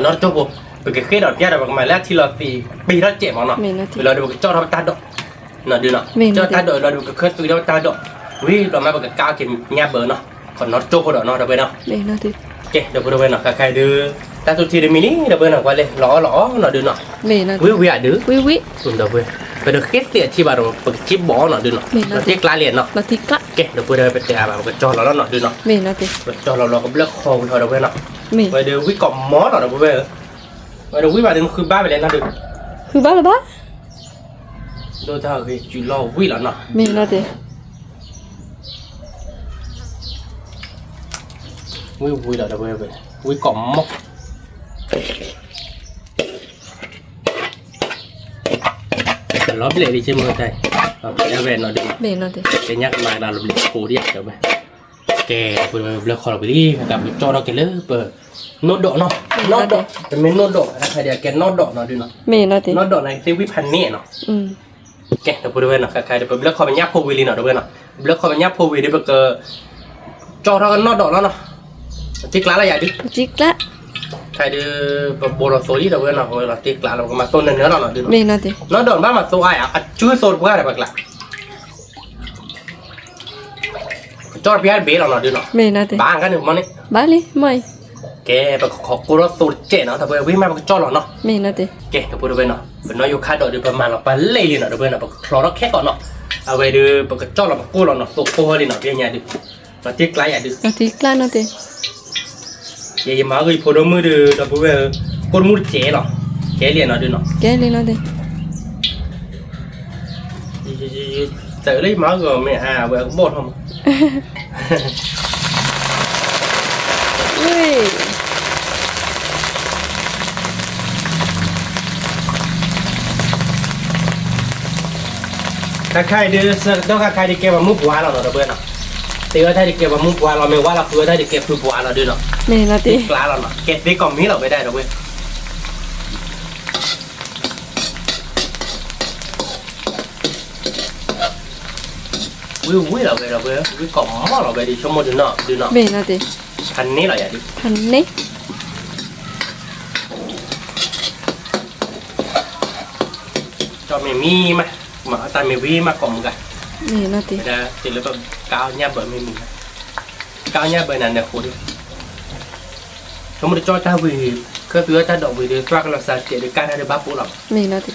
ဒုး ဝံၣ်တံၢ်, ဖးန့ၣ်ဒီပုၢ်ဝဲၢ်, ခီနီၣ်တကၠိဖိ, ပကဃ့ဒီးပျၢ်ဒီးပကမၤလၢအထံလီၤသံး, ပ့ၤထီၣ်စဲးမးနီၤ, ဝံၤလီၤဒီးပကကၠီထီၣ်ပတၢ်ဒိး နီၤဒုးနီၤ, ကၠီတၢ်ဒိးလီၤဒီး ပကခၢသွံထီၣ်ပတၢ်ဒိး, ဝံၤလီၤမး ပကကါအီၣ်က့ၤညါဘၢနီၤ, ခီနီၣ်တကၠိဖိဒီးနီၤ ဒီပုၢ်ဝဲၢ်နီၤ, ကဲ ဒီပုၢ်ဝဲၢ်နီၤ ခဲခါဒုး, တၢ်သူထံတမံၤလံ ဒီပုၢ်ဝဲၢ်နီၤ ကွၢ်လၢ လီၤအီၣ်လီၤအီနီၤဒုးနီၤ, ဝံၣ်ဝံၣ်ဧါဒုး, ဒီပုၢ်ဝဲၢ်, ပတဃ့သ့ၣ်အထံဘၣ်ဒီး ပကစံးဘီၣ်နီၤဒုးနီၤ, လီၤတံၢ်ကျးလံနီၤ, ကဲ ဒီပုၢ်ဝဲၢ် ပတဲအါဘၣ် ပကကၠီလီၤလီၤနီၤဒုးနီၤ, ပကကၠီလီၤလီၤ ကဘျၢၣ်ခီဝံၤလီၤ ဒီပုၢ်ဝဲၢ်နီၤ, ဝဲဒုးဝံၣ်ကိးမီၤလီၤ ဒီပုၢ်ဝဲၢ်, ဝဲဒုးဝံၣ်ဘၣ်ဒုး နဃုဘၣ်ဝဲလဲၣ်နီၤဒုး, ဃုဘၣ်လၢၤဘၣ် ဒိၣ်တၢ်ဂ့ၤ စုလီၤဝံၣ်လီၤနီၤ, မ့ၢ်နီၤတံၢ်, ဝံၣ်ဝံၣ်လီၤ ဒီပုၢ်ဝဲၢ်, ဝံၣ်ကိးမီၤ, လီၤဘျဲးလံ က့မုၢ်တၢ်, လီၤဘျဲးဝဲနီၤဒုး, ကညၣ်ကမၤကဒါလီၤဘျဲးဖိဒံး ဒီပုၢ်ဝဲၢ်, ကဲ ဒီပုၢ်ဝဲၢ် ဘျၢၣ်ခီလီၤဝံၤလံ ကပကကၠီထီၣ်က့ၤလၢပ နီၣ်ဒိးနီၤ, နီၣ်ဒိး, တမ့ၢ်နီၣ်ဒိးဘၣ် တခါဒံး ကဲနီၣ်ဒိးနီၤဒုးနီၤ, နီၣ်ဒိးန့ၣ် သ့ဝံၣ်ဖးန့ၣ်နီၤ, ကဲ ဒီပုၢ်ဝဲၢ်နီၤ ခဲခါဒုး ပဘျၢၣ်ခီပညၣ်ဖိဝံၤလံနီၤ ဒီပုၢ်ဝဲၢ်နီၤ, ဘျၢၣ်ခီပညၣ်ဖိဝံၤဒီး ပက ကၠီထီၣ်ကနီၣ်ဒိးလီၤနီၤ, တံၢ်ကျးလီၤယၤဒုး, ခဲဒုး ပဘိးလီၤသိလံ ဒီပုၢ်ဝဲၢ်နီၤ, ဝဲလီၤတံၢ်ကျးလီၤ ပကမၤသိနၢၤနၢၤလီၤနီၤဒုးနီၤ, နီၣ်ဒိး ဘၣ်မၤသိအါယၤ အစုသိတပှၢ်ဒီး ပကျး ကကၠီတပျၢ်တဘ့ၣ်လီၤနီၤဒုးနီၤ, ဘၣ်ခါန့ၣ်မ့ၢ်န့ၣ်, ဘၣ်လံမ့ၢ်အံၤ, ကဲ ပကခိးကိၢ်ထီၣ်သိတစဲးနီၤ ဒီပုၢ်ဝဲၢ် ဝံၣ်မး ပကကၠီလီၤနီၤ, ကဲ ဒီပုၢ်ဝဲၢ်နီၤ ပနီၣ်ယိၤခါဒီးဒုး ပမၤလီၤပာ်လဲၣ်လံနီၤ ဒီပုၢ်ဝဲၢ်နီၤ ပကချီထီၣ်ခဲကိာ်နီၤ, အဝဲဒုး ပကကၠီလီၤပကိၢ်လီၤနီၤ သိကိၢ်ဟီလံနီၤ ပညါဒုး, လီၤတံၢ်ကျးယၤဒုး, ယမၤဂ့ၤဖိဒိၣ်မုၣ်ဒုး ဒီပုၢ်ဝဲၢ်ဧၢ, ကိၢ်တမုၣ်တစဲးလီၤ, ကဲလံနီၤဒုးနီၤ, ကဲလံနီၤဒုး, ယစးလၢယမၤဂီၤမ့ၢ်အါဝဲအကဘီၣ်ထီၣ်မး ခါခါအံၤဒုး ဆၢကတီၢ်ခါခါဒုးကဲပှၤမုၣ်ပှၢ်လီၤနီၤ ဒီပုၢ်ဝဲၢ်နီၤ, တ့အီၣ်တၢ်ဒုးကဲပှၤမုၣ်ပှၢ်လီၤ မ့ၢ်ဝါလီၤဖုအီၣ်တၢ်ဒုးကဲဖုပှၢ်လီၤဒုးနီၤ, မ့ၢ်နီၤတ့ သ့ကျါလီၤနီၤ ကဲသ့ကီၢ်မံလီၤဝဲဒၣ်ဒီပုၢ်ဝဲၢ် ဝံၢ်ဝံၢ်လီၤဝဲဒီပုၢ်ဝဲၢ် ဝံၢ်ကီၢ်မီၢ်လီၤဝဲဒုး ဆိကမိၣ်ဒုးနီၤ ဒုးနီၤ မ့ၢ်နီၤတ့ ဖးန့ၢ်လီၤယၤဒုး ဖးန့ၢ် ကၠီမ့ၢ်မံမး မၤအတၢ်မ့ၢ်ဝံၤမးကီၢ်မုၢ်ဂၤ မ့ၢ်နီၤတ့ ဝဲဒၣ်တုၤလၢပကါအီၣ်ညၣ်ဘၢမ့ၢ်မံၤ ကါအီၣ်ညၣ်ဘၢနၤနၢၤဃိဒုး ဆိကမိၣ်တကၠီတၢ်ဝံၤ ခၢၣ်သံအီၣ်တၢ်ဒိးဝံၤဒုး သွၣ်ကလီၤစးကဲးဒုး ကါတၢ်ဒုးဘၣ်ပိလီၤ မ့ၢ်နီၤတ့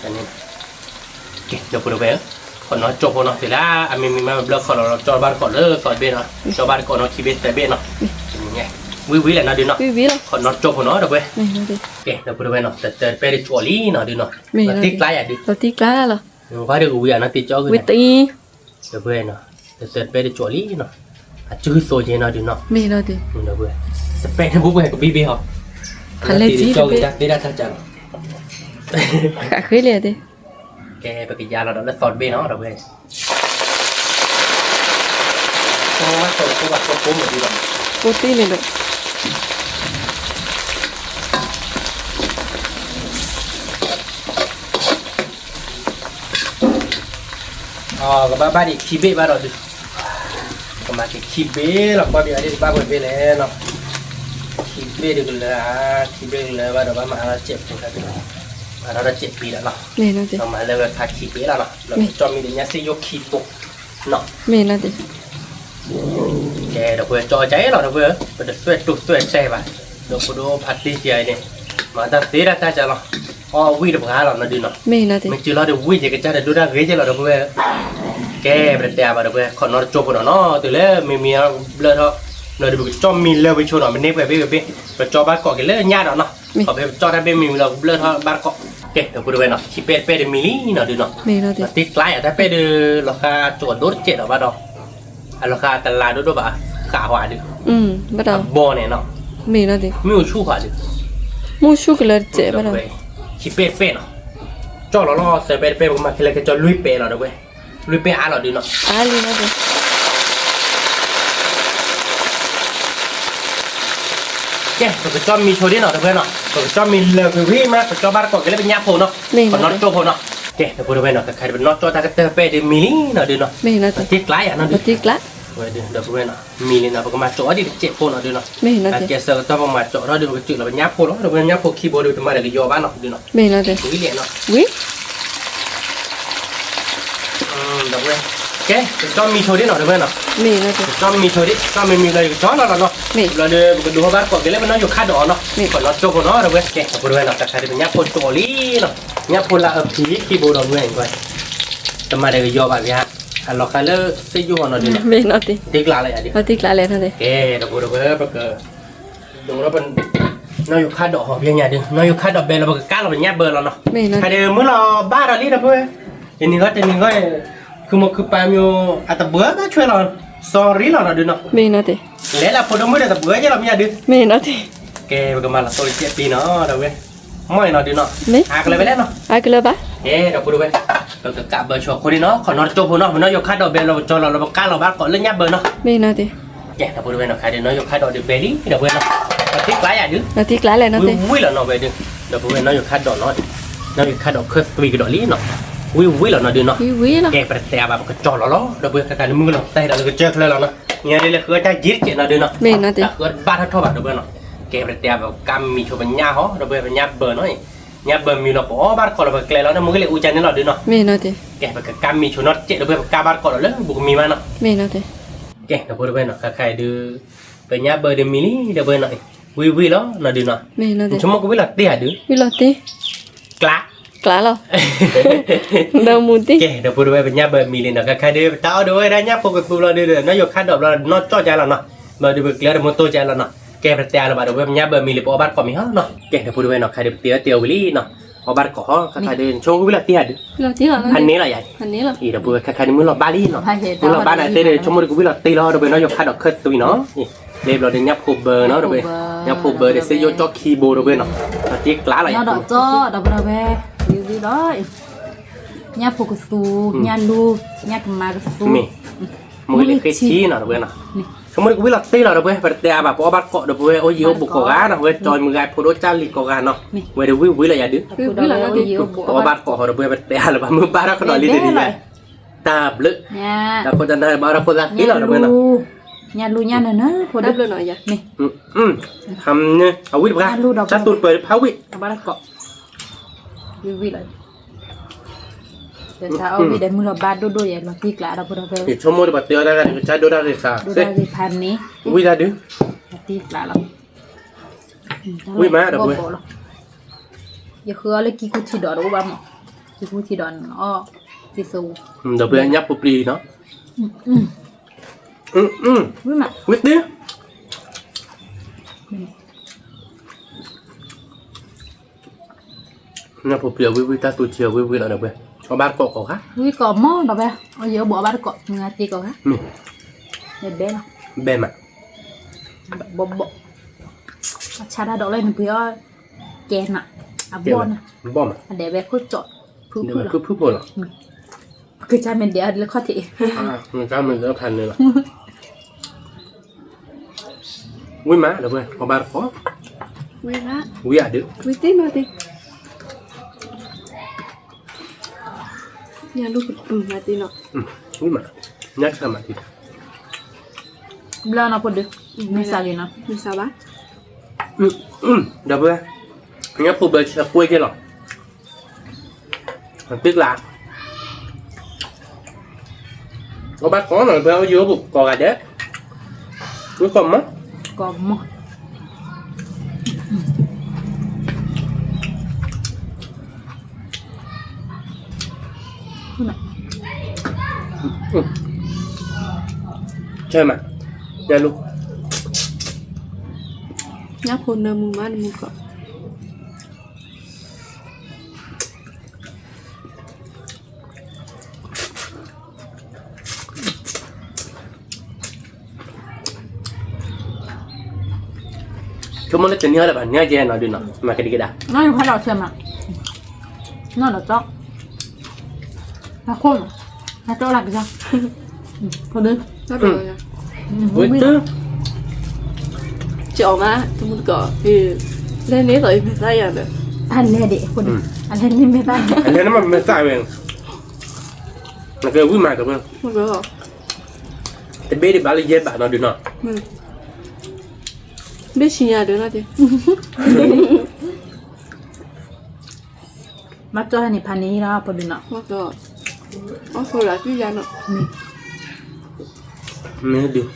ကဲ ဒီပုၢ်ဝဲၢ် ခီနီၢ်ကၠိဖိနီၤ တုၤလၢအမ့ၢ်မံမးဘျၢခီလီၤ ကၠီဘၣ်တကိးလၢသီတဘ့ၣ်နီၤ ကၠီဘၣ်တကိးနီၤ ခံဘ့ၣ်သၢဘ့ၣ်နီၤ ဝံၢ်ဝံၢ်လဲၣ်နီၤဒုးနီၤ ခီနီၢ်ကၠိဖိနီၤ ဒီပုၢ်ဝဲၢ် ကဲ ဒီပုၢ်ဝဲၢ်နီၤ တတၢတပဲတကၠီလံနီၤဒုးနီၤ လီၤတံၢ်ကျါယၤဒုး လီၤတံၢ်ကျါလီၤ ဝါဒုးကဝံၤယၤနီၤ တံၢ်ကၠီဂ့ၤ ဝံၤတံၢ် ဒီပုၢ်ဝဲၢ်နီၤ တတၢတပဲတကၠီလံနီၤ အစုသိးက့ၤနီၤဒုးနီၤ မ့ၢ်နီၤတ့ တပဲန့ၣ် ပုၢ်ဝဲၢ်ကဘံဘ့ၣ်ဟီ ဖးလဲၢ်ကၠီဂ့ၤ တၢ်သ့တၢ်တၢ်ကၢ်လီၤ ဃ့လံတ့ ကဲ ပကယါလီၤဒီးလၢသီတဘ့ၣ်နီၤ ဒီပုၢ်ဝဲၢ် ကၠီဘၣ်တကိးဘၣ်ကၠီဖိမ့ၢ်ဒုးဒီး ဖိတံၢ်န့ၣ်ဒီး ကဘၣ်ဘၣ်ဒံးခံဘ့ၣ်ဘၣ်ဒီးဒုး ကမၤက့ၤခံဘ့ၣ်လီၤ ကွၢ်ဘ့ၣ်အဒ့ၣ်တဘၣ်ဝဲဘ့ၣ်လဲၣ်နီၤ ခံဘ့ၣ်ဒုးကလၢဧါ ခံဘ့ၣ်ကလၢဘၣ်ဒီးဘၣ်မၤအါထီၣ်စဲးဖိတၢ်ဒုး မၤထီၣ်တၢ်စဲးဖံဒီးလီၤ ကမၤလၢဝဲခါခံဘ့ၣ်လီၤနီၤ လၢကၠီမံၤဒုးညါစ့ယိၣ်ခံဘိနီၤ မ့ၢ်နီၤတ့ ကဲ ဒီပုၢ်ဝဲၢ် ကၠီအကါအံၤလီၤ ဒီပုၢ်ဝဲၢ် ပတသွဲၣ်တိၢ်သွဲၣ်တဲာ်ဘၣ် ဒီးဖိဒိၣ်ဖါတံၢ်ကါအံၤန့ၣ် မၤတၢ်သ့တၢ်တၢ်ကၢ်လီၤ အီၣ်ဝံၣ်တပှၤလီၤနီၤဒုးနီၤ မ့ၢ်နီၤတ့ မ့ၢ်စၢၤလီၤဒီးဝံၣ်ယကစၢ်တဒိၣ်တၢ်ဂ့ၤကဲလီၤ ဒီပုၢ်ဝဲၢ် ကဲ ပတတဲအါဘၣ် ဒီပုၢ်ဝဲၢ် ခီနီၢ်တကၠိဖိနီၤနီၤ တုၤလၢမ့မံၤဘျၢထီၣ် ဘျၢဒုးပကၠီမံၤလၢဝံၤဆိနီၤ မ့ၢ်န့ၢ်ပှဲၤဘ့ၣ်ဝဲဘ့ၣ် ပကၠီဘၣ်တကိးက့ၤလၢညၣ်ဒီးနီၤ ခီဖဲပကၠီတၢ်ဘ့ၣ်မံၤဝံၤလီၤ ကဘျၢထီၣ်ဘၣ်တကိး ကဲ ဒီပုၢ်ဝဲၢ်နီၤ ခံပဲတပဲဒုးမံၤလံနီၤဒုးနီၤ တံၢ်ကျါယၤတၢ်ပဲဒုး လီၤဃာ်ကၠိဒိၣ်တစဲးဒီးဘၣ်ဒီး အလီၤဃာ်တလးဒိၣ်ဒိၣ်ဘၣ် ဃာ်ဟီဒုး အဘီန့ၣ်နီၤ မ့ၢ်ဆူၣ်ဃာ်ဒုး မ့ၢ်ဆူၣ်ကလၢတစဲးဘၣ်ဒီး ခံပဲတပဲနီၤ ကၠီလီၤလီၤ သၢပဲတပဲ ပကမၤခဲလၢာ်ကၠီလွံၢ်ပဲလီၤ ဒီပုၢ်ဝဲၢ် လွံၢ်ပဲအါလီၤဒုးနီၤ အါလံနီၤဒုး ကဲ ပကကၠီမံၤဆိဒ်နီၤ ဒီပုၢ်ဝဲၢ်နီၤ ပကကၠီမံၤလၢာ်ကွံာ်ဝံၤမး ပကၠီဘၣ်တကိးက့ၤလၢပညၣ်ဖိနီၤ ပနီၢ်ကၠိဖိနီၤ ကဲ ဒီပုၢ်ဝဲၢ်နီၤ ခဲခါဒုး ပနီၢ်ကၠီတၢ်ကတၢၢ်ပဲဒုးမံၤလံနီၤဒုးနီၤ တံၢ်ကျါယၤနီၤဒုး တံၢ်ကျါ ဒီပုၢ်ဝဲၢ်နီၤ မံၤလံနီၤ ပကမၤကၠီအီၤဒ်တစဲးဖိနီၤဒုးနီၤ ကဲဆၢကတီၢ်ပမၤကၠီထီၣ်ဒုး ပကစၢၢ်လီၤပညၣ်ဖိလီၤ ဒီပုၢ်ဝဲၢ် ညၣ်ဖိခံဘိဒုးတမၤဒီးကယီဘၣ်နီၤဒုးနီၤ မ့ၢ်နီၤဒုး ဝံၤလဲၣ်နီၤ ဝံၤ ဒီပုၢ်ဝဲၢ် ကဲ ပကၠီမံၤဆိဒ်နီၤ ဒီပုၢ်ဝဲၢ်နီၤ ကၠီမံၤဆိဒ် ကၠီမံၤမံၤလီၤ ယကကၠီလီၤလီၤနီၤ လီၤဒီး ပကဒိးဟီၣ်ဘၣ်တကိးက့ၤလၢပနီၢ်ယိၤခါဒီးအီၤနီၤ ပနီၢ်ကၠိဖိနီၤ ဒီပုၢ်ဝဲၢ် ကဲ ဒီပုၢ်ဝဲၢ်နီၤ တခါဒုးပညၣ်ဖိကၠီလံနီၤ ညၣ်ဖိလၢအဖံးခံဘိဒီပုၢ်ဝဲၢ် တမၤဒီးကယီဘၣ်ဘၣ် အလီၤဃာ်လၢစ့ယိၣ်ဟီနီၤဒုးနီၤ တံၢ်ကျါလၢယၤဒုး ကဲ ဒီပုၢ်ဝဲၢ် ပက ဒိးထီၣ်ပ နီၢ်ယိၤခါဒီးဟီၣ်ဘျဲညါဒုး နီၢ်ယိၤခါဒီးဘဲလီၤ ပကကါလီၤပညၣ်ဘၢလီၤနီၤ ခါဒုးမုၢ်လီၤဘၣ်ဒီးလံဒီပုၢ်ဝဲၢ် တနံၤဂီၢ်တနံၤဂီၢ် ခုမီၤခုပာ်မၠိ အတဘၢဘၣ်ဆွဲလီၤ sorry လီၤနီၤဒုးနီၤ လဲၤလၢဖိဒိၣ်မုၣ်ဒီးတဘၢယဲလီၤမ့ၢ်ယၤဒုး ကဲ ပကမၤလီၤသိတစဲးပံနီၤ ဒီပုၢ်ဝဲၢ် မီၢ်အံၤနီၤဒုးနီၤ အါကလၢဘဲလဲၣ်နီၤ အါကလၢဘၣ် ကဲ ဒီပုၢ်ဝဲၢ် ပကကးဘၢဆိအဃိဒ်နီၤ ခီနီၢ်တကၠိဖိနီၤ ပနီၢ်ယိၤခါဒီးဘဲလီၤ ပကၠီလီၤလီၤ ပကါလီၤဘၣ်တကိးလၢညၣ်ဘၢနီၤ ကဲ ဒီပုၢ်ဝဲၢ်နီၤ ခါဒုး နီၢ်ယိၤခါဒီးဒုးဘဲလံ ဒီပုၢ်ဝဲၢ်နီၤ ပတံၢ်ကျါယၤဒုး ဝံၤဝံၤလီၤနီၤဝဲဒုး ဒီပုၢ်ဝဲၢ် နီၢ်ယိၤခါဒီးနီၤ နီၢ်ယိၤခါဒီးခၢၣ်သွံကဒီးလံနီၤ ဝံၤဝံၤလီၤနီၤဒုးနီၤ ကဲ ပတတဲအါဘၣ် ပကကၠီလီၤလီၤ ဒီပုၢ်ဝဲၢ် ခါခါန့ၣ်မုၢ်ကလီၤတဲဒီးလၢကစၢၢ်ချၢလီၤနီၤ ညါဒ်လဲၣ်ဃုအတၢ်ယံၤတစဲးနီၤဒုးနီၤ တဃုဘၣ်ထီၣ်ထီၣ်ဘၣ် ဒီပုၢ်ဝဲၢ်နီၤ ကဲ ပတတဲအါဘၣ် ပကါမံၤဆိပညၣ်ဟီ ဒီပုၢ်ဝဲၢ် ပညၣ်ဘၢနီၤ ညၣ်ဘၢမံၤလီၤ ပအီၣ်ဘၣ်တကိးလီၤ ပကကျဲလီၤ နမုၢ်ကလံၤအူကၠါန့ၣ်လီၤဒုးနီၤ ကဲ ပကကါမံၤဆိနီတစဲး ဒီပုၢ်ဝဲၢ် ပကါဘၣ်တကိးဒီးလၢဘူးကမံၤမးနီၤ ကဲ ဒီပုၢ်ဝဲၢ်နီၤ ခါခါအံၤဒုး ပညၣ်ဘၢဒုးမံၤလံ ဒီပုၢ်ဝဲၢ်နီၤ ဝံၤဝံၤလီၤနီၤဒုးနီၤ ဆိကမိၣ်ကဝံၤလီၤတ့ၢ်ဧါဒုး ကျါ ကျါလီၤ ဒီးမူတ့ၢ် ကဲ ဒီပုၢ်ဝဲၢ် ပညၣ်ဘၢမံၤလံနီၤ ခါခါဒုး ပတၢ်အီၣ်ဒီးဝဲဒၣ်ညၣ်ဖိကသူဘျီဒုးဒီး နီၢ်ယိၤခါဒီးဘျီ နီၢ်ကၠီကၠါလီၤနီၤ ဘျီဒုးပကကျဲဒီးမိၢ်တိၢ်ကၠါလီၤနီၤ ကဲ ပတတဲအါလၢၤဘၣ် ဒီပုၢ်ဝဲၢ် ပညၣ်ဘၢမံၤလံ ပအီၣ်ဘၣ်တကိးမံၤဟီနီၤ ကဲ ဒီပုၢ်ဝဲၢ်နီၤ ခါဒုး ပတ့အီၣ်တ့အီဝံၤလံနီၤ အီၣ်ဘၣ်တကိးဟီ ခါခါဒီး ဆိကမိၣ်ဝံၤလီၤတ့ၢ်ဧါဒုး, ဖးန့ၣ်လီၤယၤ, အံၤဒီးပဝဲခါခါန့ၣ်မုၢ်လီၤဘၣ်လံနီၤ, မုၢ်လီၤဘၣ်န့ၣ်သ့ဒီး ဆိကမိၣ်ဒီးကဝံၤလီၤတ့ၢ်လီၤ ဒီးပဝဲနီၢ်ယိၤခါဒီးခၢၣ်သွံနီၤ, လၢဘျီဒီးညၣ်ဖိဘၢနီၤ ဒီးပဝဲ, ညၣ်ဖိဘၢဒီးစ့ယိၣ်ကၠီၣ်ခံဘိဒီးပဝဲနီၤ, တ့ကျါလီၤယၤ, ဒီးပဝဲ, ညၣ်ဖိကသူ, ညၣ်လူ, ညၣ်ကမါကသူ, မ့ၢ်, မုၢ်လံဃ့ဆံနီၤ ဒီးပဝဲနီၤ, ဆိကမိၣ်ဒီးကဝံၤလီၤတ့ၢ်လီၤ ဒီးပဝဲ ပတတဲအါဘၣ် ပအီၣ်ဘၣ်တကိးဒီးပဝဲ အိၣ်ယံၤအိၣ်ဘူးကိးဂၤနီၤ ပဝဲကၠီမုၢ်ဂၤဖိဒိၣ်ကၢ်လံၤကိးဂၤနီၤ, ဝဲဒီးဝံၤဝံၤလီၤယၤဒုး, ပအီၣ်ဘၣ်တကိးဟီဒီးပဝဲ ပတတဲအါလၢၤဘၣ် မုၢ်ဘၣ်ထီၣ်ကဒီးလံတဒ်လဲၣ်, တၢ်ဘျုး, တၢ်ခိၣ်တၢ်နၢ်ဘၣ်တၢ်ခိၣ်သၣ်ဃံလီၤ ဒီးပဝဲနီၤ, ညၣ်လူညၣ်နၢၤနၢၤဖိဒိၣ်, မ့ၢ်, အဝံၣ်တပှၢ်, တၢ်သူတပၢၤဖးဝံၣ်, ဝံၤဝံၤလီၤ, ဒီးတၢ်အီၣ်ဝံၣ်ဒီးမုၢ်လီၤဘၣ်ဒိၣ်ဒိၣ်ယဲ လီၤတ့ၢ်ကျါဒီးပဝဲ, ယဆိကမိၣ်ဒီးပှၤတဲအီၣ်တၢ်ဂၤန့ၣ် ကစၢ်ဒိၣ်တၢ်ဂ့ၤသး, ဒိၣ်တၢ်ဂ့ၤဖးန့ၣ်, ဝံၤတၢ်ဒုး, လီၤတ့ၢ်ကျါလီၤ, ဝံၤမးဒီးပဝဲ, ယဃုအီၣ်လၢကံၢ်ကူၣ်ထံဒီးတအိၣ်ဘၣ်မး, ကံၢ်ကူၣ်ထံဒီးနီၤ, ကံၢ်သိ, ဒီးပဝဲညၣ်ဖိပျံၤနီၤ, ဝံၤမး, ဝံၤတ့ၢ် ညၣ်ဖိပျံၤအဝံၣ်ဝံၣ် တၢ်သူထံအဝံၣ်ဝံၣ်လီၤဒီးပဝဲ, အီၣ်ဘၣ်တကိးကိးဂၤ, ဝံၣ်ကိးမးဒီးပဝဲ, အီၣ်ယံၤအိၣ်ဘူးအီၣ်ဘၣ်တကိး မုၢ်ဂၤတ့ကိးဂၤ, မ့ၢ်, ဘဲဘဲလီၤ, ဘဲမး, ဘီဘီ, အဆါတၢ်ဒီးလၢနပှ့ၤအီၣ်, ကဲနၤ, အဘီၣ်နၤ, ဘီၣ်မး, အဒဲးဝဲခိၣ်ကၠီၣ်, ဖုဖုလီၤ, ဖုဖုဖိလီၤ, ကစၢ်မ့ၢ်ဒဲးအီၤဒ်လၢခီၣ်ထံး, ကစၢ်မ့ၢ်ဒဲးအီၤဖးန့ၣ်လီၤ ဝံၤမးဒီးပဝဲ အီၣ်ဘၣ်တကိး, ဝံၤ, ဝံၤဧါဒုး, ဝံၤတ့ၢ်နီၤတ့ၢ်, ညၣ်လူကပုၢ်မးတ့ၢ်နီၤ, ဝံၤမး, ညၣ်ဆၢမးတ့ၢ်, ဘျီနီၤဖိဒုး, မ့ၢ်စးလံနီၤ, မ့ၢ်စးဘၣ်, ဒီးပဝဲ, ညၣ်ဖိဘၢဆၢကွ့က့လီၤ တ့ကျါ, အီၣ်ဘၣ်ကိးနီၤ ပဝဲအိၣ်ယံၤအိၣ်ဘူးကိးဂၤဒဲး, ဝံၤကိးမး, ကိးမး, ဆၢမး, ညၣ်လူ, ညၣ်ဖိနၢမူမးနမူကိး ဆိကမိၣ်လၢတနံၤအီၤလၢၤဘၣ် နံၤအီၤကဲနီၤဒုးနီၤ မၤကဒံကဒါ, နီၢ်ယဖးလီၤဆဲးမး, နီၢ်ဒီးတီ, နခိၣ်နီၤ, နတီၢ်လၢကစၢ်, ဖိဒုး, ဝံၤတ့ၢ် ကၠီမး တမူတကိး, လဲၤန့ၢ်သိးအံၤမဲာ်သၣ်ယၤဒီး, အလဲၤဒံး, အလဲၤန့ၢ်မဲာ်သၣ်, အလဲၤန့ၢ်မးမဲာ်သၣ်ဝဲ, နကဝံၣ်မးတဝဲ, တဘ့ၣ်ဒံးဘၣ်လၢယဲၢ်ဘးနီၤဒုးနီၤ, ဘ့ၣ်ဆံညါဒုးနီၤ, မၤကၠီၣ်န့ၣ်ဖးန့ၣ်လီၤ ပဒုးနီၤ, အီၣ်ဖိလၢသုယါနီၤ, မ့ၢ်ဒုး, ဘၣ်ဒီး, မၤလီၤတိၢ်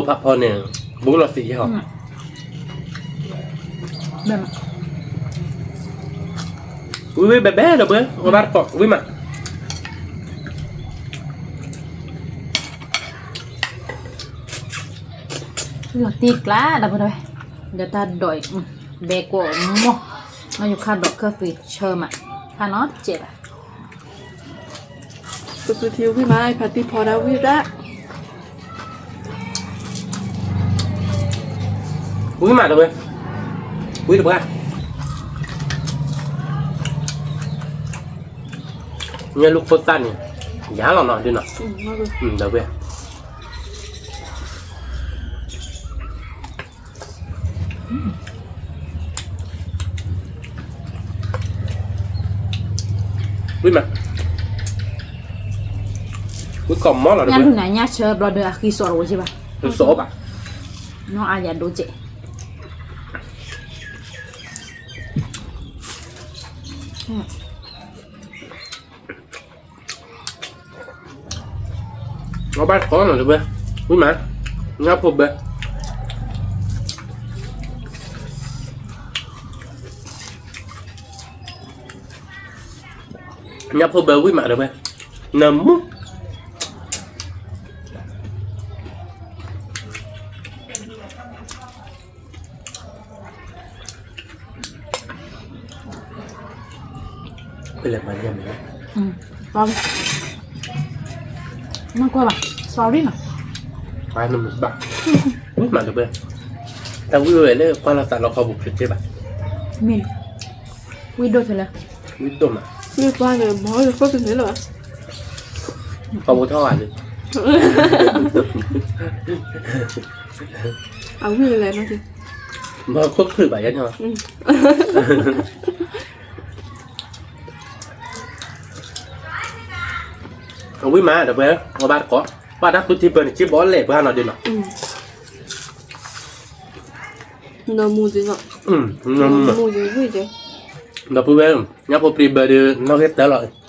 ဖးဖီန့ၣ်, ဘူးလီၤသံးယဲၢ်ဟီ, ဝံၤဝံၤဘဲဘဲဒီးပှဲၤ အီၣ်ဘၣ်တကိး ဝံၤမး လီၤတံၢ်ကျါ ဒီပုၢ်ဒီဝဲၢ်, ဒီးတၢ်ဒိးအံၤ, ဘဲကိးမီၢ်, နီၢ်ယိၤခါဒီးခၢၣ်သွံးဆၢမး, ခါနီတစဲးဘၣ်, ပသူထံဝံၤမး ဖါတံၢ်ဖီဒၣ်ဝံၤဒၣ်, ဝံၤမးတဝဲ, ဝံၤတပှၢ်, ညၣ်လူၢ်ခိၣ်သၣ်န့ၣ်, ယၤလီၤနီၤ ဒုးနီၤ, ဒီပုၢ် ဝံၤမး, ဝံၤကိးမီၢ်လီၤ ညၣ်လူၢ်န့ၣ် ညၣ်ဆၢဘျီဒီးအဃံစိးတဝဲက့ဘၣ်, တစိးဘၣ်, နီၢ်အါယၤဒိကဲး အီၣ်ဘၣ်ကိးနီၤတဝဲ, ဝံၤမး, ညၣ်ဖိဘၢ, ညၣ်ဖိဘၢဝံၤမးတဝဲ, နၢမူ မ့ၢ်ဒုး, ဖဲလဲၣ်မၤညါမ့ၢ်လဲၣ်, နကွၢ်ဘၣ် sorry နီၤ, ပှၤနမုာ်ဘၣ်, ဝံၣ်မးတပှဲၤ, တၢ်ဝံၣ်ဝဲလၢကွၢ်လီၤသးလီခီပူၤချ့ချ့ဘၣ်, မ့ၢ်, ဝံၣ်ဒိၣ်ထဲလဲၣ်, ဝံၣ်ဒိၣ်မး, ဝံၣ်ပှၢ်န့ၣ် မၤဝဲလၢခိၣ်သန့လၢၤဘၣ်, ခီပူၤထီၣ်ဂၤလံ အဝံၣ်လၢလဲၣ်နီၤ, မၤခိၣ်ခုၣ်ဘၣ်ယဲနီၤ, အဝံၣ်မးတပှဲၤ အဘၣ်တကိး, ဘၣ်တၢ်ဃုထံပၢၢ်န့ၣ် က့ဘီလဲၣ်ပှၤနီၤဒုးနီၤ, နမူဒုးနီၤ, နမူ, ဒီပုၢ်ဝဲၢ်, ညၣ်ဖိပြံဘၢဒုး နီၣ်ဂံၢ်တၢလီၤ,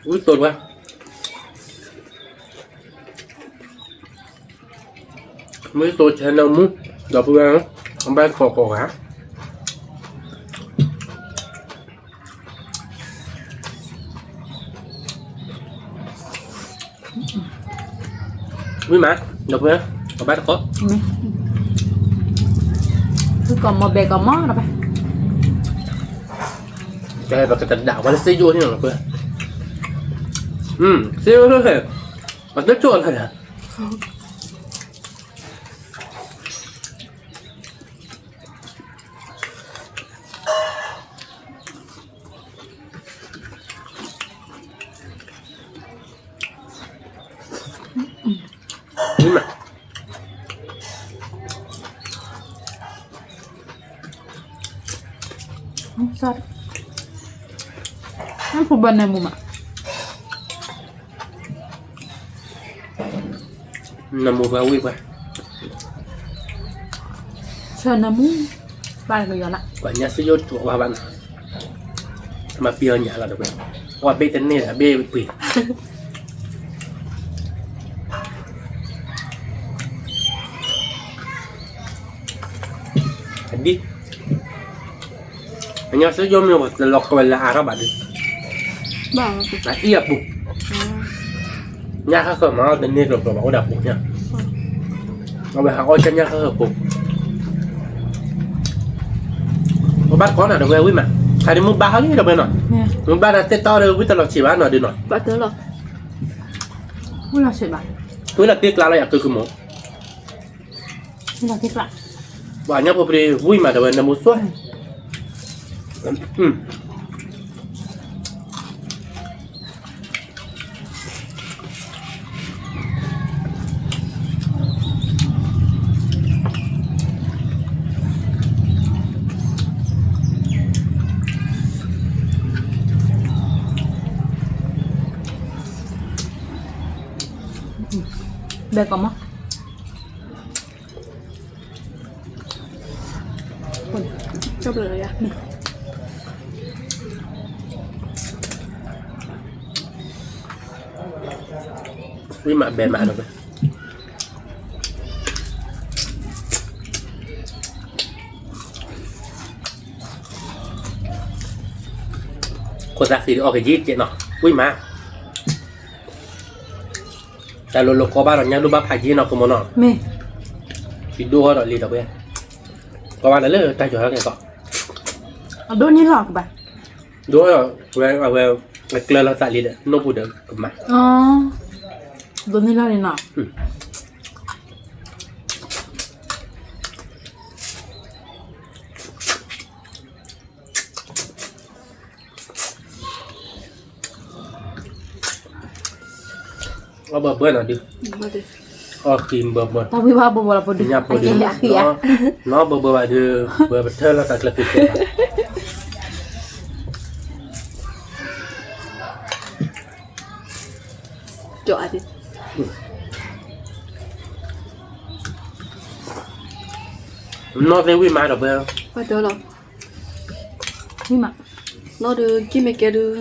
ဝံၣ်သိပှၤ မ့ၢ်သိဆဲနမူ, ဒီပုၢ်ဝဲၢ်, အဘၣ်ခိးကိးဂၤ, ဝံၣ်မး, ဒီပုၢ်ဝဲၢ်, အဘၣ်တကိး, ဝံၣ်ကိးမီၤဘဲကိးမီၤ, ကဲပကတဒၣ်ဝဲလၢစ့ယိၣ်န့ၣ်လီၤ, စ့ယိၣ်လၢ, အတဆိၣ်အလီၤဒီး နမူပှၤဝံၣ်ပှၤ, ဆၢနမူ, ဘၣ်ကယီၤလၢ်, ပှၤညါစ့ယိၣ်ကၠိဘၣ်ဘၣ်နီၤ, မၤပံအီၤညၣ်လီၤတပှဲၤ, ပှၤဘ့ၣ်တန့ၢ်ဒီးဘ့ၣ်ပှံၤ အဒံ, အညါစ့ယိၣ်မ့ၢ်ဝဲတလီၤကဝဲၤလၢအါထီၣ်ဘၣ်ဒုး, အအံၣ်အပူၤ, ညၣ်ဃၣ်ဃၢၤမးတန့ၢ်ကျိၤကျိၤဘၣ်အိၣ်ဒီးအပူၤညၣ်, အဝဲဟးအီၣ်ကညၣ်ဃၣ်ဃၢၤပူၤ, ပဘၣ်တကိးနီၤတဝဲဝံၣ်မး, ခါဒ်မုၢ်ဘၣ်ဟီလံတဝဲနီၤ, မုၢ်ဘၣ်ဒီးတဲတီဒီးဝံၣ်တလီၤဆံးဘၣ်နီၤဒုးနီၤ, ဝံၣ်လီၤဆံးဘၣ်, ဝံၣ်လီၤတ့ကျါလီၤယၤကုကုမိၢ် ပှၤညၣ်ဖိပြံဝံၣ်မးတဝဲနမူသွဲၣ်, ဘဲကိးမး ဝံၣ်မးဘဲမးနီၤ, ခိၣ်သၣ်ဃံးဒီးအီၣ်ကယံာ်ကဲးနီၤ, ဝံၣ်မး, တၢ်လိၤလိၤကီဘၣ်ဒီးညၣ်ဒိၣ်ဘၣ်ဖးယံာ်နီၤ ကမိၢ်နီၤ, ယဒိၣ်ထီၣ်ဒီးလံဒီးဝဲ, ကီဘၣ်ဒီးလၢတၢ်ယီၤဟဲကဲကီး, အဒိၣ်န့ၣ်လီၤကဘၣ်, ဒိၣ်ထီၣ်ဒီးဝဲအဝဲ, အကျၢၤလီၤသးလံဒီး နိၣ်ပူၤဒီးကမၤ, ဒိၣ်န့ၣ်လီၤန့ၣ်နီၤ အီၣ်ဘၢဘၢနီၤဒုး, အီၣ်ကံဘၢဘၢ, ညၣ်ဖိဒုး, နီၢ်ဘၢဘၢဘၣ်ဒုး, ဘၢပထၢလီၤသးကျၢၤက့ၤကဲးဘၣ်, နီၢ်သ့ၣ်ဝံၣ်မးဒီးဘၢ, ဝံၣ်မး, နီၢ်ဒုးကံၢ်မ့ၢ်ကဲဒုး,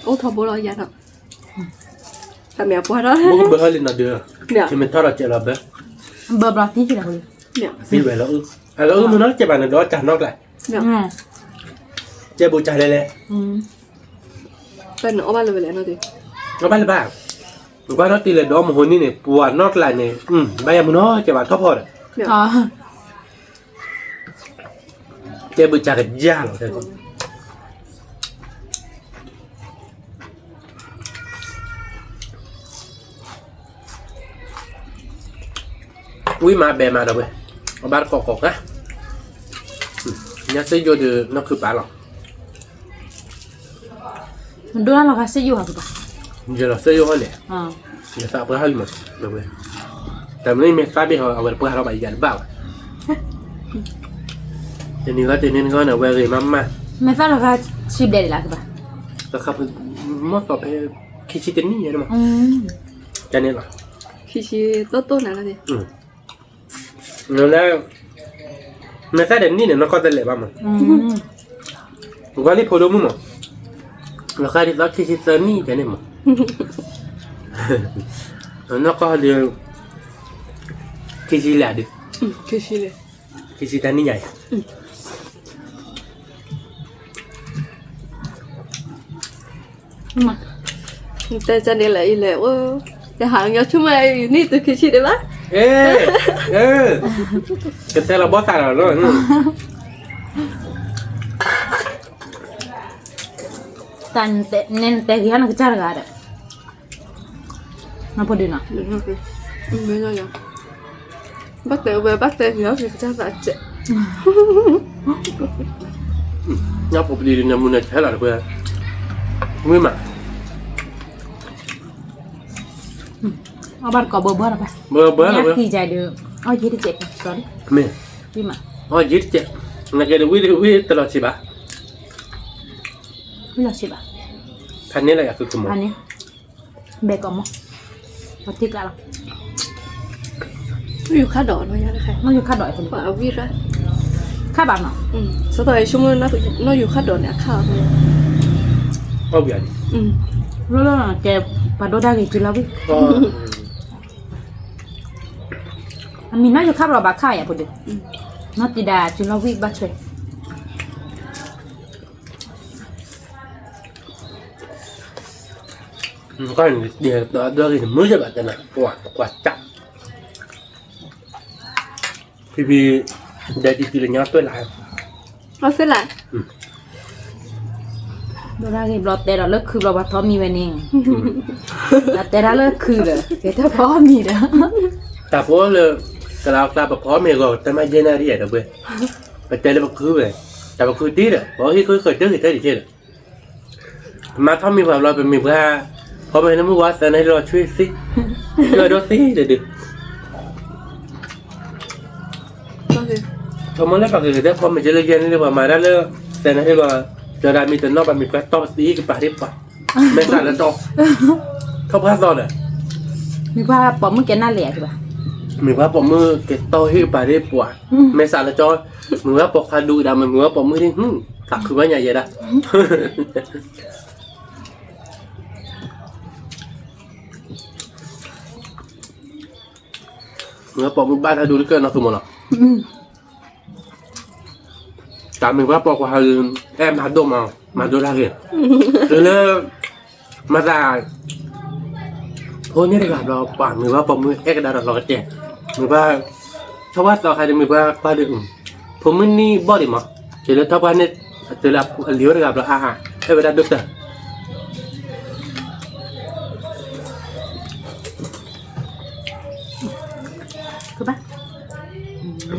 အိၣ်ထီဘိလီၤယၤနီၤ, တၢ်မ့ၢ်အပှၢ်ဒီး, ဘၢဟဲလံနီၤဒုး, ထံမ့ၢ်ထီၣ်ဒီးကဲးလီၤဘၢ, ဘၢဘျီသံကဲးလီၤ, သံဝဲလီၤအုၣ်, အလီၤအုၣ်မုၢ်နီၤ ကဲးဘၣ်န့ၣ်ဒီးကၢ်နီၣ်ကျဲး, ကဲးဘိကၢ်လဲၣ်လဲၣ်, တၢ်န့ၣ်အီၣ်ဘၣ်လၢၤဝဲလဲၣ်နီၤ, အီၣ်ဘၣ်လၢၤဘၣ်, ကွၢ်ထီၣ်တံၢ်လဲၤဒီးမဟိနံၣ်န့ၣ် ပှၤနီၣ်ကျဲးန့ၣ်, ဘၣ်ယၤမုၢ်နီၤ ကဲးဘၣ်ထီၣ်ဖီဒီး, ကဲဘုးကကယၢ်လီၤ. ဝံၤမၤဘဲမၤဒီးဝဲ, အဘၣ်တကိးကိးခါ, ညါစ့ယိၤဒီးနီၢ်ခုပာ်လီၤ. ဒိၣ်လၢ်လီၤဂာ်စ့ယိၤဟီၣ်ကပၤ, ယလီၤစ့ယိၤဟီၣ်လဲၣ်, ယသးပှၢ်ဟီၣ်လံမး, တမ့ၢ်မ့ၢ်သးဘ့ၣ်ဟီ အဝဲတပှၢ်ထီၣ်ဘၣ် ယယၤတဘၣ်ဘၣ်. တနံၤဂီၢ်တနံၤဂီၢ်န့ၣ် အဝဲဂ့ၤမးမး, မ့ၢ်သးလီၤဂာ်ဆံဘျဲၣ်ဒံးလၢကပၤ, တခါဖုမီၢ်သီဖဲ ခံဆံတနံၣ်ညါမး, တန့ၣ်လီၤ, ခံဆံတိၢ်တိၢ်နၤလီၤ. လၢ မ့ၢ်သၣ်ဒီးနံၣ်န့ၣ် နီၢ်ကီၢ်တလဲၤဘၣ်မး, ကွၢ်လံဖိဒိၣ်မုၣ်မး, လီၤဃာ်ဒ်သိးခံဆံသၢနံၣ်ကန့ၣ်မး, နီၢ်ကီၢ်ဒီး ခံဆံလံဒုး, ခံဆံတနံၣ်ညါအံၤ တဲန့ၣ်လၢအံၤလဲၣ်, တဟးညီဆိကမိၣ်အံၤနံၣ်တုၤခံဆံဒံးဘၣ်, ကတဲလီၤဘီၣ်သးလီၤ, နတဲက့ၤဟဲနကစၢ်တဂၤဒီး နဖိဒုးနီၤ, ဘၣ်တဲဝဲဘၣ်တဲက့ၤဟဲကစၢ်သးစဲး, ညါဖိပဒံးနမုၢ်နဆဲးလီၤတပှဲၤ, မုၢ်မး အဘၣ်တကိးဘၢဘၢလီၤဘၣ်, ဘၢဘၢလီၤ, ညါသံယၤဒီး အီၣ်ယ့ၢ်တကဲး, မ့ၢ်, အီၣ်ယ့ၢ်တကဲး, နကဲဒီးဝံၣ်တဝံၣ်တလီၤဆံးဘၣ်, ဝံၣ်လီၤဆံးဘၣ်, ဖးန့ၢ်လၢယၤကမီၤ, ဖးန့ၢ်, ဘဲကီးမီၤ, ပှၤတ့ကျးလီၤ, ယူၤခါဒီးနီၤ, ယူၤခါဒီး, ဝံၣ်ရၣ်, ခါဘၣ်နီၤ, စးထီၣ်ဆိကမိၣ်နီၢ်ယူၤခါဒီးန့ၣ် အခါအီၤ, လီၤလီၤကဲ, ပှၤဒိတၢ်ဂ့ၤစုလီၤဝံၣ်, အမံၤနီၢ်ယူၤခါဒီးဘၣ်ခါယၤဖိဒုး, နီၢ်တံၤဒါစုလီၤဝံၣ်ဘၣ်ထွဲ ကဲန့ၣ် ဒ်သိးဒိၣ်ဂ့ၤတမုာ်ယဘၣ်တဲနၤ, ပှၤကွၢ်တၢ်, ဖံဖံ, ဒဲတံၤတံၤလၢညါတွဲၣ်လၢ, အီၣ်သ့လၢ, ဒိၣ်တၢ်ဂ့ၤဘျီတဲဒီးလၢခုဘျီပှၤထီၣ်မံဝဲန့ၣ်, တၢ်တဲတၢ်လၢခုဒီး ကဲတၢ်ဖီမံၤဒီး, တၢ်ဖိလၢ ကလၤအကျါပဖီမ့ၤဂီၤ တမၤယဲၢ်နၣ်ရံၣ်ဒီးဝဲ, ပတဲလၢပခုဝဲ, တၢ်ပခုတ့ၢ်ဒီး ပဟံၣ်ဃုဃၢၤတၢ်ဂ့ၤထဲတက့ၢ်ဒီး မၤထီၣ်မံၤပှၤဘျီ ပမံၤပှၤ, ဖီမ့ၤန့ၣ်မုၢ်ဝါသၢနၣ်ရံၣ်လီၤဆွံသ့, ယွၤဒိၣ်သ့တဒုး, ထီၣ်မ့ၢ်လၢပှၤကဂ့ၤကတဲဖီမ့ၤကလၢယဲၢ်န့ၣ် ပှၤမၤတၢ်လၢ သၢနၣ်ရံၣ်လီၤ, ယွၤဒၣ်မံၤတနီၣ် ပှၤမံၤပှၤတီပသံကပၤဒ့ၣ်ပှၤ, မဲာ်သၣ်လၢတီ, ထီၣ်ပှၢ်သီဒီး, မံၤပှၤပိာ်မုၣ်ကဲနၢ်လဲၣ်ဧါ, မံၤပှၤပိာ်မုၣ်ကဲတီဟ့ၣ်ကပၤဒ့ၣ်ပှၤ, မဲာ်သၣ်လၢတီ, မံၤပှၤပိာ်ခွါဒူကဒါ မံၤပှၤပိာ်မုၣ်ဒ့ၣ် သးခုဘၣ်ညါယဲဒၣ် မ့ၢ်ပိာ်မုၣ်ဘၣ်တၢ်ဒိတကၢၢ်နီၢ်သူမီၤလီၤ. တၢ်မ့ၢ်ပှၤပိာ်ခွါ အဲၣ်မၤဒိၣ်မး မၤဒိၣ်တၢ်ဂ့ၤ, တုၤလၢ မၤသး ဖိန့ၣ်တဂၤဘျီ ပှၤမ့ၢ်ပှၤပိာ်မုၣ် အဲၣ်ကဒါဒီးလီၤကတဲ, မ့ၢ်ပှၤ ထီၣ်ပှၢ်သီခါန့ၣ် မ့ၢ်ပှၤကွၢ်ဒီး ဖိမုၣ်နံၣ်ဘီၣ်ဒံးမး, တုၤလၢထီၣ်ပှၢ်န့ၣ် တုၤလၢအလံၤအိၣ်တဂၤဘျီ အါအါ အဲၣ်ဝဲဒၣ်ဒိၣ်တၢ်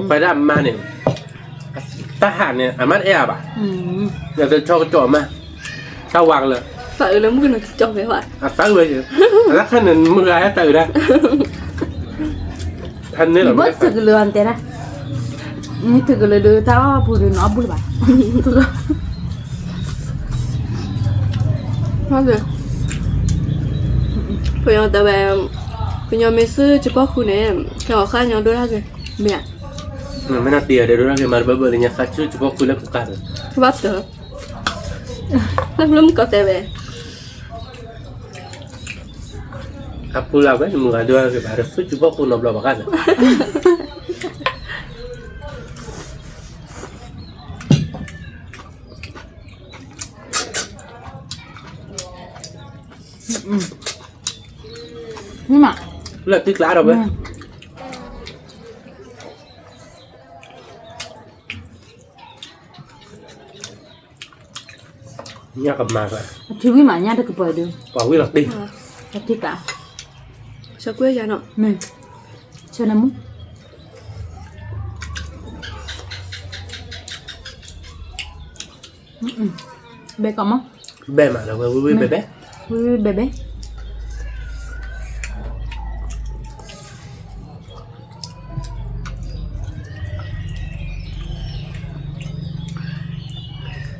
ပှၤဒၣ်အမါန့ၣ် တၢ်ဟးန့ၣ် အမါတအဲၣ်အါဘၣ်, ဒီးဆီကစီၣ်အမါ တၢ်ဝါကလၢ သးအုးလၢမုၢ်ကနီၤကစီၣ်ဖဲဘၣ်, အသးအုးဝဲ, အလၢခါန့ၣ် မုၢ်ဂၤဟဲသးအုးဒၣ်, ဖဲန့ၣ်လီၤ ဘၣ်ထုးကလၢၤအီၤတဲဒၣ်, မ့ၢ်ထုးကလၢၤဒီး တၢ်အီၣ်ပူၤဒီးနီၢ်ဘူၣ်လၢၤဘၣ်. ပယီၤတဲဝဲ ကညီမ့ၢ်စုစူးဖီၣ်ဃုာ်န့ၣ် ကဲအီၤဃၣ်ညီဒိၣ်တၢ်ဂ့ၤ, မ့ၢ်ဧါ, မ့ၢ်နတံၤဒီးဒိၣ်တၢ်ဂ့ၤ မၤတဘၢဘၢလၢညါသးစုစူးဖီၣ်ဃုာ်လၢကကါဒီး, ဘၣ်တၢ်, လၢမုၢ်ကီၢ်တဲဝဲ အပူၤလၢဝဲ နမုၢ်ဂၤဒိၣ်တၢ်ဂ့ၤဘၣ်ဒီး စုစူးဖီၣ်ဃုာ်နီတဘျီဘၣ်ဃၣ်ဒီး လၢတံၢ်ကျါဒီးဝဲ, မ့ၢ်, မ့ၢ်, မ့ၢ်, ညၣ်ကမၤကျါ, အထံဝံၤမး ညၣ်တကပၤဒုး, ပှၤဝံၤလီၤတ့ၢ်, အထံကး, ဆၢကွံာ်ယၤနီၤ, မ့ၢ်, ဆၢနမူ, ဘဲကီးမး, ဘဲမးဒီးဝဲ ဝံၤဝံၤဘဲဘဲ, ဝံၤဝံၤဘဲဘဲ.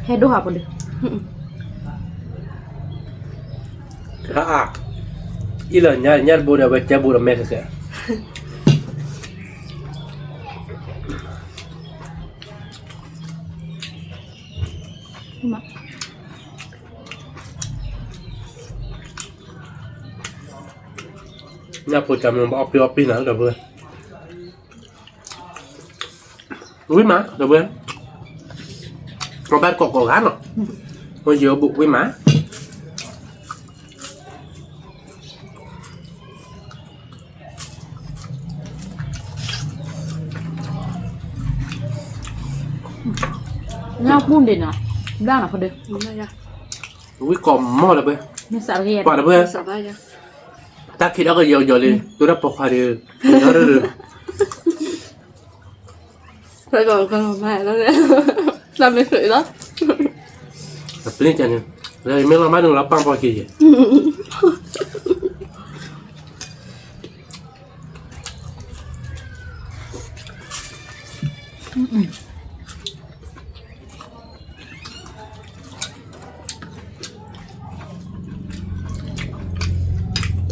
ဟဲဒိၣ်ဟးပဒုး, အါအါ, အံၤလၢညါညါတဘိဒီး အဝဲကဲဘိဒီးမဲခဲခဲ. ညၣ်ဖိတၢ်မ့ၢ်ဘၣ်အီၣ်ပံအီၣ်ပံနၤဒီးဘၣ်, ဝံၤမးဒီးဘၣ်, အဘၣ်တကိးကိးဂၤနီၤ, မ့ၢ်ယဲၢ်ဘူးဝံၤမး. ညၣ်ပူၣ်ဒံးနီၤ, ဘၣ်နီၤဖဒုး, ဝံၤကိးမီၢ်ဒီးဘၣ်, ပှၤဒီးဘၣ်, တၢ်ခံးဒီးကယီကယီလံ, တိၢ်တၢ်ပိာ်ခွါဒီး, တၢ်မ့ၢ်ဃုာ်လီၤ, အပျ့ၤကန့ၣ်, မ့ၢ်လီၤမးန့ၣ်လီၤပၢ်ပှၤက့ၤယဲၢ်.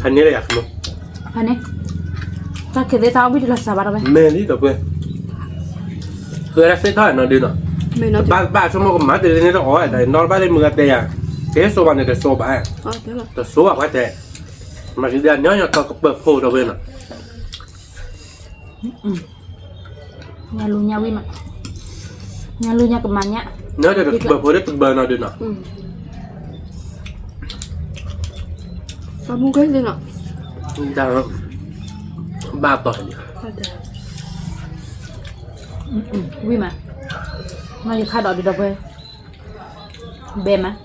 ဖးန့ၢ်လၢယၤ, ဖးန့ၢ်, တၢ်ခံးသ့ၣ်ထီၣ်ဝံၤတလီၤစၢ်ဘၣ်တဝဲ, မ့ၢ်လံဒီးပှဲၤ, ဃုအတၢ်သ့ၣ်ထီၣ်နီၤဒုးနီၤ, ဘၣ်ဘၣ်ဆိကမိၣ်ကမၤတ့ၢ်လံန့ၣ်တအီၣ်, ဒီးဘၣ်လၢမုၢ်ဂၤတဲယၤ, ကဲစိဘၣ်န့ၣ်တစိဘၣ်, တစိဘၣ်ပှဲၤတဲ, မၤက့ၤဒၣ်ညီညီတီကပၢၤဖိဒီးပှဲၤနီၤ. ညၣ်လူညၣ်ဝံၤမး, ညၣ်လူညၣ်ကမၤညၣ်, နဒီးတဘၢဖိဒီးတဘၢနီၤဒုးနီၤ, တၢ်ဘၣ်တီၤ, ဝံၤမး, နီၢ်ယခါဒီးဒုးဒီးပှဲၤ, ဘဲမး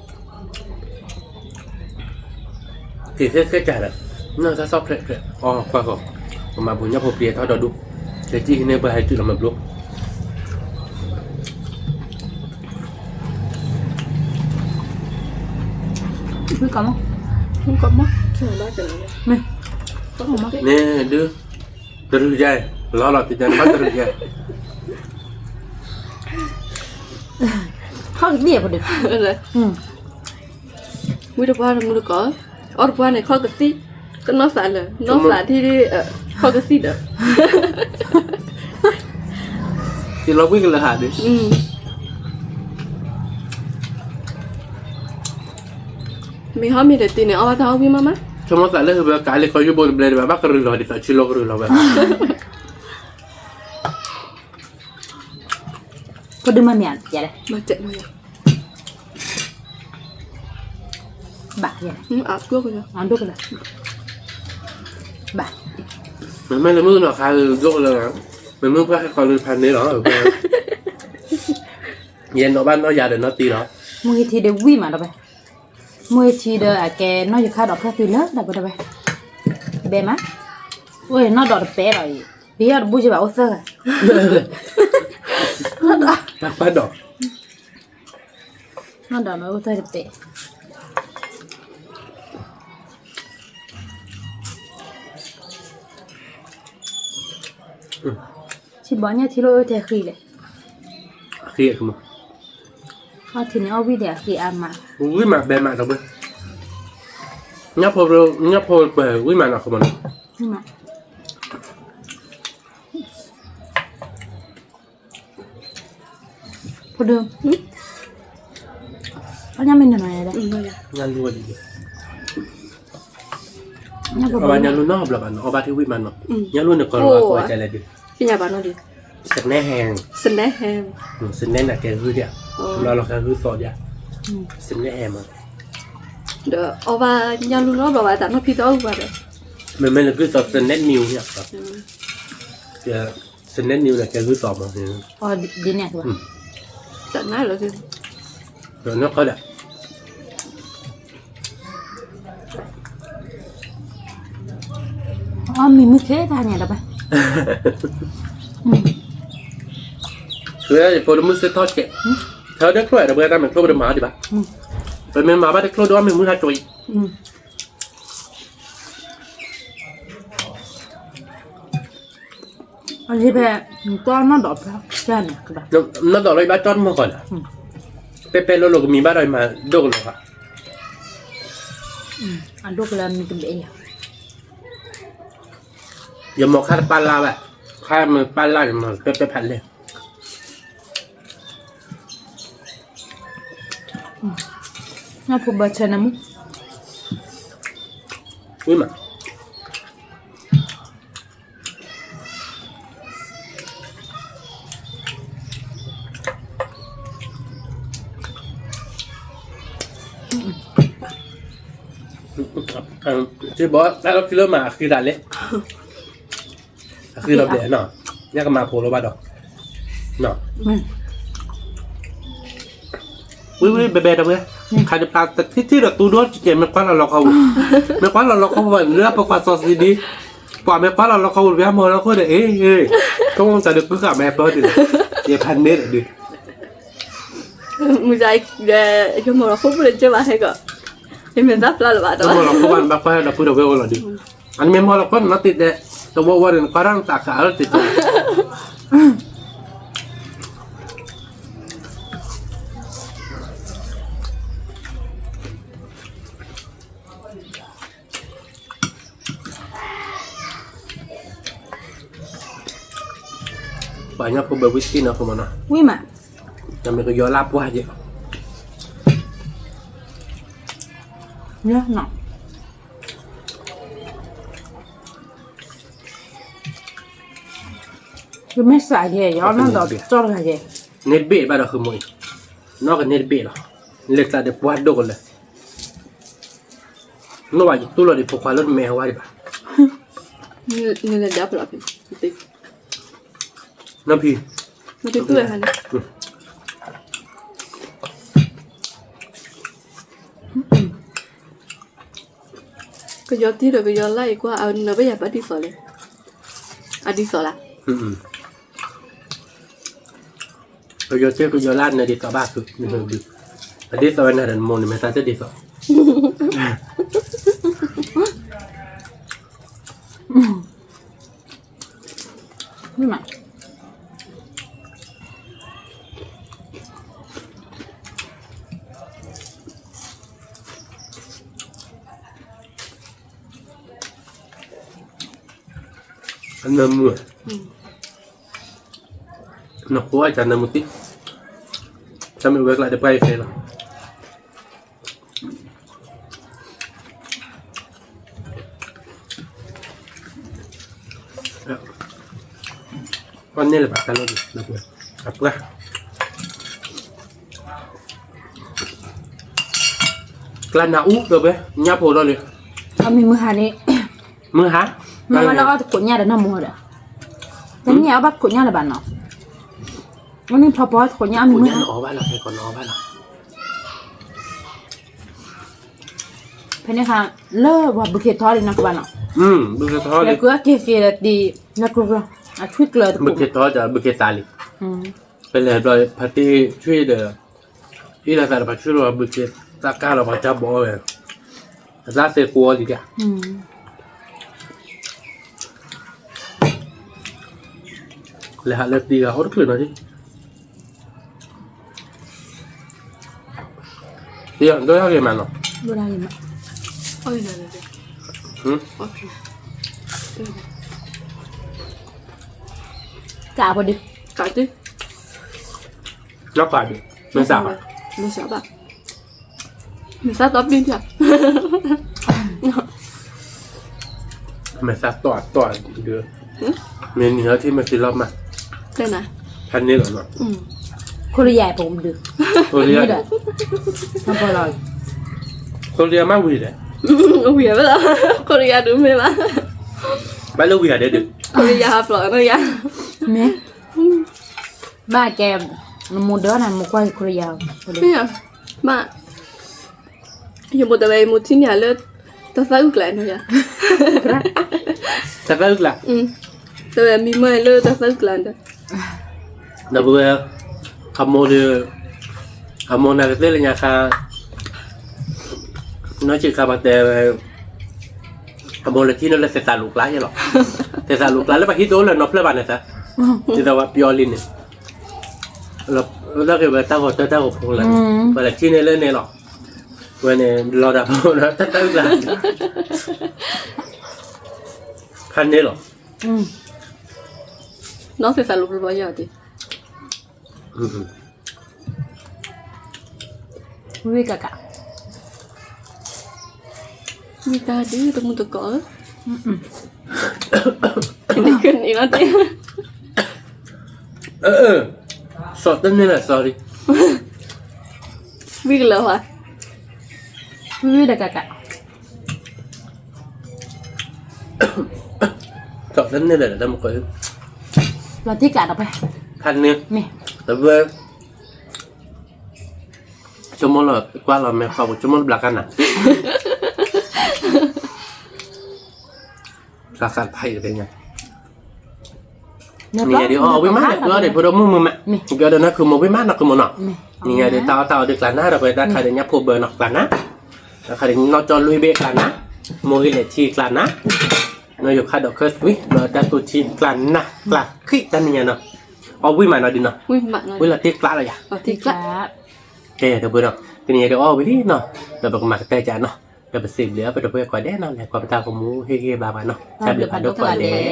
က့ၤသ့သ့တၢ်ဒီး, နီၢ်တၢ်ဆီၣ်ဖျဲးဖျဲး အီၣ်ကွၢ်ကီး, ပမၤပူၤညၣ်ဖိပျံၤထီၣ်ဒီးဒူၣ်, ကစံၣ်ဟံးန့ၢ်ပှၤဟဲတုၤလီၤမ့ၢ်ဘျိ, မ့ၢ်, န့ၣ်ဒုး, တရူးယါ, လီၤလီၤတံၢ်ယါန့ၣ်ဘၣ်တရူးယါ, ခီၣ်ကသံၣ်အပဒုး, ဝံတပှၢ်တမူတကိး, အီၣ်တပှၢ်န့ၣ်ခီၣ်ကသံၣ်, တနီၢ်သးလၢၤ, နီၢ်သးထံၣ်ဒ်, ခီၣ်ကသံၣ်ဒီး, တလီၤဘှံးကလၢၤဟးဒုး, မ့ၢ်ဟီၣ်မ့ၢ်တတံၤန့ၣ် အီၣ်ဘၣ်တၢ်ဟီၣ်ဝံၣ်မးမး, ဆိကမိၣ်သးလၢဟၢဖၢကးလံခီယုၢ်ဘိတဘျဲဒံးဘၣ် ဘၣ်ကရူၢ်လီၤဒ်သိးဆံလီၤကရူၢ်လီၤဝဲ, ပဒုးမၤမ့ၢ်ဧါ, ဘၣ်, ဒိၣ်ကလၢာ်, ဘၣ်, မ့မ့ၢ်လၢမုၢ်နီၢ်ခါဒိၣ်ကလၢာ်, မ့မ့ၢ်ပှၤဟဲခီလၢဖးန့ၣ်လီၤ, ယဲနီၢ်ဘၣ်နီၢ်ယၤဒီးနီၢ်တံၢ်လီၤ, မုၢ်ဟံၣ်ထံးဒီးဝံၣ်မးဒီးဝဲ, မုၢ်ဟံၣ်ထံးဒီးအကဲနီၢ်ယခါဒီးဖျၢၣ်တုၤလၢဒီးပဒဝဲ, ဘဲမး, အိၣ်နီၢ်ဒီးတပဲဒီးအံၤ, ပယီၤတဘူၣ်ယဘၣ်အိၣ်သၢဂၤ, တၢ်ခွါဒီး နီၢ်ဒီးမ့ၢ်အိၣ်သၢတပဲ, ထံဘီညၣ်ထံလိၣ်အၢထဲဃံလဲၣ်, ဃံ, အီၣ်ထံန့ၣ်အီၣ်ဝံၣ်ဒီးအဃံအါမး, ဝံၣ်မးဘဲမးဒီးဝဲ, ညၣ်ဖိ, ညၣ်ဖိပှဲၤဝံၣ်မးနီၤခီမးနီၤ ဖိဒု, အီၣ်ညၣ်မ့ၢ်နုၤနၤလဲၣ်, ညၣ်လူ, အဘၣ်ညၣ်လူနီတဘျီဘၣ်နီၤ အီၣ်ဘၣ်ထံဝံၣ်မးနီၤ, ညၣ်လူန့ၣ်ကီလီၤဝဲကိးဝဲဒ်လဲၣ်ဒုး, သနဲ, သနဲ, သနဲန့ၣ်ကဲဂုၢ်ဒၣ်, လီၤလီၤကဲဂုၢ်သီဒၣ်, သနဲဟဲမး, ဒီးအီၣ်ဘၣ်ညၣ်လူနီတဘျီဘၣ်တၢ်နီၢ်ဖံးတအီၣ်ဘၣ်ဒီး, မ့မ့ၢ်လၢဂုၢ်သီသနဲနံၤန့ၣ် သနဲနံၤန့ၣ်ကဲဂုၢ်သီမး, ဒ်န့ၣ်, သနဲလီၤ, ဒီးနီၢ်ခီဒၣ်, အီၣ်မ့ၤမုၢ်ခဲတၢ်ညါဒီးဘၣ်, လၢယဖိတမုၢ်စ့ၢ်ထီၣ်ဆဲး, ထၢဒၢကျိၣ်ဒီး ပဝဲတၢ်မဲာ်ချံပတမၤအီၣ်ဒံးဘၣ်, ပမ့ၢ်မၤဘၣ်တကျိၣ်ဒီးအီၣ်မ့ၤမုၢ်ဟါကၠီအံၤ အဖဲ နီၢ်ဒီးလၢယဘၣ်ကၠီတမီၢ်ဃီဒီး, ပဲပဲလိၤလိၤကမံၤဘၣ်ဒီးယမၤဒိၣ်ကလၢၤဃီ, အဒိၣ်ကလၢၤမံၤတဘ့ၣ်ယၤ, ယမၤခါတပာ်လၢ်ဘၣ်, ခါမ့ၢ်ပာ်လၢ်န့ၣ်မၤပဲပဲဖးလဲၢ် နဖိဘၣ်ဆဲးနမုၢ်, ဝံၤမး, စ့ဘီ တၢ်လီၢ်ခံလၢမး အဃံသးလဲၣ်, အဃံလီၤဘျဲၣ်နီၤ, ညၣ်ကမၤဖိလီၤဘၣ်ဒီး, ဝံၤဝံၤ ဘဲဘဲတဝဲ, ခါတပျၢ်တထံၣ်ထံၣ်ဒီးသူဒိၣ်တကဲး မ့ၢ်ကွၢ်လီၤလီၤခီပူၤ, မ့ၢ်ကွၢ်လီၤလီၤခီပူၤဘၣ် လၢပကွၢ်စီဆှံဒ်, ပှၤမ့ၢ်ကွၢ်လီၤလီၤခီပူၤ ပျၢ်မီၤလီၤခိၣ်ဒီး အ့ၣ်, ကမီၤတၢ်ဒုးကုၢ်ဃာ်မဲာ်ပၢၢ်ဒ်, ယဖးန့ၢ်ဒီးဒုး မုၢ်ယါ, ယမီၤလီၤခိၣ်ပူၤလၢကၢဘၣ်ဟဲကီး, ယမ့ၢ်သၣ်ဖျါလၢၤဘၣ်ဒီး မီၤလီၤခိၣ်ဘၣ် နဘၣ်ကွၢ်ဒီပုၢ်ဒီဝဲၢ်အိၣ်လီၤဒုး, အန့ၣ်မ့ၢ်မီၤလီၤခိၣ်န့ၣ် နသ့တဲ, တဝီဝီန့ၣ် နကွၢ်တၢ်နတၢ်ခးအၢတ့ၢ်တၢ် ပှၤညၣ်ဖိဘၢဝံၣ်စကံၣ် နီၢ်ဖိမနီၤ, ဝံၣ်မး, တမ့ၢ်ကယီၤလၢပှၢ်က့ၤ, ယမ့ၢ်စးယဲၢ် ယအီၣ်နီၢ်ဒီးကၠီတဂၤယဲၢ်, န့ၢ်တဘ့ၣ်ဘၣ်ဒီးဃုမိၢ်အံၤ, နီၢ်ကန့ၢ်တဘ့ၣ်လီၤ, လၢကျါဒီးပှၢ်ဒိၣ်ကလၢာ်, နီၢ်ဘၣ်ယတူၢ်လီၤဒံးဖိခွါလၢနမဲာ်ဟဝါဒံးဘၣ်, နလဲၤဒၣ်ဖျိးဖံး, နီၢ်ဖံး, နတူၢ်လီၤ, ကယီၤတံၢ်ဒီးကယီၤလၢ်အံၤကွၢ် အနၢ်ဘၣ်ယၤဘၣ်ဒ်သိးလဲၣ်, အဒ်သိးလၢ ကယီၤတံၢ်ကယီၤလၢ်နၢ်ဒ်သိးဘၣ်သု, အဒ်သိးဝဲနၤဒီးနမိၢ်န့ၣ်မ့ၢ်တၢ်သ့ၣ်ဒ်သိး အနၢမူ, နဃိအတၢ်နၢမူတံၢ်, တၢ်မ့ၢ်ဝဲကျါဒီးပှၤအံၤခဲလီၤ. ပှၤန့ၢ်လၢၤဘၣ်တၢ်လီၢ်ဒံး, အပှၢ်, ကျါနၤအူဒီးဝဲ ညၣ်ဖိဒီးလံ, အမံၤမုၢ်ဟါန့ၣ်, မုၢ်ဟါ, မ့ၢ်ဝဲလၢအီၣ်တခိးညၣ်ဒီးနီၢ်မိၢ်ဒီး, တနံၣ်အီၣ်ဘၣ်တခိးညၣ်လၢၤဘၣ်နီၤ, အန့ၣ်ဖီဖီတခိးညၣ်အမံၤမုၢ်ဟါ, အီၣ်ဘၣ်လီၤ, ဖဲကီးနအီၣ်ဘၣ်လီၤ. ဖဲန့ၣ်ခါ လၢပှၤဘုခ့ထီလံနီၢ်ကဘၣ်နီၤ, ဘုခ့ထီလံ, လၢကက့ၤက့ၤဒီးတံၤ လၢကျိကျိ အထွံၣ်ကျၢၤတပူၤ, ဘုခ့ထီဒီးဘုခ့သးလံ, ပလဲၤဘျီဖါတံၢ်ထွံၣ်ဒီး အ့ၣ်လိာ်သးဒီးပှၤထွံၣ်လီၤ ဘုခ့သးကၢ်လီၤပှၤတၢ်ဘီအီၣ်ဝဲ, အသးသ့ကိးအီၤလံဒၣ် လဲၤဟးလၢတံၤဂၤအိၣ်တချုးနီၤ, ဒိၣ်ဒၣ်ဂ့ၤမးနီၤ, ဒိၣ်ဒၣ်ဂ့ၤမး, ကးပဒု, ကးတု, ကးပဒု, မ့ၢ်စးဘၣ်, မ့ၢ်စးဘၣ် မ့ၢ်သၣ်တီပျံၢ်ပျၢ်, မ့ၢ်သၣ်တီတီဒုး, မ့ၢ်နံၤဟဲထံၣ်မ့ၢ်သ့လီၤမး, ဖးန့ၢ်လီၤနီၤ, ခိရယၤပဒု, ခိရယၤဒီး, ခိရယၤမးဝံၤဒီး, ဝံၤဘၣ်လီၤ, ခိရယၤဒုးမ့ၢ်ဘၣ်, ဘၣ်လၢဝံၤဂၤဒဲးဒုး, ခိရယၤဟးဖျိးနီၤယၤ, မ့ၢ်, ဘၣ်ကဲ, နမိၢ်ဒၢနၤ မိၢ်ကွၢ်ခိရယၤ, ဘၣ် ယမိၢ်တဲဝဲ ယမိၢ်ထံၣ်န့ၢ်ယၤလၢ တၢ်သၣ်အုၣ်ကျါနီၤယၤ, တၢ် တၢ်သၢကျါ, တဝဲမံမီၢ်လၢတၢ်သၢကျါဒီး, ဒီပုၢ်ဝဲၢ်, အမိၢ်ဒီး, အမိၢ်နၤကသ့ၣ်လၢညါခါ, နီၢ်ဆံးခါပှၤတဲဝဲ, အမိၢ်လၢထံၣ်န့ၣ်လၢသဲးသးလူၤကျါယဲလီၤ, သဲးသးလူၤကျါလၢပှၤဟံၣ်တအိၣ်လၢနီဖျၢၣ်ဘၣ်န့ၣ်သး, ဒ်သိးပှၤပျီလံန့ၣ်, လၢက့ၤဝဲတၢ်ဂီၤတၢ်တၢ်ဂီၤဖိလၢန့ၣ်, ပှၤလၢထံၣ်န့ၣ်လၢန့ၣ်လီၤ, ဝဲန့ၣ်လီၤဒၣ်ဖိဒီးတၢ်သၢကျါ, ဖးန့ၣ်လီၤ, နီၢ်သဲးသးလူၤကျါယဲဒၣ်, ဝံၣ်ကးကး, ဝံၣ်တၢ်ဒုးတမူတကိးဧၢ, ကန့ၣ်လီၤတဲ, စီၤတန့ၢ်လၢ sorry, ဝံၣ်ကလၢၤဝဲ, ဝံၣ်တကးကး, စီၤတန့ၢ်လၢ တမူတကိး, လီၤတံၢ်ကျးဒီးဖဲ, ဖးန့ၣ်, တဝဲ ဆိကမိၣ်လီၤကွၢ်လီၤမဲာ်ခီပူၤ ဆိကမိၣ်တဘျီကနၤ, သးဃးတဖးအံၤတဖဲညါ, နံၤညါဒ်အီၣ်ဝံၣ်မး နဃုအီၣ်ဒံးဖိဒိၣ်မုၢ်မုၢ်မး, ကဒီးနၢ်ခုမိၢ်ဝံၣ်မး နၢ်ခုမိၢ်နီၤ, နံၤညါဒ်တၢ်အီၣ်တၢ်အီဒ်ကျါနၤဒီး ပဝဲတၢ်ခါဒ်ညၣ်ဖိဘၢနီၤကျါနၤ, တၢ်ခါဒ်နီၢ်ကၠီလွံၢ်ဘ့ၣ်ကျါနၤ, မိၢ်ဂ့ၤလဲၤထံကျါနၤ, နီၢ်ယိၤခါဒီးခၢသွံ ဒီးတၢ်သူထံကျါနၤ ကျါခံတၢ်နံၤညါနီၤ, အီၣ်ဝံၣ်မးနီၤဒ်နီၤ, ဝံၣ်လီၤတံၢ်ကျးလီၤယၤ, ကဲ ဒီပုၢ်ဝဲၢ်ဒီး တနံၤညါဒ်အီၣ်ဝံၣ်လံနီၤ, ဒီးပကမၤကတၢၢ်ကနီၤ, ဒီးပစံးဘျုးအပဒီပုၢ်ဝဲၢ်ကိးဂၤဒဲးနီၤ လဲၤကွၢ်ပတၢ်ဂီၤမူဟ့ၣ်ဂံၢ်ဘါပှၤနီၤ, တၢ်ဘျုးဖးဒိၣ်ကိးဂၤဒဲး,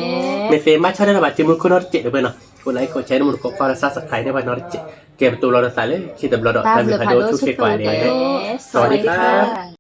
မ့ၢ်သ့မၤဆီၣ်ထွဲတၢ်ဘၣ်တ့မူခိၣ်နီတစဲးဒီပုၢ်ဝဲၢ်နီၤ, ကိး like ကိး share န့ၣ် မူတကိး ကိး subscribe န့ၢ်ပှၤနီတစဲး, ကဲပတိၤလီၤဒီးသးလၢခံတဘျီဒီး တၢ်ဘျုးဖးဒိၣ်ဆိၣ်ဂ့ၤကိးဂၤဒဲး, စဝၤဒံခါ